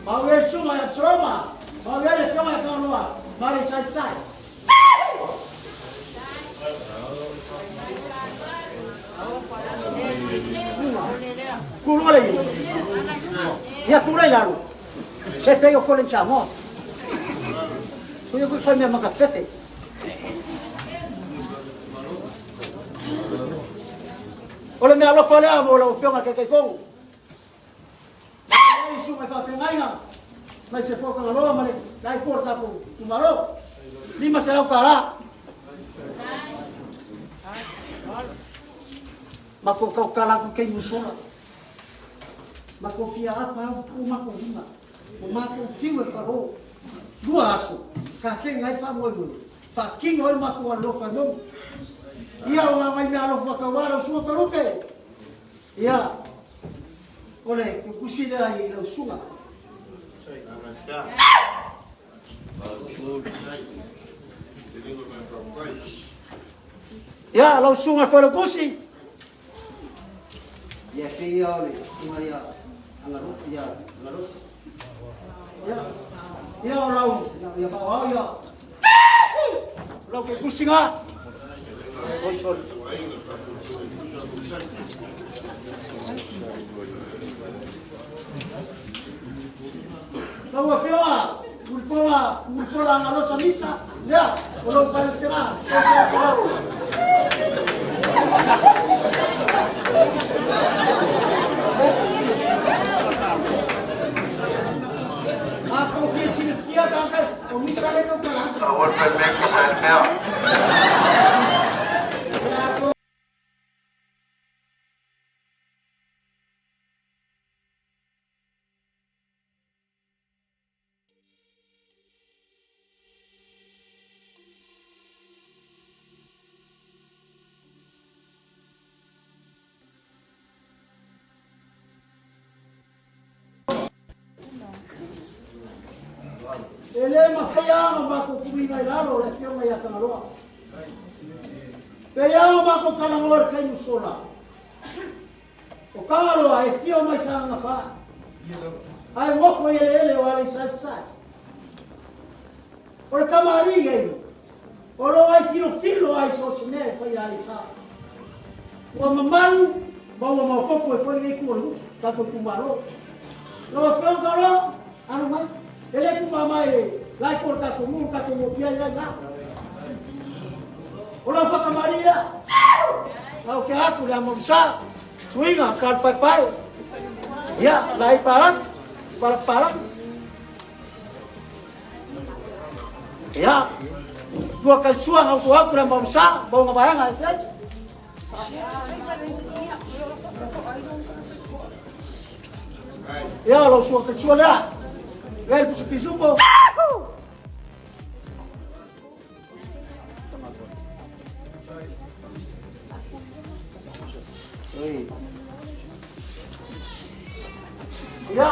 [SPEAKER 16] ma au i ai le Susuga ia Absaloma, ma au i ai le Afioga ia Tagaloa, ma le Isaisai. Kuluga le ia. Ia kula i lalo. Se pei o kole i Samoa. Kuia kui whai mea maka fefe. O le mea alofa lea mo lau Afioga i le Taitaifono. Ai susuga i faafeagaiga mai se foi Tagaloa ma le la itu o le tatou itumalo. $500. Matou tautala atu taimi ua sola. Matou fia apa au pu matou lima. O matou fiu e falo. Lua aso, tapena ai faamoemoe, faatino ai le matou alofa e moni. Ia o ngā mai mea alofa tauā lau susuga Talupe. Ia, o le kukusi lea i lau susuga. Ia, lau susuga Failautusi. Ia, pei ia o le susuga ia Agalo, ia Agalosi. Ia, ia o lau, ia Vaoao, ia. O lau kukusi ngā. Oi, sorry. Lau Afioga, Mulipola, Mulipola Agalosa Misa, lea, o lou falesega, A kou fia silafia tagata, o Misa lea tautala atu.
[SPEAKER 14] Tau le mea misa i le mea.
[SPEAKER 16] E le mafai lava ona matou tuuina i lalo le Afioga ia Tagaloa. Pei lava ona matou talanoa i le taimi sola, o Tagaloa e fia mai Sagaga 4, ae nofo i eleele o Aleisa i Sasae. O le tamalii nei, o lo o ai filofilo lava i so o se mea e fai a Aleisa. Ua mamalu ma ua maopoopo ai foi lenei itu o le nuu, tatou itumalo. Lau Afioga Tagaloa, alo mai. E le tumama i le la itu o le tatou nuu, le tatou motu ai ai la. O lau whakamarie lea. Lau ke aku le amomsa, suiga, ka le paepae. Ia, la i palang, pala palang. Ia, tua kai sua ngau tu aku le amomsa, mau ngavaenga e se. Ia, lau sua kai sua lea. Ia, i pusa pisupo. Ia,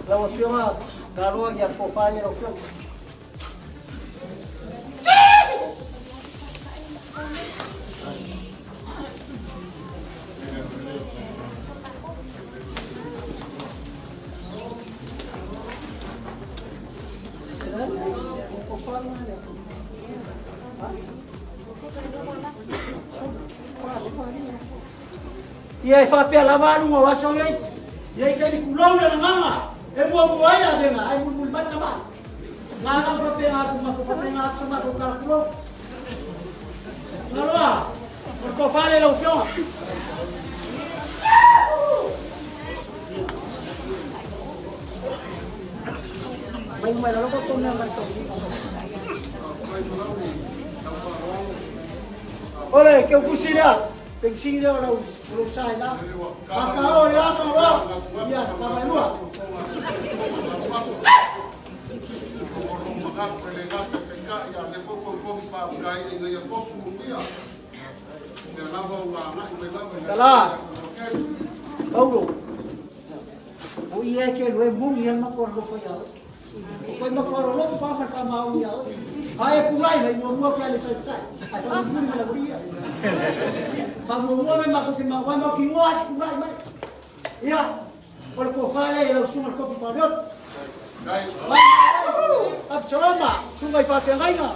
[SPEAKER 16] lau afioga, taloa ia tofa ia lau afioga. Ia e faapea lava aluga o aso nei. Ia i taimi tulou le lagaga e muamua ai le avega ae mulimuli mai le tamai. Ngā lau faapena atu matou faapena atu sa matou tala tulou. Ngaloa, o le tofa lea i lau afioga. Mai mai lalo ko mea mai tau. Ole, ke upusi lea. Pensing lea o lau o lou sa i la. Papao i la ka wa. Ia, ka mai lua. Sala. Paulo. O ia ke lue muni an mako alofa ia oe. O koe mako alofa fa ma fa mau ia oe. Ae kulai mai mua mua ke ale sai sai. Ai fa muni me la uria. Fa mua mua me mako te mau mau ki ngoa ki kulai mai. Ia, o le kofa le lau sunga le kofi fa Absaloma, sunga i whawhiangainga.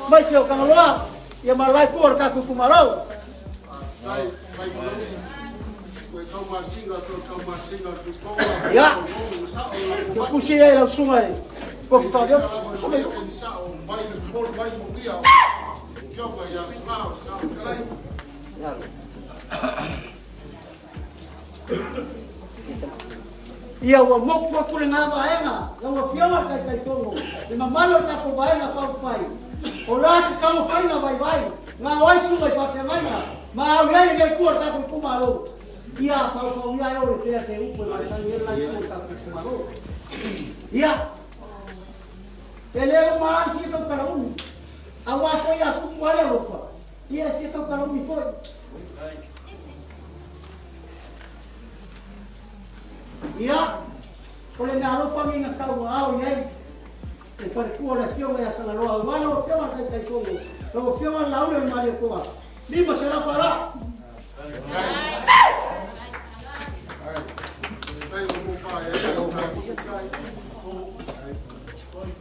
[SPEAKER 16] Mai se o Kangaloa, ia ma lai kua o le kākou kumarau. Ia, ke pusi e lau sunga e kofi whawhia. Sunga i. Ia ua moku atu le ngā vaega, lau Afioga le Taitaifono, le mamalu o le tatou Vaega Faaupufai, o le a se taumafaiga vaivai, ngā o ai suka i faafeagaiga, ma au i ai lenei itu o le tatou itumalo, ia paupauia ai o le pea te upu e masani ai le la itu o le tatou itumalo. Ia, e le uma lava le fia taukalaumi, aua foi a tupu lava le alofa, ia e fia taukalaumi foi. Ia, o le mea alofa lenei na tauaao i ai le faletua o le Afioga ia Tagaloa, aua lau Afioga le Taitaifono, lau Afioga le Laauli o le Malietoa, $500.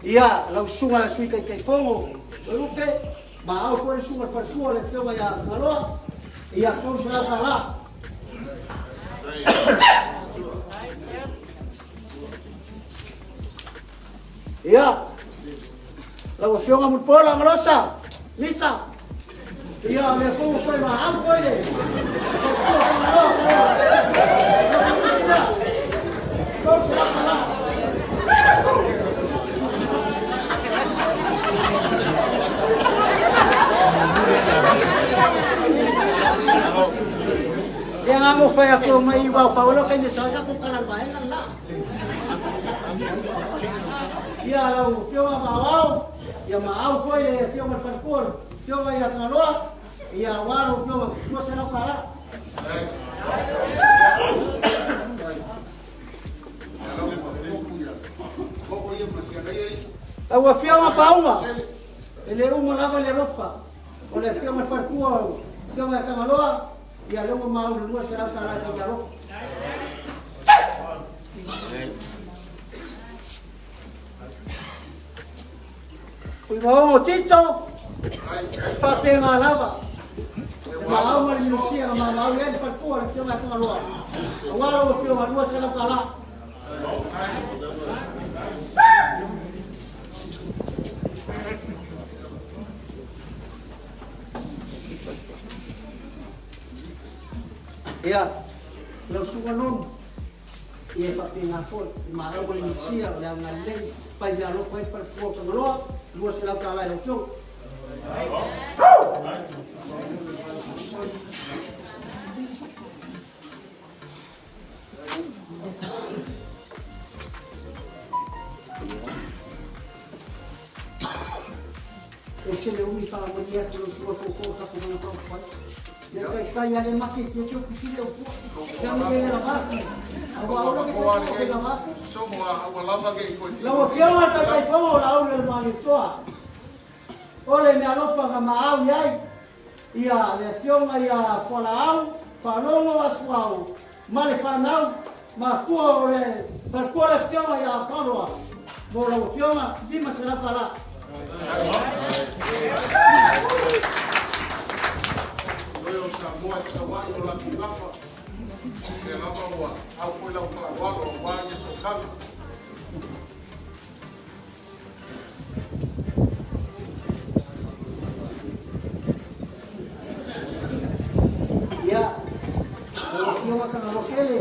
[SPEAKER 16] Ia, lau susuga le Sui Taitaifono, Lupe, ma au foi le susuga le faletua o le Afioga ia Tagaloa, ia $300. Ia, lau Afioga Mulipola Galosa, Misa, ia, o lea foi ua toe maau foi le faletua o Tagaloa. $300. Ia ngā mo whai ako mai i wau pawalo kai me sa ka ko kala vaenga la. Ia lau fioga ma au, ia ma au foi le fioga le whalekua, fioga ia Kangaloa, ia waro fioga mo se lau kala. Lau Afioga Pauga, e le uma lava le alofa o le Afioga i le Faletua o le Afioga ia Tagaloa, ia lea ua maua le $200 e fai alofa. Fuimaogo Tito, e faapena lava. E maau ma le minusia na mamau i ai le faletua le Afioga ia Tagaloa. Aua lau Afioga $200. Ia, lau susuga Nonu, ia e faapena foi, i maau ma le minusia o le agalelei, fai mea alofa ai le faletua o Tagaloa, $200 i lau Afioga. Ese le umi faamalie atu lau susuga tootoo tatou mana faaupufai. Ia taitai ale mate fia te opi sili au tua. Ia me le lava. Aua ola ke te ke lava. Lau Afioga i le Taitaifono o Laauli o le Malietoa, o le meaalofa na maau i ai ia le Afioga ia Fualaau Faalogo Asuau ma le fanau matua o le faletua le Afioga ia Kaloa mo lau Afioga $500.
[SPEAKER 2] Oe o Samoa e tauai o latou gafa, lea lava ua au foi lau faaaloalo aua ia sootaga.
[SPEAKER 16] Ia, lau Afioga Tagaloatele,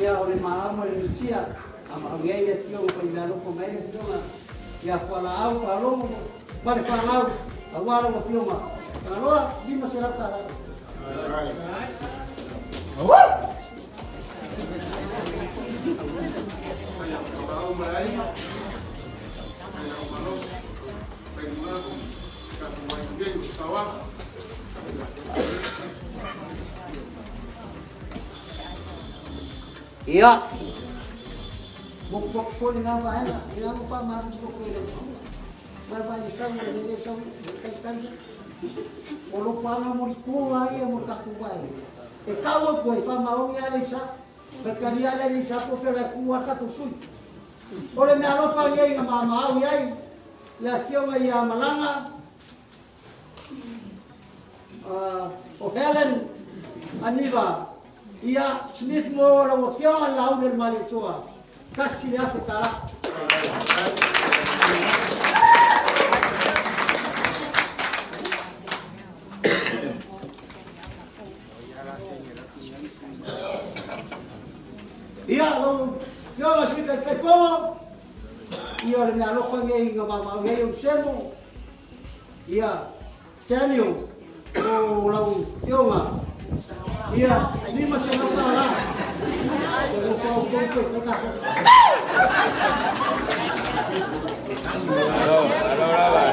[SPEAKER 16] ia o le maau ma le misia, a maau ai le Afioga Faimeaalofa mai le Afioga ia Fualaau Faalogo ma le fanau, aua lau Afioga Tagaloa, $500. Ia, mokumoku foi lena vaega, ia ua faamalulu atu i lau susuga. Mai vai i sau le le sau le taitai. O lofaga mo le toa ia mo tatou vaega. E tau atu ai faamaoni a le isa, faitalia le isa po fela e ku a tatou sui. O le mea alofa nei na maamaau i ai le afioga ia Malaga o Helen Aniva ia Smith mo lau afioga le Lauli o le Malietoa $1,000. Ia, lau Afioga Sui Taitaifono, ia o le mea alofa nei na maumau ai o Semo, ia, Daniel, o lau Afioga, ia, $500. O lo whao kou koe whai tātou.
[SPEAKER 6] Alo, alo lava.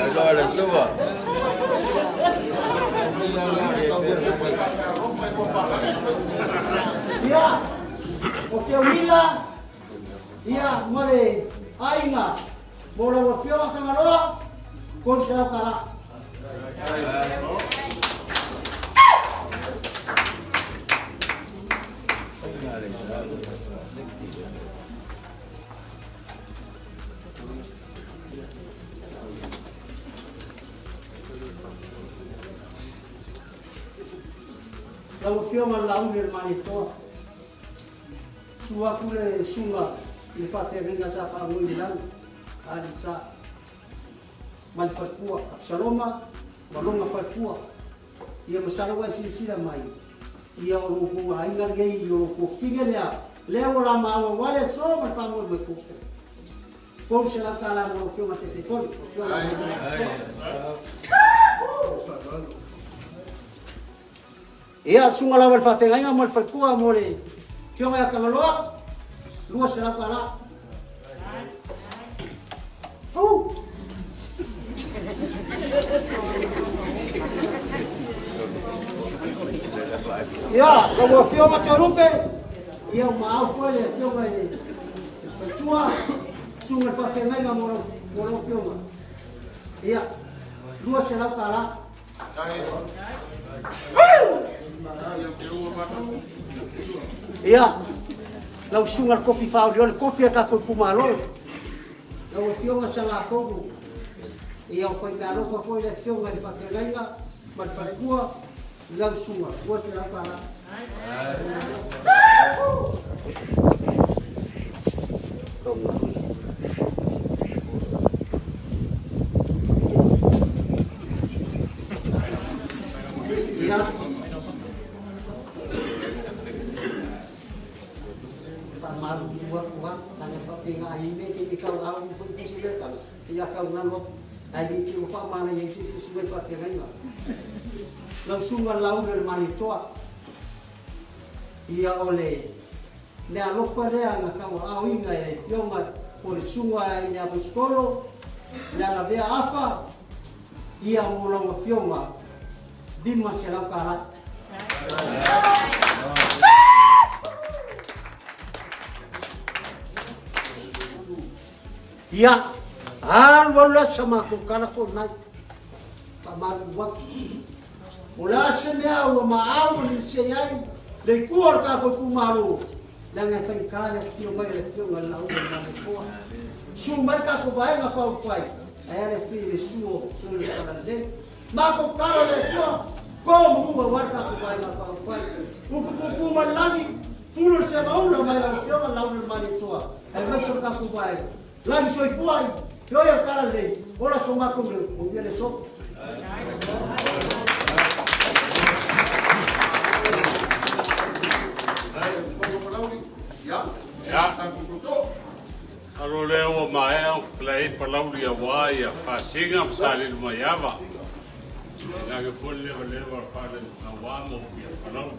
[SPEAKER 6] Alo le tuba.
[SPEAKER 16] Ia, o te uila, ia, ma le aiga, mo lau Afioga Tagaloa, $300. Lau Afioga i le Lauli o le Malietoa, susu atu le susuga i le faafeagaiga sa faagoi i le lagi, a le sa, ma le faletua, Apisaloma ma lona faletua. Ia masalo ua e silasila mai, ia o lo outou aiga lenei, o lo outou fine lea, lea ua la maua le aso ma le faamoemoe tupe. $300 mo lau Afioga Taitaifono. Ia, susuga lava i le faafeagaiga ma le faletua mo le Afioga ia Tagaloa, $200. Au! Ia, lau Afioga Toelupe, ia ua maau foi le Afioga i le Faletua. Malietoa, susuga i le faafeagaiga mo lau mo lau afioga. Ia, $200. Ia, lau susuga i le kofi faaolioli, kofi a tatou itumalo. Lau afioga Sagatogo, ia o faimeaalofa foi le afioga i le faafeagaiga ma le faletua i lau susuga, $200. Ia. Faamalulu atu lava, leaga e faapena ai mea e te tau au foi i se mea tala, ia tau galo atu. Ae le te ua faamanaia ai se isi susuga i faafeagaiga. Lau susuga Laula i le Malietoa, ia o le meaalofa lea na tauaaoina e le Afioga po o le susuga i le Aposetolo, le Alavea Afa, ia mo lau Afioga $500. Ia, alu alu la sa matou tala foi mai. Faamalulu atu. O le a se mea ua maau ma lilisi ai le itu o le tatou itumalo, leaga e faigata le afifio mai o le Afioga i le Lauga i Malietoa. Susu mai le tatou Vaega Faaupufai, ae a le afio i le susu o Sui o le Talalelei. Matou tala le Atua, to manu aua le tatou Vaega Faaupufai. Utu puupuu mai le lagi, fulu le segaula mai lau Afioga Lauga i le Malietoa, aemaise o le tatou Vaega. Lagi soifua i feoi o le Talalelei, ola so matou leo, manuia le aso.
[SPEAKER 17] Masalo lea ua maea ona fetalai ai Palauli aua ia Fasiga ma Salelumaiava. E lage foi le levaleva o le fale aua ma upu ia Palauli.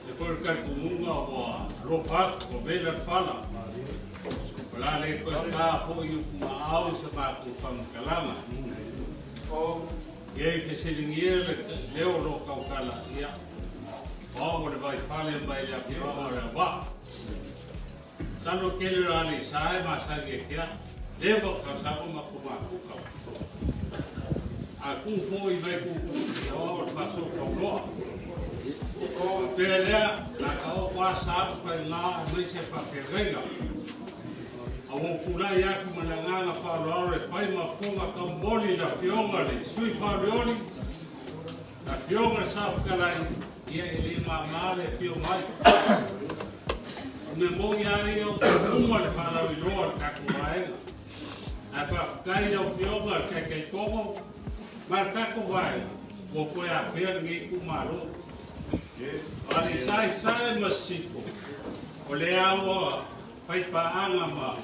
[SPEAKER 17] E foi le talitonuga ua alofa atu, ua vela le fala. O le a le toe ta foi i upu ma au i sa matou faamatalaga. Ia i fesiligia le leo o lo o tautala, ia, o au o le vaifale mai le afioaga o Leauvaa. Masalo tele o Aleisa e masani e kea, leva o tausaga o matou mafuta. A tu foi mai tu ia o le faasoo tauloa. Faapea lea, na ka oko a sa ma faiga aemaise faafeagaiga. A ua ou tulai atu ma le agaga faaaloalo e fai ma fofoga taumoli i le Afioga i le Sui Faaolioli, le Afioga i le Saofetalai, ia e le mama le afio mai. O le mea moni lava ia ua uma le faalauiloa a le tatou vaega. Ae faafetai i lau Afioga i le Taitaifono ma le tatou vaega ua toe afea lenei itumalo. O Aleisa i Sasae ma Sisifo, o lea ua fai paaga ma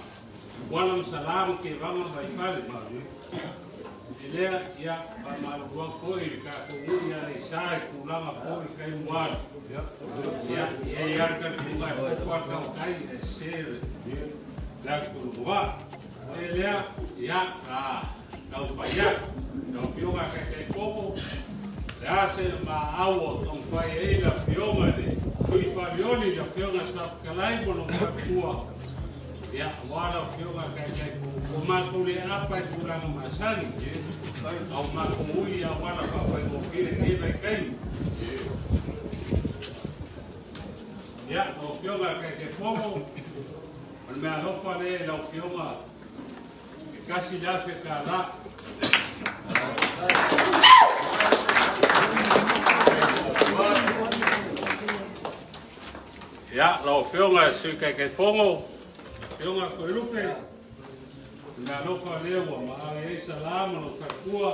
[SPEAKER 17] Uala ma Salā ma Tevaga ma Vaifale. E lea, ia, faamalulu atu foi i le tatou nuu i Aleisa i tulaga foi i le taimi ua alu. Ia, e i ai lava le talitonuga e poto lava le tautai ae sese le atu. E lea, ia, a taumafai atu. Lau Afioga i le Taitaifono, le a se maau o taumafai ai le Afioga i le Sui Faaolioli, le Afioga i le Saofetalai ma lona faletua, ia, aua lau Afioga i le Taitaifono, ua matou le apa i tulaga masani, a ua matou ui i auala faafaigofie i lenei vaitaimi. Ia, lau Afioga i le Taitaifono, o le meaalofa lea i lau Afioga, e $1,000. Ia, lau Afioga i le Sui Taitaifono, Afioga Toelupe, o le meaalofa lea ua maave ai Sala ma lou faletua,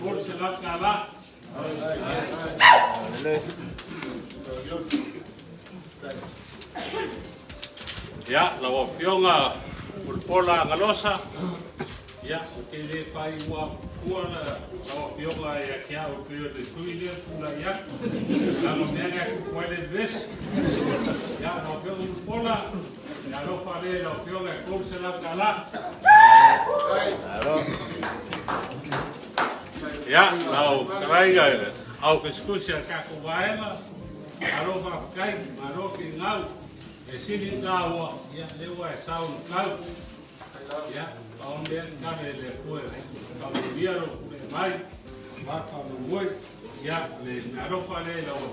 [SPEAKER 17] $300. Ia, lau Afioga Mulipola Agalosa, ia, ou te le faaigoa fua lau Afioga ia te au e pei o le sui lea e tulai atu, leaga o mea na e tupu ai le vevesi. Ia, lau Afioga Mulipola, e alofa lea i lau Afioga e $300. Ia, lau fetalaiga i le au tusitusi a le tatou vaega, malo faafetai, malo finau. E sili ona taua, ia, lea ua e sao i le tau. Ia, pau lea tatalo i le Atua e faamanuia lou tulai mai, aua le faamoemoe. Ia, le meaalofa lea i lau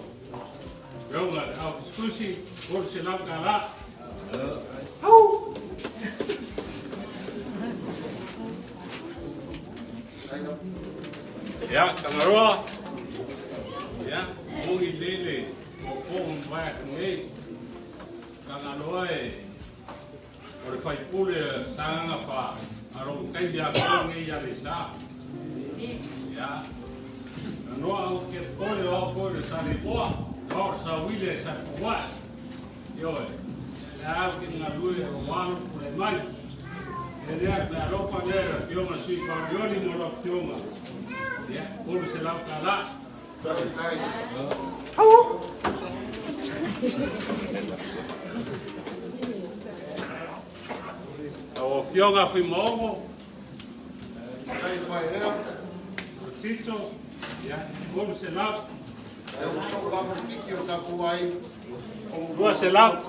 [SPEAKER 17] Afioga i le Ao Tusitusi, $300. Ia, Tangaroa, ia, moni lelei le popo ma mavae atu nei. Tangaroa e o le faipule Sagaga fa a lou taimi atoa nei ia Aleisa. Ia, na noa au ke pole o au foi le Saleimoa, o au le Sauile e Satuae. Ioe, le au ke galue o walo pule mai. E lea me alofa lea le afioga Sui Faaolioli mo lau afioga. Ia, $300. Lau Afioga Fuimaono, o Tito, ia, $300. 200.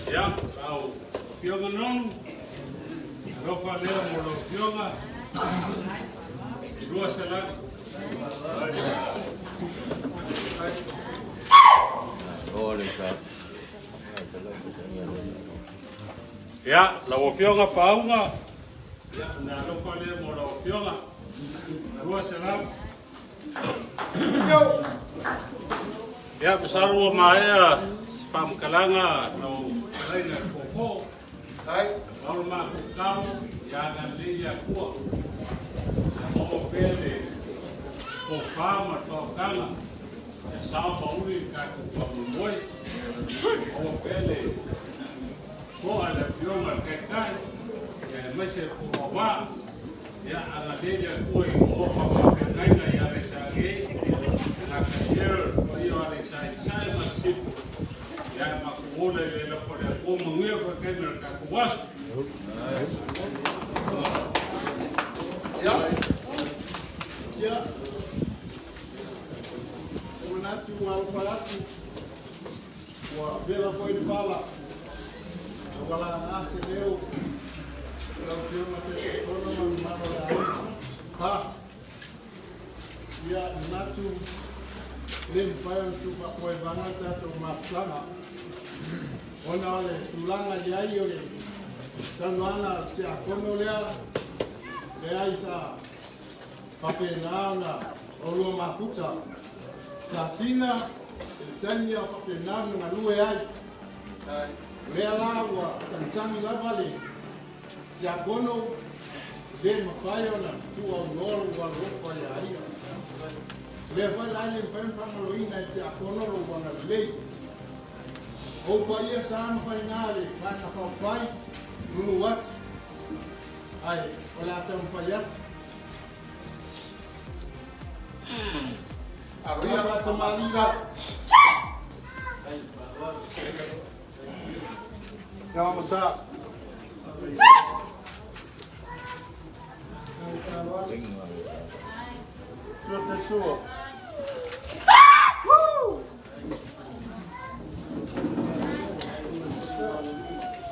[SPEAKER 17] Ia, lau Afioga Nonu, alofa lea mo lau Afioga, 200. Ia, lau Afioga Paauga, ia, le alofa lea mo lau Afioga, 200. Ia, masalo ua maea se faamatalaga lau fetalaiga i le popo. Pau le matou tau, ia agalelei le Atua. Ia maua pea le tofa ma le faautaga e sao ma uli le tatou faamoemoe. Maua pea le toa i le Afioga i le Taitai, aemaise le Poloaua. Ia agalelei le Atua i ofa faafeagaiga i Aleisa nei, e gataia le paia o Aleisa i Sasae ma Sisifo. Ia e matou ola i le alofa o le Atua, manuia koe taimi o le tatou aso.
[SPEAKER 15] Ia, ia, e manatu ua alofa atu, ua vela foi le fala, ua laga se leo lau Afioga Taitaifono ma le mamalu o le aiga. Ha! Ia, manatu le mafai ona tuufaapoevaga le tatou mafutaga ona o le tulaga i ai o le saunoaga a le Tiakono lea, leai sa faapena ona oulua mafuta sa sina i le taimi a o faapena ona galue ai. O lea la ua tagitagi lava le Tiakono, e le mafai ona tuuaunoa lou alolofa ia ia. O lea foi la e le mafai ona faamaloina e Tiakono lou agalelei. O ou paia sa ma faiga le Vaega Faaupufai, nunu atu, ae o le a taumafai atu. Alofa faatamalii.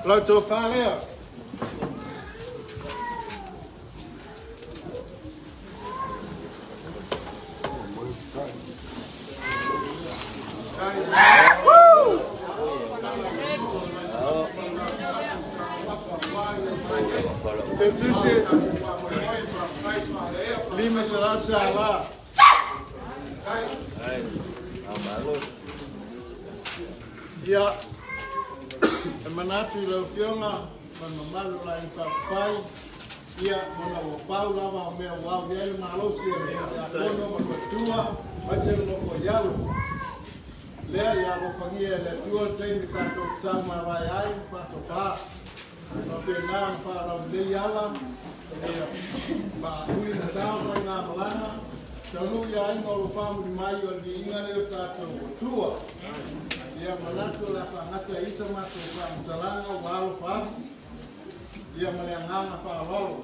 [SPEAKER 15] Lau tofa lea. Teutusi, $500. Ia, e manatu i lau Afioga ma le mamalu o le Aiga Faaupufai, Ia, ona ua pau lava o mea ua au i ai le malosi o le Tiakono ma le Matua, aemaise le nofo i alo. Lea ia alofagia e le Atua le taimi tatou te sau mavae ai ma faatofa. Faapena ona faalaulelei ala, ina ia faaui ma sao faigamalaga, taunuu i aiga o lo o faamuli mai o le viiga lea o tatou Atua. Ia manatu o le a faagata ai sa matou faamatalaga ua alofa atu. Ia ma le agaga faaaloalo.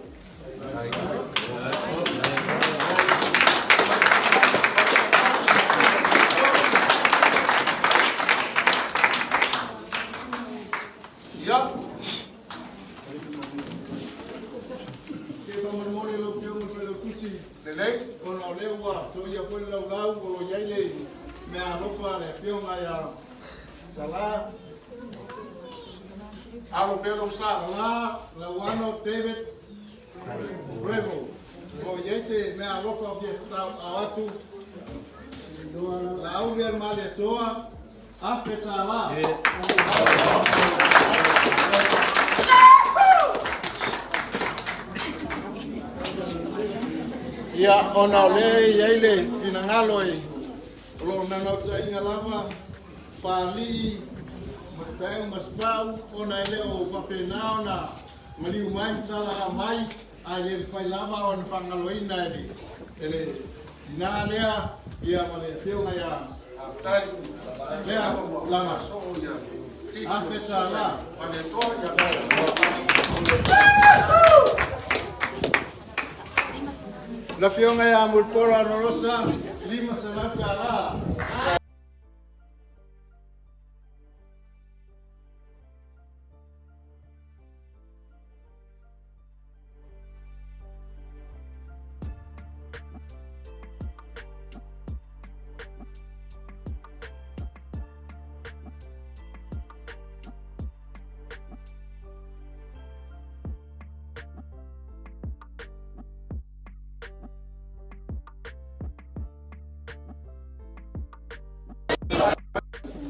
[SPEAKER 15] meaalofa a le Afioga ia Sala Alo pea lou sa. Sala Lauano David Revo. O i ai se meaalofa o fia tatao atu. Laauli a le Malietoa, $1,000. Ia, ona o lea e i ai le finagalo e o lo o naunautaiga lava Papalii ma Taeu ma Sipau ona e le o faapena ona maliu mai ma talaa mai, ae le mafai lava ona faagaloina e le e le tinā lea ia ma le afioga ia lea lana $1,000. Le afioga ia Mulipola Anarosa, $500.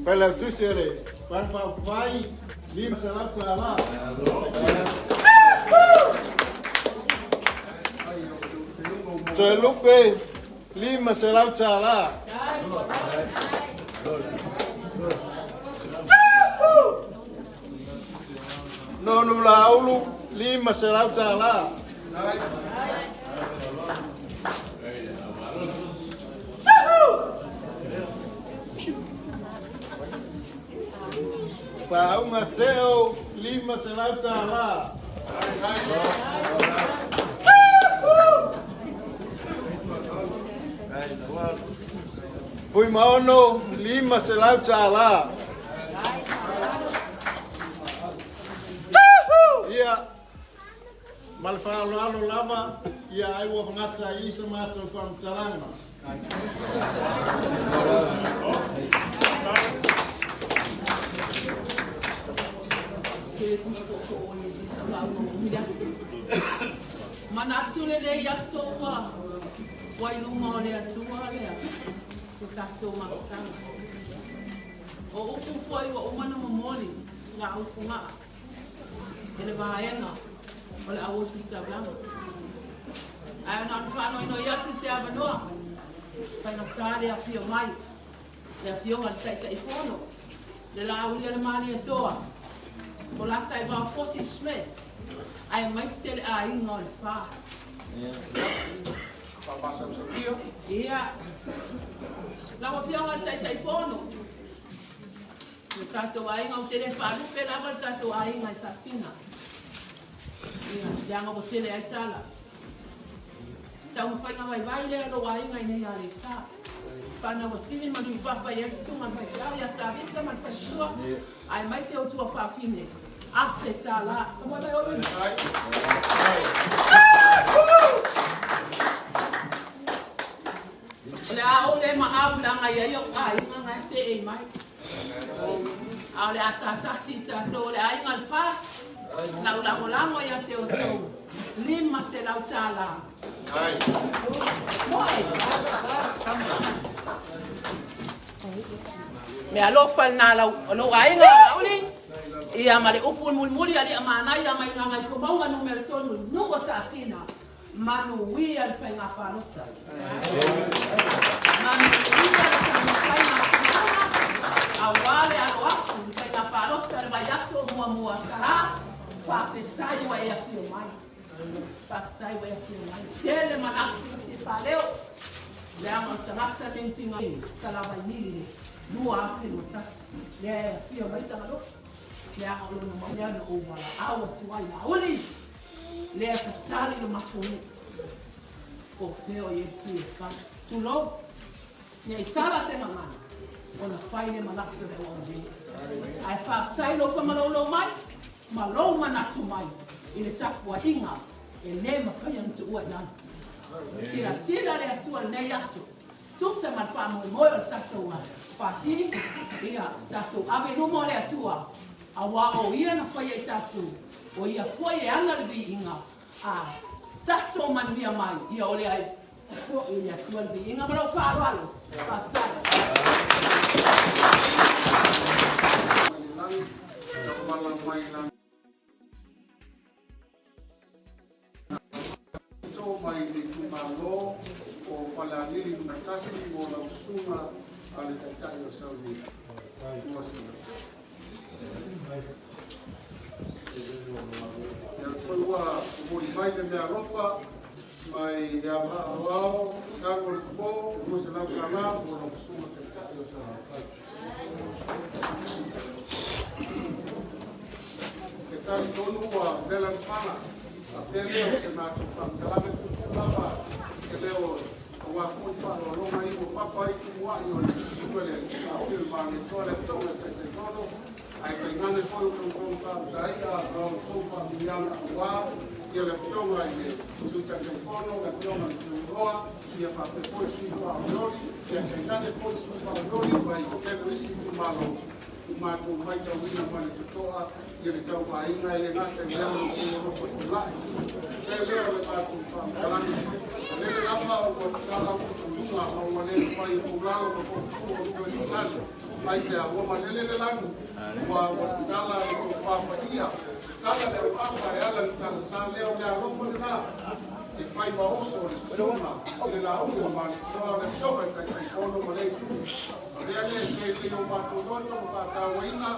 [SPEAKER 15] Failautusi o le Vaega Faaupufai, $500. Toelupe, $500. Nonu Laulu, $500. Paauga Teo, $500. Fuimaono, $500. Ia, ma le faaaloalo lava, ia ai ua gata ai i sa matou faamatalaga.
[SPEAKER 18] Manatu lenei aso ua ua i luma o le Atua lea ko tatou mafutaga. O upu foi ua uma ona momoli la upu gaa e le vaega o le au ositaulaga. Ae ona o le faanoinoi atu i se avanoa, faigata le afio mai le afioga i le Taitaifono, le Laauli a le Malietoa, o Lataivao Fosi Schmidt, aemaise le aiga o le Fa. Ia, lau afioga i le Taitaifono, le tatou aiga, ou te le faalupe lava le tatou aiga i Sasina. Ia, leaga ua tele ai tala. Taumafaiga vaivai lea o lou aiga i nei Aleisa. Fanau a Simi ma Liupapa i ai Susuga le Faifeau ia Tavita ma le Faletua, aemaise o tuafafine $1,000. Famoe mai oe. O le a ou le maau leaga e i ai ou aiga na e seei mai. A o le a tatasi i tatou o le aiga le fa, lau lagolago ia te outou, $500. Moe! Mea alofa lena lau, lou aiga Laauli, ia ma le upu mulimuli a Lia Manaia mai Gagaifomauga numera 3, nuu o Sasina. Manuia le faiga palota. Manuia le taumafaiga a Tulaga aua le alo atu i le faiga palota le vaiaso muamua Sala, faafetai ua e afio mai. Faafetai ua e afio mai. Tele manatu e fia faaleo leaga o le tagata lenei tiga Salavainili le 2001 lea e afio mai Tagaloa leaga o lona mau lea na ou valaau atu ai Laauli Lea tatali le matou nuu. Po fea o Iesu e fai. Tulou. Ne i sala se gagana, ona fai le manatu o le auauna nei. Ae faafetai lou faamaloulou mai ma lou manatu mai i le tapuaiga e le mafai ona tuua i lalo. Silasila le Atua i lenei aso. Tusa ma le faamoemoe o le tatou Pati, ia tatou ave i luma o le Atua, auā o Ia na faia i tatou, o Ia foi e ana le viiga, a tatou manuia mai, ia o le foi i le Atua le viiga. Ma lou faaaloalo. Faafetai.
[SPEAKER 15] Too mai le itumalo o Falealili Nu.1 mo lau susuga a le Taitai o Sauni. Ia foi ua momoli mai le mea alofa mai ia Maaoao Sago le Fofo, $200 mo lau susuga Taitai o Sauni. E talitonu ua vela le pala, a pele o se matou faamatalaga e puupuu lava se leo aua foi faaaloaloga i ua papa ai tumuai o le susuga le Auli o le Malietoa le Afioga i le Taitaifono, ae tainane foi o outou faamutaia ma outou faamanuiaga aua ia le Afioga i le Sui Taitaifono, le Afioga i le Tuiloa, ia faapea foi le sui faaolioli, ia tainane foi le sui faaolioli mai tele o isi itumalo ua matou matauina ma le totoa ia le tauvaaiga e le gata i lea o lo outou alofa tulai. Pea lea o le matou faamatalaga, o lele lava ua tatala ututuga ma ua le mafai e poulalo ma poutu o toe tatali ai se ua malele le lanu ua tatala le tofa paia, tatala le auafa e ala i le talasa lea o le alofa lena e fai ma oso le susuga i le lauli o Malietoa o le afioga i Taitaifono ma lea itu. Avea lea e fai ai o matou loto ma faatauaina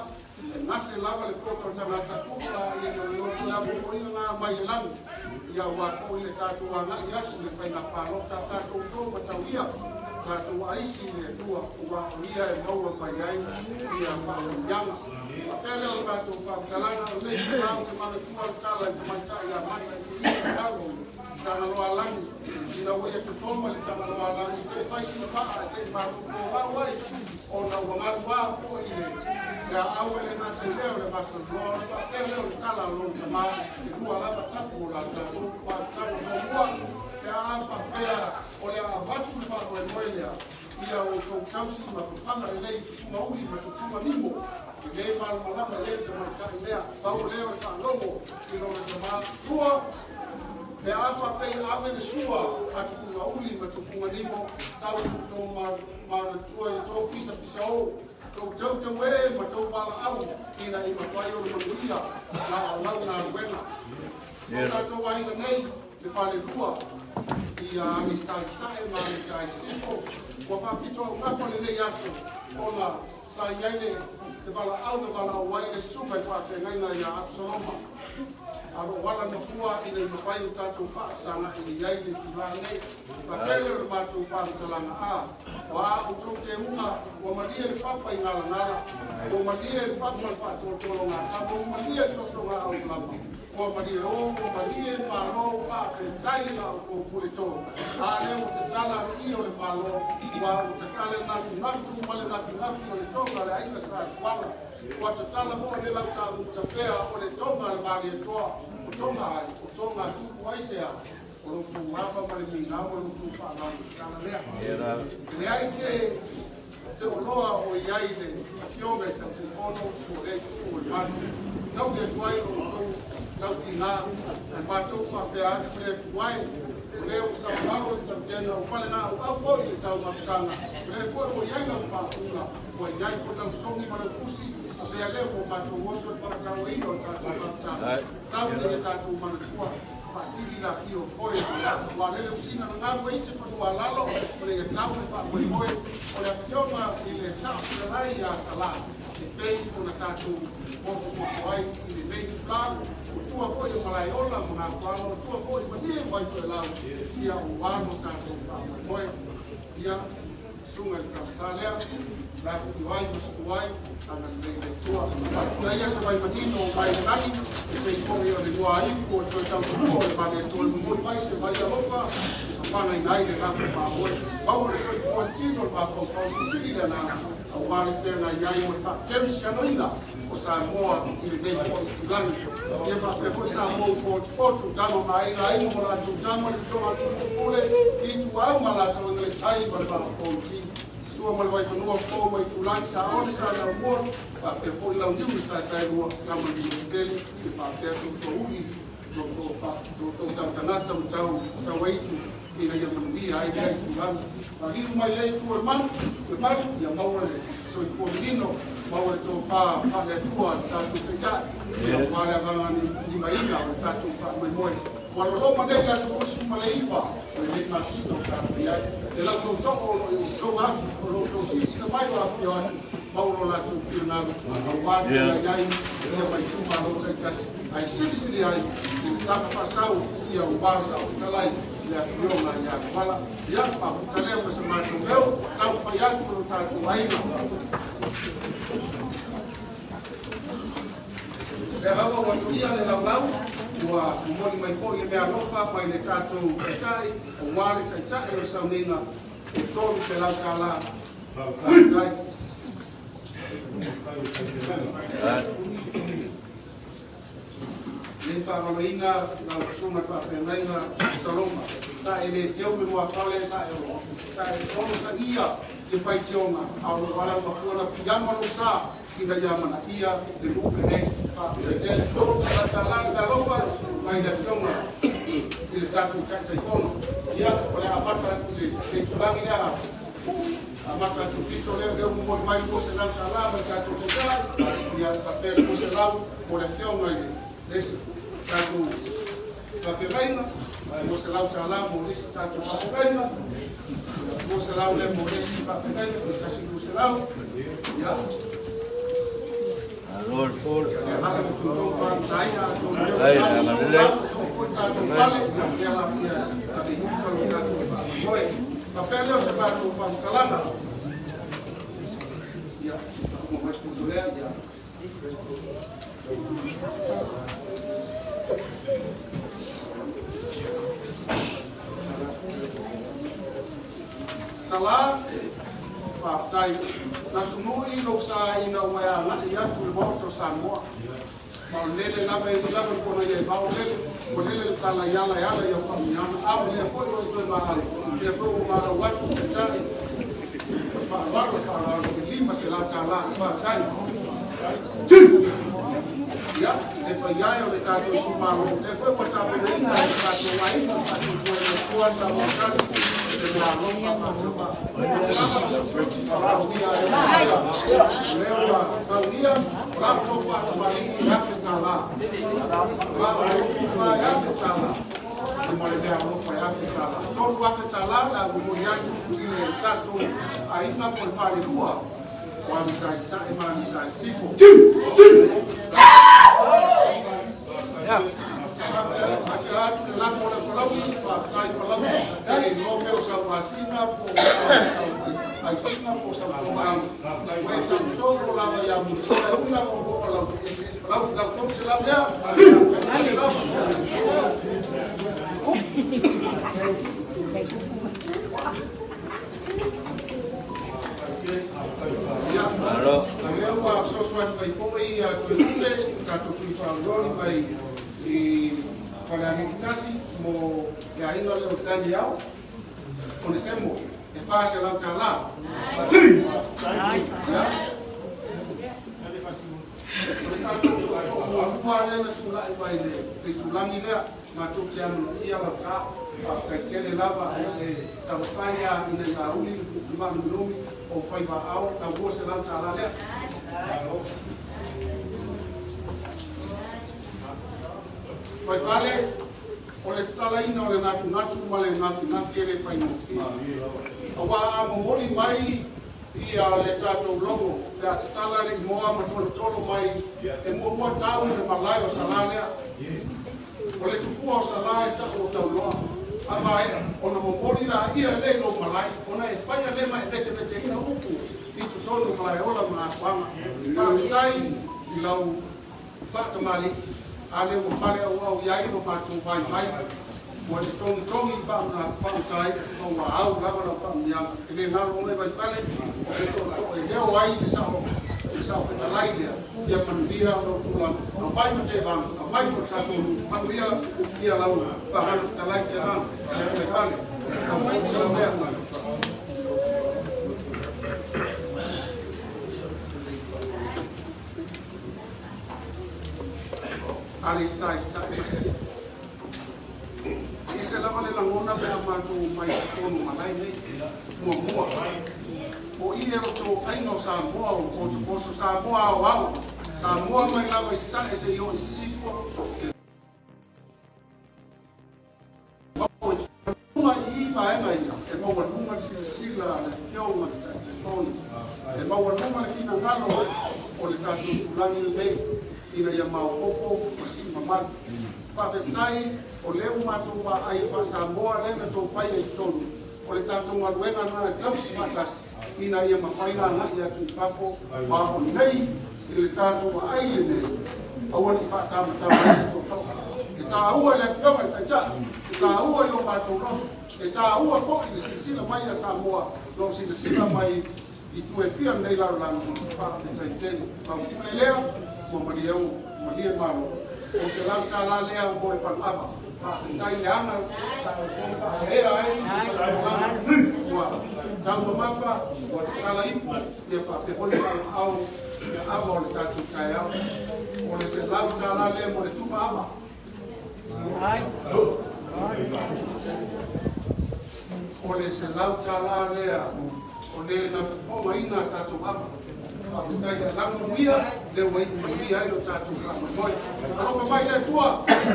[SPEAKER 15] e gase lava le poto o le tagata tupu la ia le loto le amomoiga ngā mai le lagi ia ua foi le tatou agai atu le faiga palota tatou tou ma tauia tatou aisi i le Atua ua o ia e maua mai ai ia faamanuiaga. Faapea lea o le matou faamatalaga o lenei itula ou te manatua le tala i tamaitai ia Mata i te ia tau Tagaloa lagi ina ua ia totoma le Tagaloa lagi se i fai sina vaa se i matou tolau ai ona ua galuā foi le aau e le gata i lea o le masaloloa ona faapea lea o le tala a lona tamā e lua lava tapu o la tatou faamatalaga muamua pe a faapea o le a avatu le faamoemoe lea ia outou tausi ma papaga lelei i tupuga uli ma tupuga nimo e le malamalama i ai le tamaitai lea. Pau o lea o le faalogo i lona tamā. Lua, pe a faapea ia ave le sua a tupuga uli ma tupuga nimo, tau i outou manatua i tou pisapisaou, tou teuteu e ma tou valaau ina ia mafai ona manuia la lau galuega. O tatou aiga nei, le falelua ia Agisae Sae ma Agisae Sifo, ua faapito augafa lenei aso ona sa i ai le valaau na valaau ai le susuga i faafeagaiga ia Absaloma. A lo o ala nofoa ina ia mafai ona tatou faafesaga'i i ai le itula nei. Faapea lea o le matou faamatalaga, a o a outou teuga, ua malie le papa i galagala, ua malie le papa i le faatolotologatama, ua malie le tosoga aulama, Ua malie o, ua malie Malo, faafetai la outou puleto. A lea ua tatala alii o le Malo, ua ua tatala le natunatu ma le nafunafi o le toga a le aiga Sa Tuala. Ua tatala foi le lautaamu tafea o le toga a le Malietoa, o toga ai, o toga tupu aisea, o lo outou ava ma le migao ma lo outou faaaloalo i le tala lea. E leai se se oloa o i ai le Afioga i Taitaifono o lea itu o le malu. Taui atu ai lo outou tautiga, e matou faapea ane o le Atua e, o lea ua savalalo le tautega, ua palegaauau foi le taumafataga, o lea foi ua i ai lau faaupuga, ua i ai foi lau sogi ma lau fusi, avea lea ua matou oso i le faatauaina o le tatou mafutaga. Tau ina ia tatou manatua faatili la fio foe ua lele usina na galu ai te fanua lalo o le ia tau le faamoemoe o le afioga i le Saofilalai ia Salā e pei ona tatou mofomofu ai i lenei itula o tua foi o Malaeola ma Gafuala o tua foi malie mai Toelau ia ua lo tatou faamoemoe ia Susuga i le Tausa lea, la tutu ai ma susu ai, ana lelei le Atua. Faapuna ia se vai manino o mai le lagi, e pei foi o le muaifu o le toe tautua o le Malietoa e momoli mai se vai alofa, e fafagaina ai le lafo mamoe. Maua le soifua i le tino o le mafaufau, silisili le agaga, Aua le feagai ai ma le faakerisianoina o Samoa i lenei foi itulagi. Ia faapea foi Samoa ua potopoto, tama ma aiga, aiga ma latou tama, le usoga a Tumua Pule, Ituau ma Alataua, le tai ma le vaa o Fonoti. Sua ma le Vaifanua, Fofo ma Itulagi, Saole, Saleaaumua, faapea foi Launiu na Saesaelua, Tama le Manuatele, ia faapea Tootoouli, tootoo tautagata ma tauaitu ina ia manuia ai lea itulagi. Maliu mai lea itu o le malu, le malu, ia maua le soifua manino, maua le tofa faale-Atua le tatou Taitai, aua le agaga limaina o le tatou faamoemoe. Ua loloma nei le aso 29 o lenei masina o tatou i ai. Le lau tootoo o lo o i outou afi, o lo o outou silasila mai o afifio atu, maua lo latou finagalo, aua le feagai ai ia ma itumalo taitasi, ae silisili ai i le tama faasau ia aua le Saofetalai le afioga ia Tuala. Ia, faaputa lea ma se matou leo, taumafai atu lo tatou aiga. Lea lava ua tuia le laulau, ua momoli mai foi le meaalofa mai le tatou Taitai, aua le Taitai o le sauniga e $300. Faafetai. Le faamaloina lau susuga le faafeagaiga Saloma, sa e le teu me muafale sa e sa e ono sagia le faitioga a o lou ala mafua na piama lou sa ina ia manaia le nuu lenei. Faafetai tele. $300 le meaalofa mai le afioga i le tatou Taitaifono. Ia, o le a amata atu i le itulagi lea, amata atu i le pito lea, lea ua momoli mai $200 mai le tatou Taitai, ia faapea le 200 mo le afioga i le isi tatou faafeagaiga, $200 mo le isi tatou faafeagaiga, 200 lea mo le isi faafeagaiga, pe tasi 200. Ia. Sala, faafetai. Na sunui lou sa ina ua e agai atu i le Maota o Samoa. Ma o lele lava e ui lava i kona ia i vao lele, ua lele le tala i ala e ala i au faamanuiaga. A o lea foi ua e toe maau, lea foi ua malau atu se taitai, o le faaaloalo, le faaaloalo i le $500. Faafetai. Ia, le paia e o le tatou itumalo, lea foi ua tapenaina e le tatou aiga, le tatou Tuaina Samoa Tasi, le meaalofa faatapa. Lea ua saunia, o la outou faatamalii i $1,000. Ma o lou tufa e $1,000. Ma le meaalofa e $1,000. $3,000 le a momoli atu i le tatou aiga po o le falelua o Amisai Sasae ma Amisai Sisifo. Faatila atu le lafo o le Palauli, faafetai Palauli, e iloa pea o sau asina po o sau aisina po o sau tomaau. Ua e tausolo lava ia Mulisola, e ui lava o lua Palauli, e eseese Palauli, lau 300 lea, tele lava. Ia, o lea ua fesoasoani mai foi ia Toelupe, tatou sui faaolioli mai i Falealili 1 mo le aiga lea o Daniel Onesemo e $400. Ia. O le tatou tootoo muamua lea na tulai mai le itulagi lea, matou te amanaia lau ta. Faafetai tele lava e taumafai lava ina ia uli le maanuminumi o faiva ao tau $200 lea. Vaifale, o le tatalaina o le natunatu ma le nafinafi e le faigofie. Aua a momoli mai ia le tatou logo pe a tatala le imoa ma tolotolo mai e muamua tau i le malae o Salā lea. O le tupua o Salā e ta'u o Tauloa. A maea ona momoli laia lea i lou malae ona e faia lea ma e veteveteina upu i totonu o Malaeola ma Afuaga. Faafetai i lau faatamalii, a lea ua pale auau i ai lo matou vaivai. Ua e togitogi i faamusaai ma ua au lava lau faamanuiaga. E le galo oe Vaifale, o se tootoo e leo ai le sao, le sao fetalai lea, ia manuia lou tulaga, aumai ma tevaga, aumai mo le tatou nuu, manuia ia lau pagana fetalai Tevaga, Vaifale, sau lea. Aleisa i Sasae ma Sisifo. E ese lava le lagona pe a matou omai i totonu o malae nei. Muamua, o i e roto aiga o Samoa o potopoto, Samoa aoao, Samoa mai lava i Sasae seia oo i Sisifo, e Luga i vaega ia, e maualuga le silasila a le Afioga i le Taitaifono, e maualuga le finagalo o le tatou itulagi lenei ina ia maopoopo ma sii mamalu. Faafetai o lea ua matou vaai i le faa-Samoa lea na tou faia i totonu o le tatou galuega lena e tausi faatasi ina ia mafai ona agai atu i fafo ma o nei i le tatou aai lenei, aua ne i faatamatama ai se tootoo. E taua i le Afioga i le Taitai, e taua i o matou loto, e taua foi le silasila mai a Samoa, lou silasila mai i itu e fia o lenei lalolagi, faafetai tele. Lau pule lea, ua malie o, malie malo. O se lau tala lea mo le paluava. Faafetai le aga sa outou faaeaea ai le talanoaga ua taumamafa, ua tatala ipu, ia faapea foi le valaau ia ava o le tatou taeao. O le $100 lea mo le tufa ava. O le $100 lea o le na fofogaina a tatou ava. Faafetai le lau manuia lea ua iu manuia ai lo tatou faamoemoe. Alofa mai le Atua,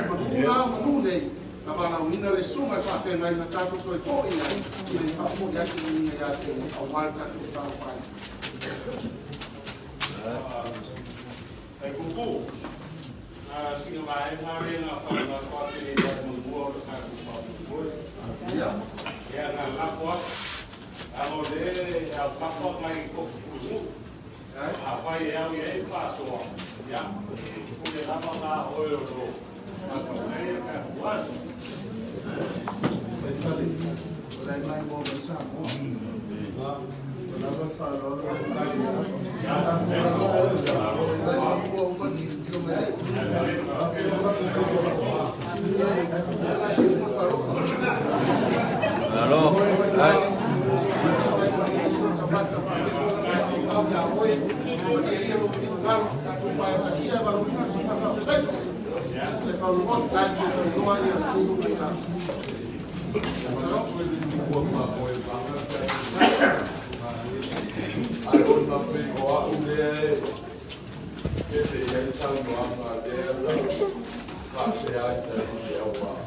[SPEAKER 15] manu na manu nei, na valaauina le susuga i le faafeagaiga tatou toe foi ai ina ia faafoi atu viiga ia te ia aua le tatou talofa ai.
[SPEAKER 17] Ai pupu, na sina vaega lea na faamanatu atu i le muamua o le tatou faamoemoe. Ia, na lafo atu, leaga o lea e autafa nai tofu Afai e au i ai le faasoa, ia, e pule lava na oe o lo o nei e tatou aso.
[SPEAKER 9] Faifale, o la e maimoa mai Samoa. Ua lava le faaaloalo o le
[SPEAKER 6] Ai ona pei o au lea e pele i ai le saunoaga lea na faasea ai tai i le auvaa.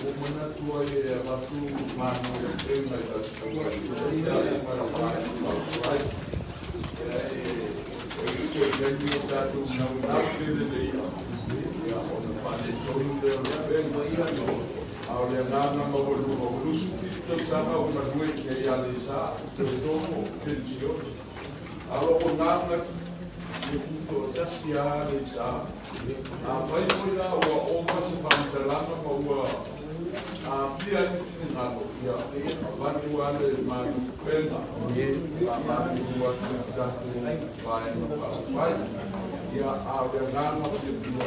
[SPEAKER 6] Ua manatu ai e avatu manu e pena i lau tauai ma le vaega faafuai. Ia e e i ai ni o tatou naunau tele le ia, ia ona faaletonu lea o le pena. A o le agaga maualuga ua 27 tausaga o galue i inei ia Aleisa, toe tomo penisione. A o lou agaga e tutoatasi lava Aleisa. Afai foi la ua ova se faamatalaga ma ua aafia ai le finagalo, ia avatu lava le malu upega faamalulu atu i le tatou Vaega Faaupufai. Ia, a o le agaga fiafia,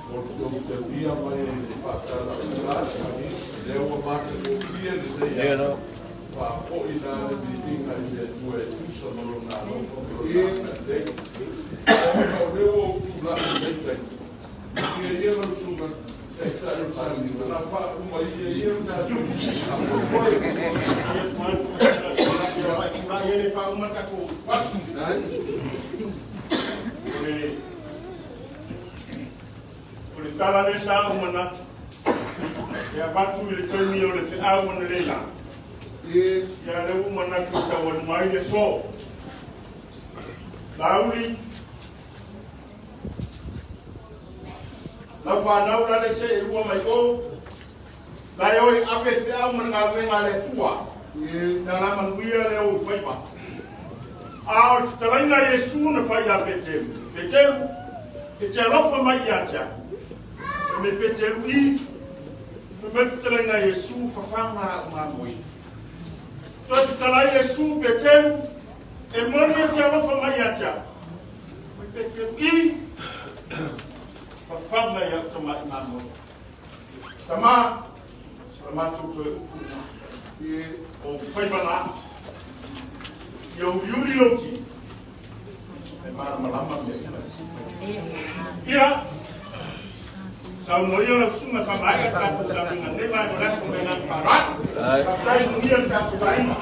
[SPEAKER 6] o le tou talia mai e le faatala o Lasi, lea ua matagofie lenei aso, faafoi la le viiga i le Atua e tusa ma Lona alofa ma Lona agalelei. Ona o lea ua ou tulai i lenei taimi, manuia ia lau susuga Taitai o le Saliga, na faauma ia ia le tatou faamoemoe.
[SPEAKER 1] O le tala lea sa ou manatu e avatu i le taimi o le feau analeila. Ia lea ua manatu e taualuga ai le aso. Laauli, lau fanau la le seelua mai o, la e o e ave feau ma le galuega a le Atua. Ia la manuia le ou faiva. A o le fetalaiga a Iesu na fai ia Peteru, Peteru, e te alofa mai ia te au. E me Peteru i, Fai mai le fetalaiga a Iesu, Fafaga au mamoe. Toe fetalai Iesu, Peteru, e moni e te alofa mai ia te au. Fai mai Peteru, I, fafaga i au tamai mamoe. Tama, o le matou toe upu lena. O ou faiva na. Ia uliuli lou tino. E malamalama mea uma. Ia, saunoa ia lau susuga e faamaea le tatou sauniga nei vaega o le aso ma le agaga faaaloalo. Faafetai manuia le tatou vaaiga.